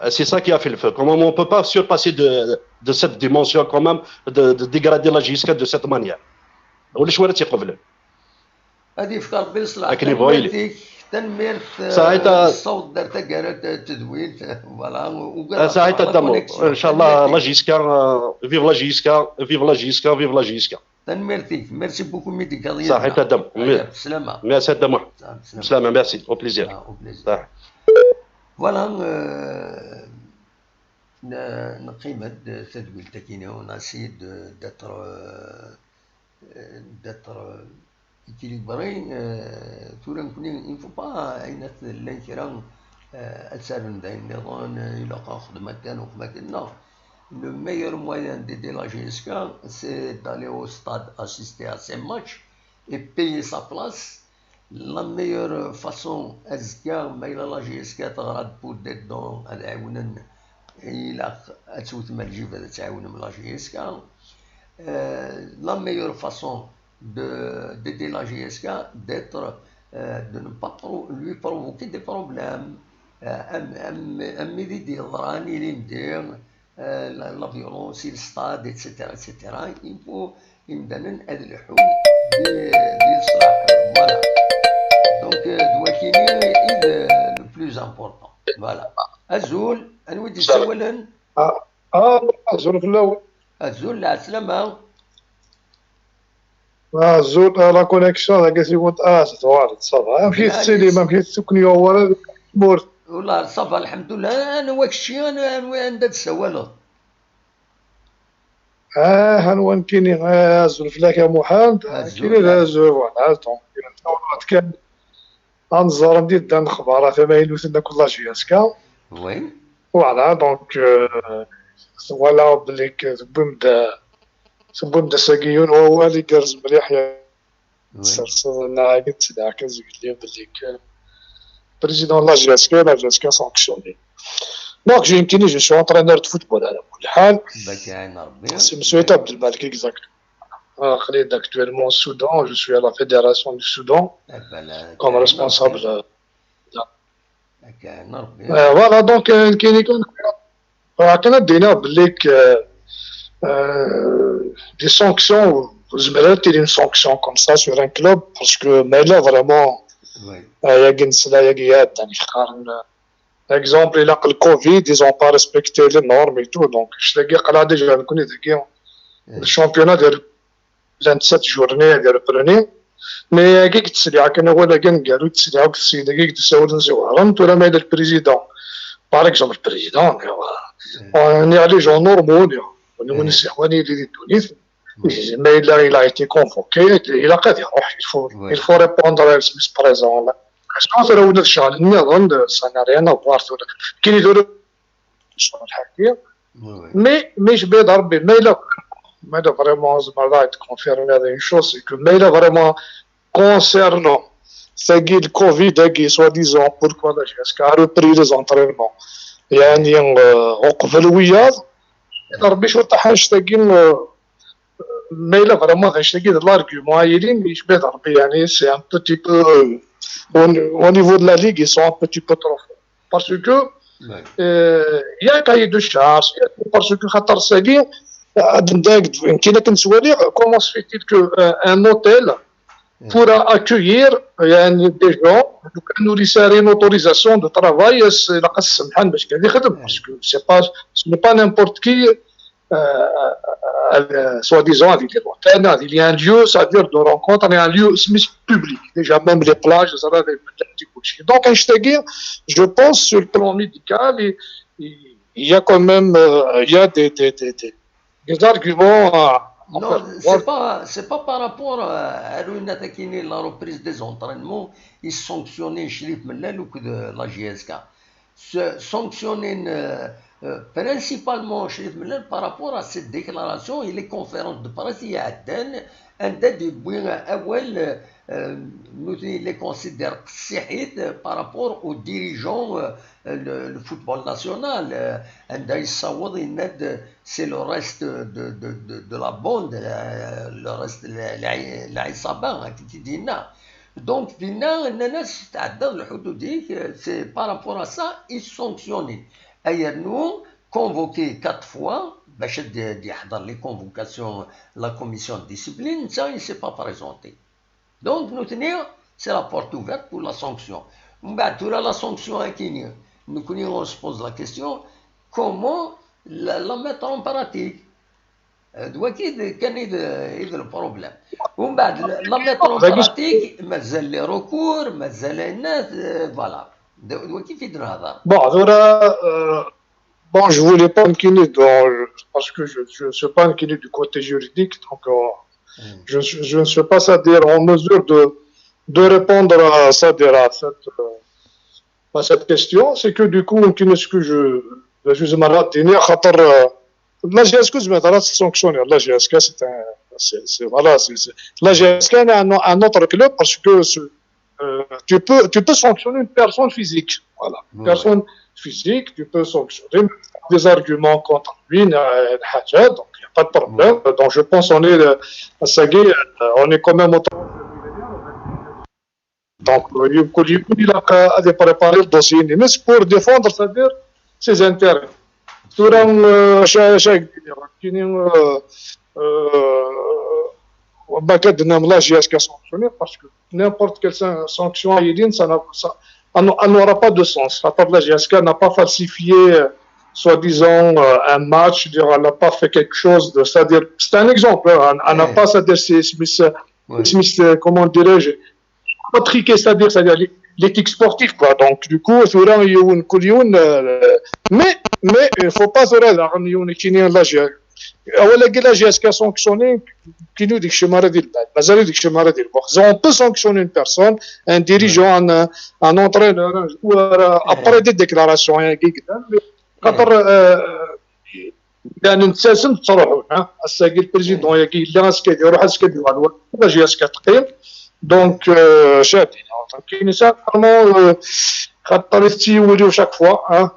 Euh, C'est ça qui a fait le feu. Quand même, on ne peut pas surpasser de, de cette dimension, quand même, de, de dégrader la J S K de cette manière. ولا شو راه تيقبل؟ Ad yefk Rebbi leṣlaḥ. Akken yebɣu yili. Tanemmirt-ik, tanemmirt, eh, Saɛid, ah, ṣṣawt d-ar taggara t- tedwilt, voilà, ugadeɣ Ah, Saɛid la Adamo, connexion. Inch'Allah, Tanemmirt-ik. La J S K, euh, vive la J S K, vive la J S K, vive la J S K. Tanemmirt-ik, merci beaucoup mi d-teggaḍ Saɛid Adamo. Merci. Merci Adamo. Salam. Salam, merci, au plaisir. Ah, au plaisir. Salam. Voilà, euh, n- neqqim-d tadwilt-agi, on a essayé de- d'être euh, d'être euh, équilibré. Euh, tura nekkni, il ne faut pas ayen llan kra euh, ad saren d ayen nniḍen, euh, ilaq ad xedmen kan uxem akken. Non. Le meilleur moyen d'aider la J S K, c'est d'aller au stade, assister à ces matchs et payer sa place. La meilleure façon, azekka, ma yella la J S K teɣra-d pour des dons, ad ɛiwnen, ilaq ad tewtem aljib ad tɛiwnem la J S K. Euh, la meilleure façon de, d'aider la J S K, d'être, euh, de ne pas pro- lui provoquer des problèmes. Euh, am, am, am mi d-yeḍran ilindi, euh, la, la violence, le stade, et cetera, et cetera. Il faut imdanen ad lḥun di, di leṣlaḥ. Voilà. Donc, euh, d wakini i d le plus important. Voilà. Azul, anwa i d-yessawalen? Ah, ah, azul fell-awen. Azul, lɛeslama. Azul, ah, la connexion dagi tiwet, ah, tettuɣal-d, ça va. Amek i tettilim, amek i tettukken wawal deg tmurt? Wala, ça va, lḥemdullah. Anwa kečči, anwa, anwa, anda d-tessawaleḍ? Ah, anwa nekkini, ah, azul fell-ak a Muḥend. Azul. Nekkini d azul, voilà, donc, kan ad nẓer anda i ddan lexbarat amaynuten akk la J S K. Oui. Voilà, donc, euh, voilà, belli k-, tewwim-d, tewwim-d ass-agi yiwen wawal igerrez mliḥ, Oui. Serseḍ nnaɣ-agi d-tedɛa kan zgelli belli k-, président de la J S K, la J S K sanctionné. Donc, j'ai une je suis entraîneur de football à la حال. Bak ɛin Rebbi. C'est monsieur Abdelmalek, exact. Ah, Khalid, actuellement au Soudan, je suis à la fédération du Soudan Eh ben, la- comme responsable. Bak ɛin Rebbi. Euh, voilà, donc, euh, كاين كان كان دينا بليك euh, euh, des sanctions, vous mettez une sanction comme ça sur un club, parce que, mais là, vraiment, Oui. euh, il y a une, il y a une, يعني, خارن- exemple, il a le Covid, ils ont pas respecté les normes et tout, donc, je te dis, là, déjà, on connaît des games. Le championnat de vingt-sept journées de reprenir. Mais, euh, كيك تسريع كان هو لا كان قالوا تسريع وكتسيد كيك تساول نزيوارن ترى ما يدير البريزيدون. Par exemple, البريزيدون، on est les gens normaux, on est les gens normaux, mais il a, il a été convoqué, il a qu'à dire, il faut, Oui. Il faut répondre à ce présent là. Parce que ça n'a rien à voir. كاين يديروا الشغل الحقيقي. Oui, oui. Mais, mais je vais dire, mais là, mais là, vraiment, زعما راه تكونفيرمي هذا une chose, c'est que mais là, vraiment, concernant ce qui le Covid, qui soi-disant, pourquoi la J S K a repris les entraînements. يعني, euh, وقبل وياض، ربي شو طاح نشتاقي، euh, mais là, vraiment, هذا نشتاقي de l'argument, il est, mais je vais dire, يعني, c'est un petit peu, euh, au, au niveau de la ligue, ils sont un petit peu trop forts. Parce que Oui. euh, il y a un cahier de charge, parce que خاطر ساقي، آه، كاين كنسوالي, comment se fait-il que, euh, un hôtel pourra accueillir, يعني, des gens, donc, nous laisser une autorisation de travail, c'est la قسم حان باش كان يخدم, parce que c'est pas, ce n'est pas n'importe qui, euh, euh, soi-disant, avec des hôtels, il y a un lieu, c'est-à-dire de rencontre, il y a un lieu public. Déjà, même les plages, ça va avec des petits couchers. Donc, un شتاقي, je pense, sur le plan médical, il, il y a quand même, euh, il y a des, des, des, des, des arguments à, à Non, faire c'est voir. Pas, c'est pas par rapport à, à la reprise des entraînements, ils sanctionnent Chérif Mellal ou que de la J S K. Se sanctionner, euh, euh, principalement Chérif Mellal par rapport à cette déclaration et les conférences de presse, il y a un, un débat, euh, euh, nous, il les considère qessiḥit, euh, par rapport aux dirigeants, euh, le, le football national, euh, anda yessaweḍ yenna-d, c'est le reste de, de, de, de la bande, euh, le reste, la, la, la عصابة, hein, qui dit, non. Donc, dinna, nnan-as, tɛeddaḍ lḥudud-ik, euh, c'est par rapport à ça, ils sanctionnent. Ay yernu, convoqué quatre fois, باش d-, d-yeḥḍer les convocations, la commission de discipline, ça, il s'est pas présenté. Donc, nutni, c'est la porte ouverte pour la sanction. Mbeɛd tura la sanction akini, nukni, on se pose la question, comment la, la mettre en pratique? Euh, d waki d, kan i d, i d le problème. Mbeɛd la, la mettre en pratique, mazal les recours, mazal ayen, euh, voilà. D, d waki fi d-nehḍer. Bon, tura, euh, bon, je voulais pas me quiner dans, parce que je, je ne suis pas inquiet du côté juridique, donc, euh, je, suis- je ne suis pas, c'est-à-dire, en mesure de, de répondre à, c'est-à-dire, à cette, euh, à cette question. C'est que du coup, يمكن ce que je, je زعما غادي خاطر, euh, la J S K زعما راه sanctionner. La J S K, c'est un, c'est, c'est, voilà, c'est, c'est- la J S K, c'est un, un autre club parce que ce, euh, tu peux, tu peux sanctionner une personne physique. Voilà. Une Ouais. Personne physique, tu peux sanctionner. Des arguments contre lui, euh, حاجة, donc il n'y a pas de problème. Donc je pense on est, euh, ça y est, euh, on est quand même au Donc, euh, يمكن, يمكن إلا ق-, غادي préparer le dossier, mais c'est pour défendre, c'est-à-dire, ses intérêts. ثورة, euh, شا-, شا-, كاينين, euh, euh, ما كدنا من la J S K sanctionner, parce que n'importe quelle san-, sanction, ça n'a, ça, elle n'aura pas de sens. La J S K n'a pas falsifié, soi-disant, euh, un match, elle n'a pas fait quelque chose de, c'est-à-dire, c'est un exemple, hein, elle n'a pas, c'est-à-dire, c'est, c'est, c'est, comment dirais-je, pas triqué, c'est-à-dire, c'est-à-dire, l'éthique sportive, quoi. Donc, du coup, tura, yiwen, kul yiwen, euh, mais, mais, il faut pas se rêver, hein, yiwen, qui n'est la J S K. Awal-agi, la J S K sanctionné, qui nous dit que c'est malade, malade, on peut sanctionner une personne, un dirigeant, un, un entraîneur, un joueur, euh, après des déclarations, hein, qui, hein, mais, خاطر, euh, يعني نتساسم تروحون، ها؟ هسه قلت بريزيدون يا قيل لا، اسكي يروح، اسكي يروح، لا جي اس كتقيم. دونك، آه، شادين. كاين ساعات فريمون، آه، خاطر يتيوليو شاك فوا، ها؟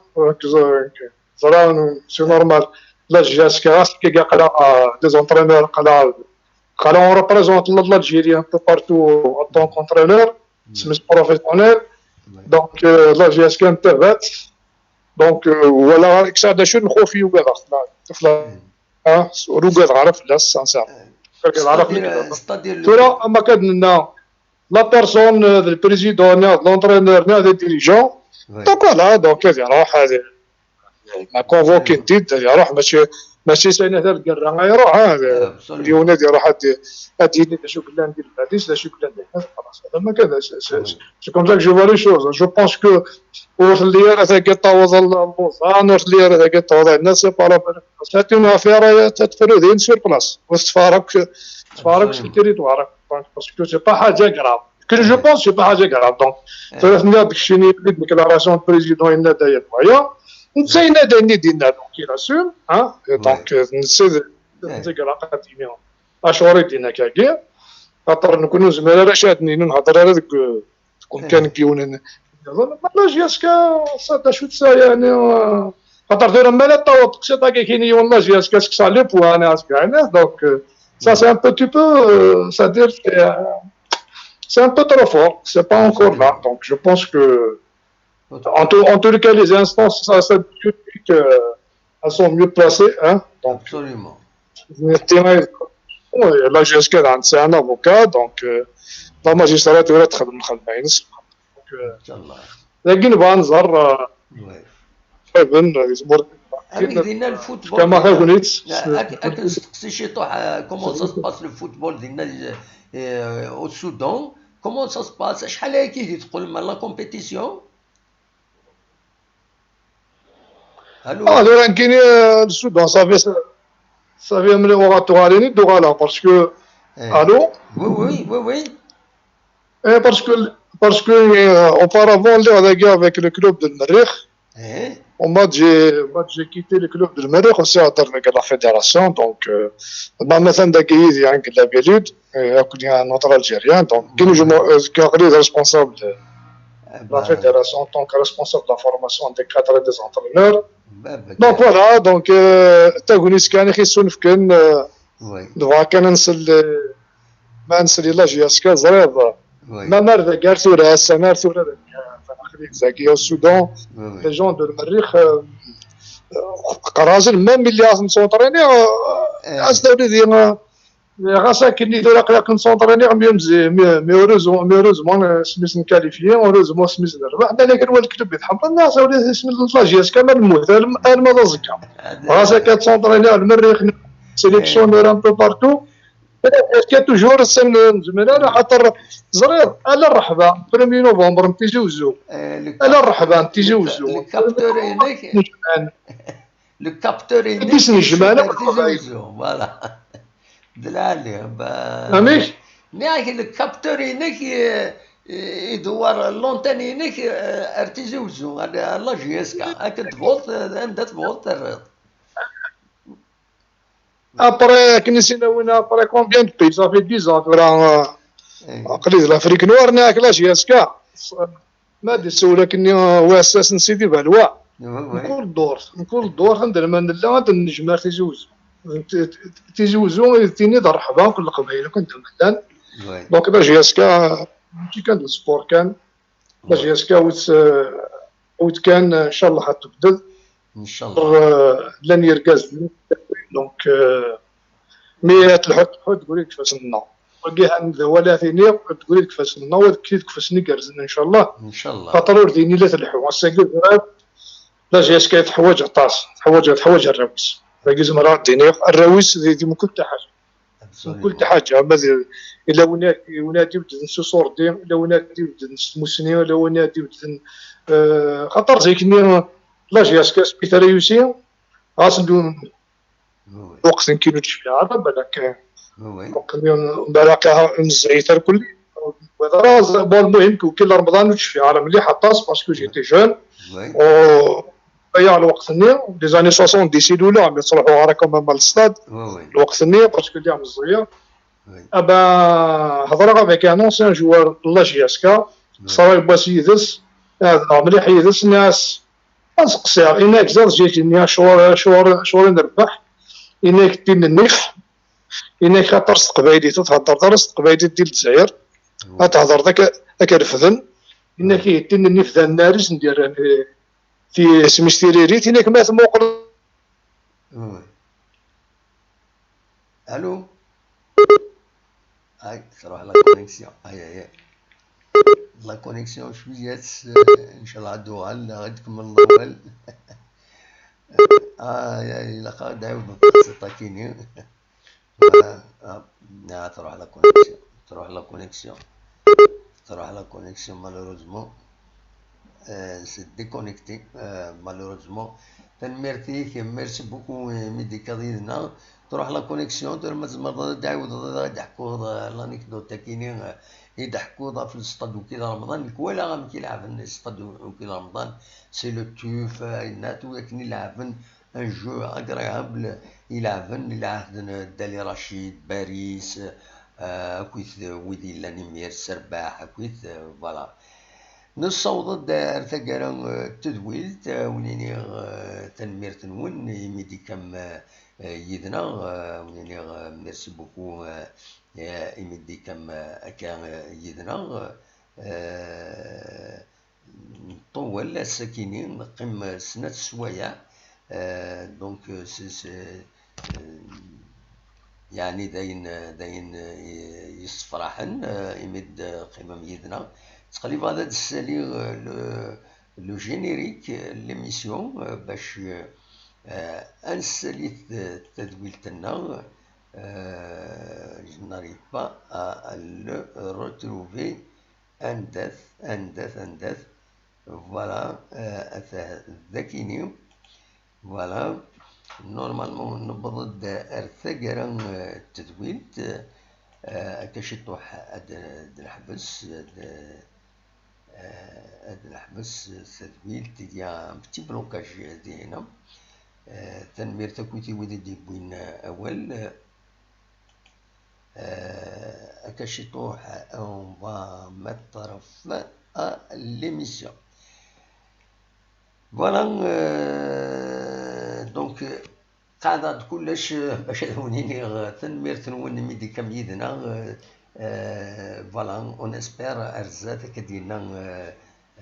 زرا، سي نورمال. لا جي اس كي راس كي قاع قلا، آه، دي زونترينور قلا، قلا اون ريبريزونت لالجيري ان بو بارتو ان طون كونترينور، سميت بروفيسيونيل. دونك، آه، لا جي اس كي انترفات. دونك، آه، ولا كسا دا شو نخوفي وكذا. ها، ورقد عرف لا سانسير. رقد عرف لك. ستادير ترى اما كان لنا لا بيرسون، آه، البريزيدون، آه، لونترينور، آه، دي ديريجون. دونك فوالا، دونك هذه روح هذه. ما كونفوكي جديد، هذه روح ماشي، ماشي سنه تاع القره، غير روح هذا. اليوم هذه روح هذه، هذه اللي شو قلنا ندير بعديش، لا شو قلنا ندير. خلاص، هذا ما كان، سي كوم سا كو جو فوا لي شوز. جو بونس كو ور تلي راه تاكي طاوض لوزان، ور تلي راه تاكي طاوض الناس، سي با لا بير. سي اون افير تتفرو دين سور بلاص، وتتفارق، تتفارق في التيريتوار. باسكو سي با حاجه كراف. كل جو بونس سي با حاجه كراف. دونك، ثلاث نقاط داكشي اللي ديكلاراسيون بريزيدون ينادى يا بوايا. نتا ينادى يني دينا، دونك يلا سور، ها؟ دونك، نسيت، نسيت قراقه ديما. اشوري دينا كاكي. خاطر نكونو زميله راه شادني نهضر على ديك كون كان كيونين. لا جي اس كا سا دا شوت سا يعني، آه، خاطر دايره مالا طاوط سي طاكي كيني والله جي اس كا سكسا لي بوان اس كاين. دونك، آه، سا سي ان بو تي بو، سا دير سي، آه، سي ان بو ترو فور، سي با اونكور لا. دونك جو بونس كو ان تو، ان تو لي كا لي زانستونس سا سا بيوتيك، آه، elles sont mieux placées, hein. Donc, absolument. La G S K عندها un avocat, donc, euh, la magistrature تخدم الخدمه. ان شاء الله. لكن بانزر، آه، وي. فايبن، آه، يزمر. هذيك دينا الفوتبول كما دينا. كنت. لا، أك-، أك-، نستقسي شي طوح، آه، كومون سا سباس لو فوتبول دينا ال-، آه، او السودان. كومون سا سباس؟ شحال هي كي تقول ما لا كومبيتيسيون؟ الو؟ اه، دوران كيني، آه، السودان صافي، صافي ملي وغاتو غاليني دو غالا، باسكو، إيه. الو؟ وي، وي، وي، وي. اي، باسكو، باسكو، آه، اوبارافون اللي هذا كاع افيك لو كلوب دو المريخ. ايه. وما تجي، ما تجي كيتي لو كلوب دو المريخ وسي هضر لك على فيدراسيون، دونك، آه، ما مثلا داك يدي عندك لا بيلود، آه، كنت نوتر الجيريان، دونك كي نجمو، آه، كي قريب ريسبونسابل لا فيدراسيون، طونك ريسبونسابل لا فورماسيون دي كادر دي زونترينور. دونك فوالا، دونك، آه، تاكونيس كان يخي سونفكن، آه، وي. دفا كان نسل، ما نسل لا جي اس كا زريض. وي. ما مار ذا كار ثورة، هسه مار ثورة ذا كار، فنخلي زاكي السودان، وي، وي. لي جون دو المريخ، آه، آه، قرازن ما ملي غاس نسونطريني، آه، إيه. أصلا وليدي، آه، غاس كني ثورة قلق نسونطريني، مي مزي، مي، مي أوروزمون، مي أوروزمون، آه، سميس نكاليفيي، أوروزمون سميس نربح، أنا كان والكلوب يتحمل، الناس وليدي اسم لا جي اس كا ما الموت، ما زكا. غاس كتسونطريني على المريخ، سيليكسيونور ان بو بارتو. كان توجور السن نزمن انا خاطر زرير على الرحبه، بروميي نوفمبر نتيجي وزو. آه، لو على الرحبه نتيجي وزو. لو كابتور هناك. لو كابتور هناك. بيس نجمع انا. تيجي وزو، فوالا. دلالي، با-، فهميك؟ مي هاك لو كابتور هناك، ي-، يدور لونتين هناك، آه، ارتيزي وزو، على، على لا جي اس كا. هاك تفوت، آه، عندها تفوت الريض. ابري كنسينا وين ابري كومبيان دو بي صافي ديز زون ورا. إيه. قليل لافريك نوار ناك لا جي اس كا. ما دي سولا كني هو اساس نسيدي بالوا. وي، وي. نكون الدور، نكون الدور عند المن لا عند النجمة تيزي وزو. تيزي وزو تيني ضرحبا كل قبيله كنت مدان. وي. دونك لا جي اس كا ماشي كان سبور كان. لا جي اس كا وت، وت كان ان شاء الله حتبدل. ان شاء الله. آه، لن يركز. دونك، آه، مي تلحق، تلحق تقول لك فاش نو. Wagi han d awal ad t-iniɣ, ad d-gri deg ifassen-nneɣ, wa deg ifassen igerrzen, ncallah. Ncallah. Xaṭer ur din i la tleḥḥu. Ass-agi ẓriɣ la J S K teḥwaǧ aṭas, teḥwaǧ, teḥwaǧ arraw-is. Dagi zemreɣ ad d-iniɣ arraw-is di, di mkul taḥaǧa. Mkul taḥaǧa, ama d, ila win ad, win ad ibedden s uṣurdi, ila win ad ibedden s tmussni, ila win ad ibedden, eh, xaṭer zik-nni la J S K s Peter Ayusi, ɣas lweqt n kinu ur d-tecfiɛ ara, balak, balak meẓẓiyit ar kulli. Bon, المهم, كي وكيل رمضان ur d-tecfiɛ ara mliḥ aṭas, parce que j'étais jeune. Aya lweqt-nni, les années soixante-dix i luleɣ, mi ttruḥuɣ ara quand même à le stade. Lweqt-nni, parce que lliɣ meẓẓiyeɣ. Ah ben, hedreɣ avec un ancien joueur de la J S K, xesreɣ yiwwas yid-s, ɛedleɣ mliḥ yid-s, nniɣ-as, ad seqsiɣ, ini-ak, ẓer zik-nni acuɣer, acuɣer, acuɣer i nrebbeḥ? Ini-ak, tin nnif, ini-ak, xaṭer s teqbaylit ur theddreḍ ara s teqbaylit di Lezzayer, ad thedreḍ akka, akka refden. Ini-ak, ihi, tin nnif d annar-is n dirran, eh, ti, isem-is tiririt, ini-ak, ma tmuqleḍ. Allô? Ay, تروح la connexion. Ay, ay, ay. La connexion شوية، آه، إن شاء الله عاد وغال، غادي تكمل الأول. آه، يا، إلا قاعد عاود تسطاكيني. آه، آه، آه، تروح la connexion. تروح la connexion. تروح la connexion, malheureusement. آه، c'est déconnecté, آه، malheureusement. Tanemmirt-ik, merci beaucoup, euh, imi d-tekkaḍ yid-neɣ. Tṛuḥ la connexion, tura ma tzemreḍ ad d-tɛiwdeḍ ad d-teḥkuḍ, euh, l'anecdote-agi-nni, euh, i d-teḥkuḍ ɣef l'stade Wkil Remḍan. Nekk walaɣ amek i leɛben l'stade Wkil Remḍan, c'est le tuf, euh, yenna-t, wi akken i leɛben, un jeu agréable, i leɛben, i leɛhed n Dali Racid, Baris, euh, akkit wid yellan imir, Serbaḥ, akkit, euh, voilà. Nessaweḍ-d ar taggara, eh, n tedwilt, eh, wen-iniɣ, eh, tanemmirt-nwen imi d-tekkam, eh, eh, yid-neɣ, eh, wen-iniɣ, eh, merci beaucoup, eh, eh, imi d-tekkam, eh, akka, eh, yid-neɣ, eh, nṭuwel ass-akini, neqqim, eh, snat sswayeɛ, eh, donc, eh, c'est, c'est, eh, yeɛni d ayen, d ayen, eh, yessefraḥen, eh, imi d-teqqimem yid-neɣ. Ttqellibeɣ ad d-ssaliɣ, eh, le, le générique, eh, n l'émission, eh, bac, eh, ad nessali t-, tadwilt-nneɣ, eh, je n'arrive pas à le retrouver. Anda-t, anda-t, anda-t? Voilà, eh, atah dagini. Voilà. Normalement, newweḍ-d ar taggara, eh, n tedwilt, eh, akka ciṭuḥ ad, ad neḥbes, ad, eh, ad neḥbes tadwilt, il y a un petit blocage dihin. Eh, tanemmirt akkit i wid i d-yewwin awal. Eh, akka ciṭuḥ, on va mettre fin à l'émission. Voilà, eh, donc, eh, qeɛdeɣ-d kullec, eh, bac ad wen-iniɣ, eh, tanemmirt-nwen imi d-tekkam yid-neɣ, eh, eh, voilà, on espère ar zdat akka d-yenna, eh,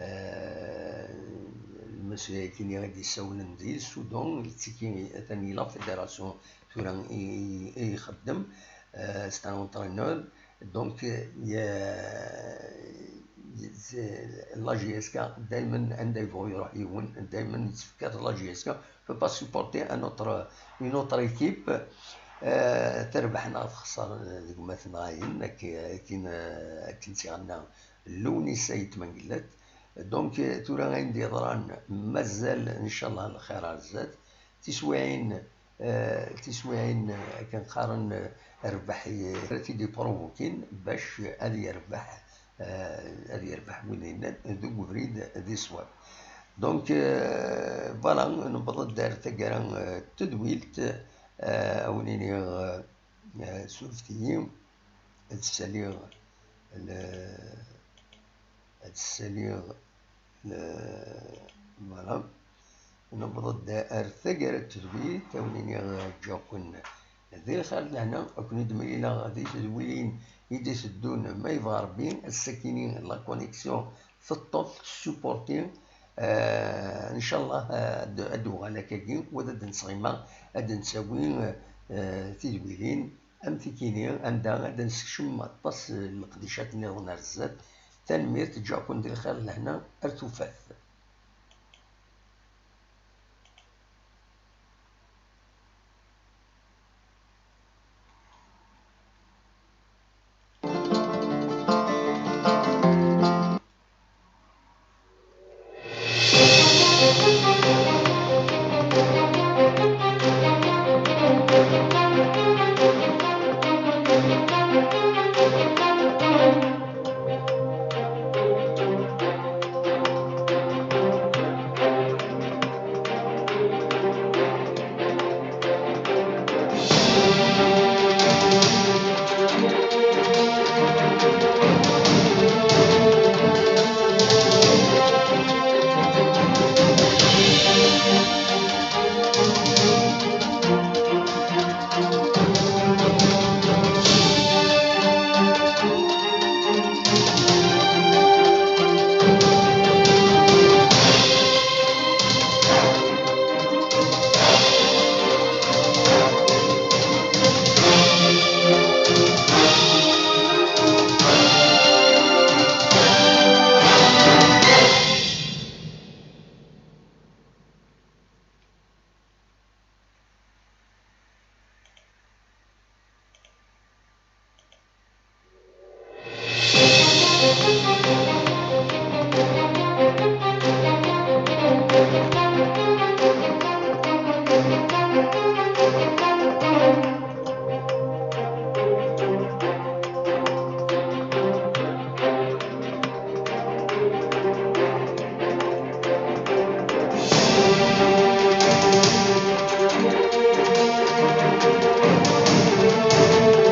eh, lmeslay-agi-nni i d-yessawlen di Sudan, yettiki atan i la fédération tura i, i, i ixeddem, eh, c'est un entraîneur. Donc, eh, ye-, ye-, la J S K, daymen anda yebɣu iruḥ yiwen, daymen yettfekka la J S K, peut pas supporter un autre, une autre équipe. Eh, terbeḥ neɣ texṣer, eh, deg umaten ayen, akken, akken, eh, akken tt-iɣenna Lewnis Ayt Mengellat. Donc, eh, tura ayen d-yeḍran, mazal, ncallah, lxir ar zdat. Tiswiɛin, eh, tiswiɛin, eh, akken qqaren, eh, rrbeḥ, eh, ara t-id-iprovokin bac ad yerbeḥ, eh, ad yerbeḥ win yennan deg ubrid di ṣṣwab. Donc, eh, voilà, newweḍ-d ar taggara, eh, n tedwilt, eh, a wen-iniɣ, eh, eh, surfet-iyi, ad ssaliɣ le-, ad ssaliɣ le-, voilà. Newweḍ-d ar taggara n tedwilt, a wen-iniɣ ǧǧiɣ-ken di lxir d lehna, ad ken-id-mlileɣ di tedwilin i d-iteddun, ma yebɣa Rebbi. Ass-akini la connexion teṭṭef, tessuporti. Eh, ncallah, eh, ad, ad d-uɣal akkagi, wa ad d-nesɣima, ad d-nsawi, eh, tidwilin. Am tikini, anda ad d-nessekcem aṭas n leqdicat nniḍen ar zdat. Tanemmirt, ǧǧiɣ-ken di lxir d lehna, ar tufat.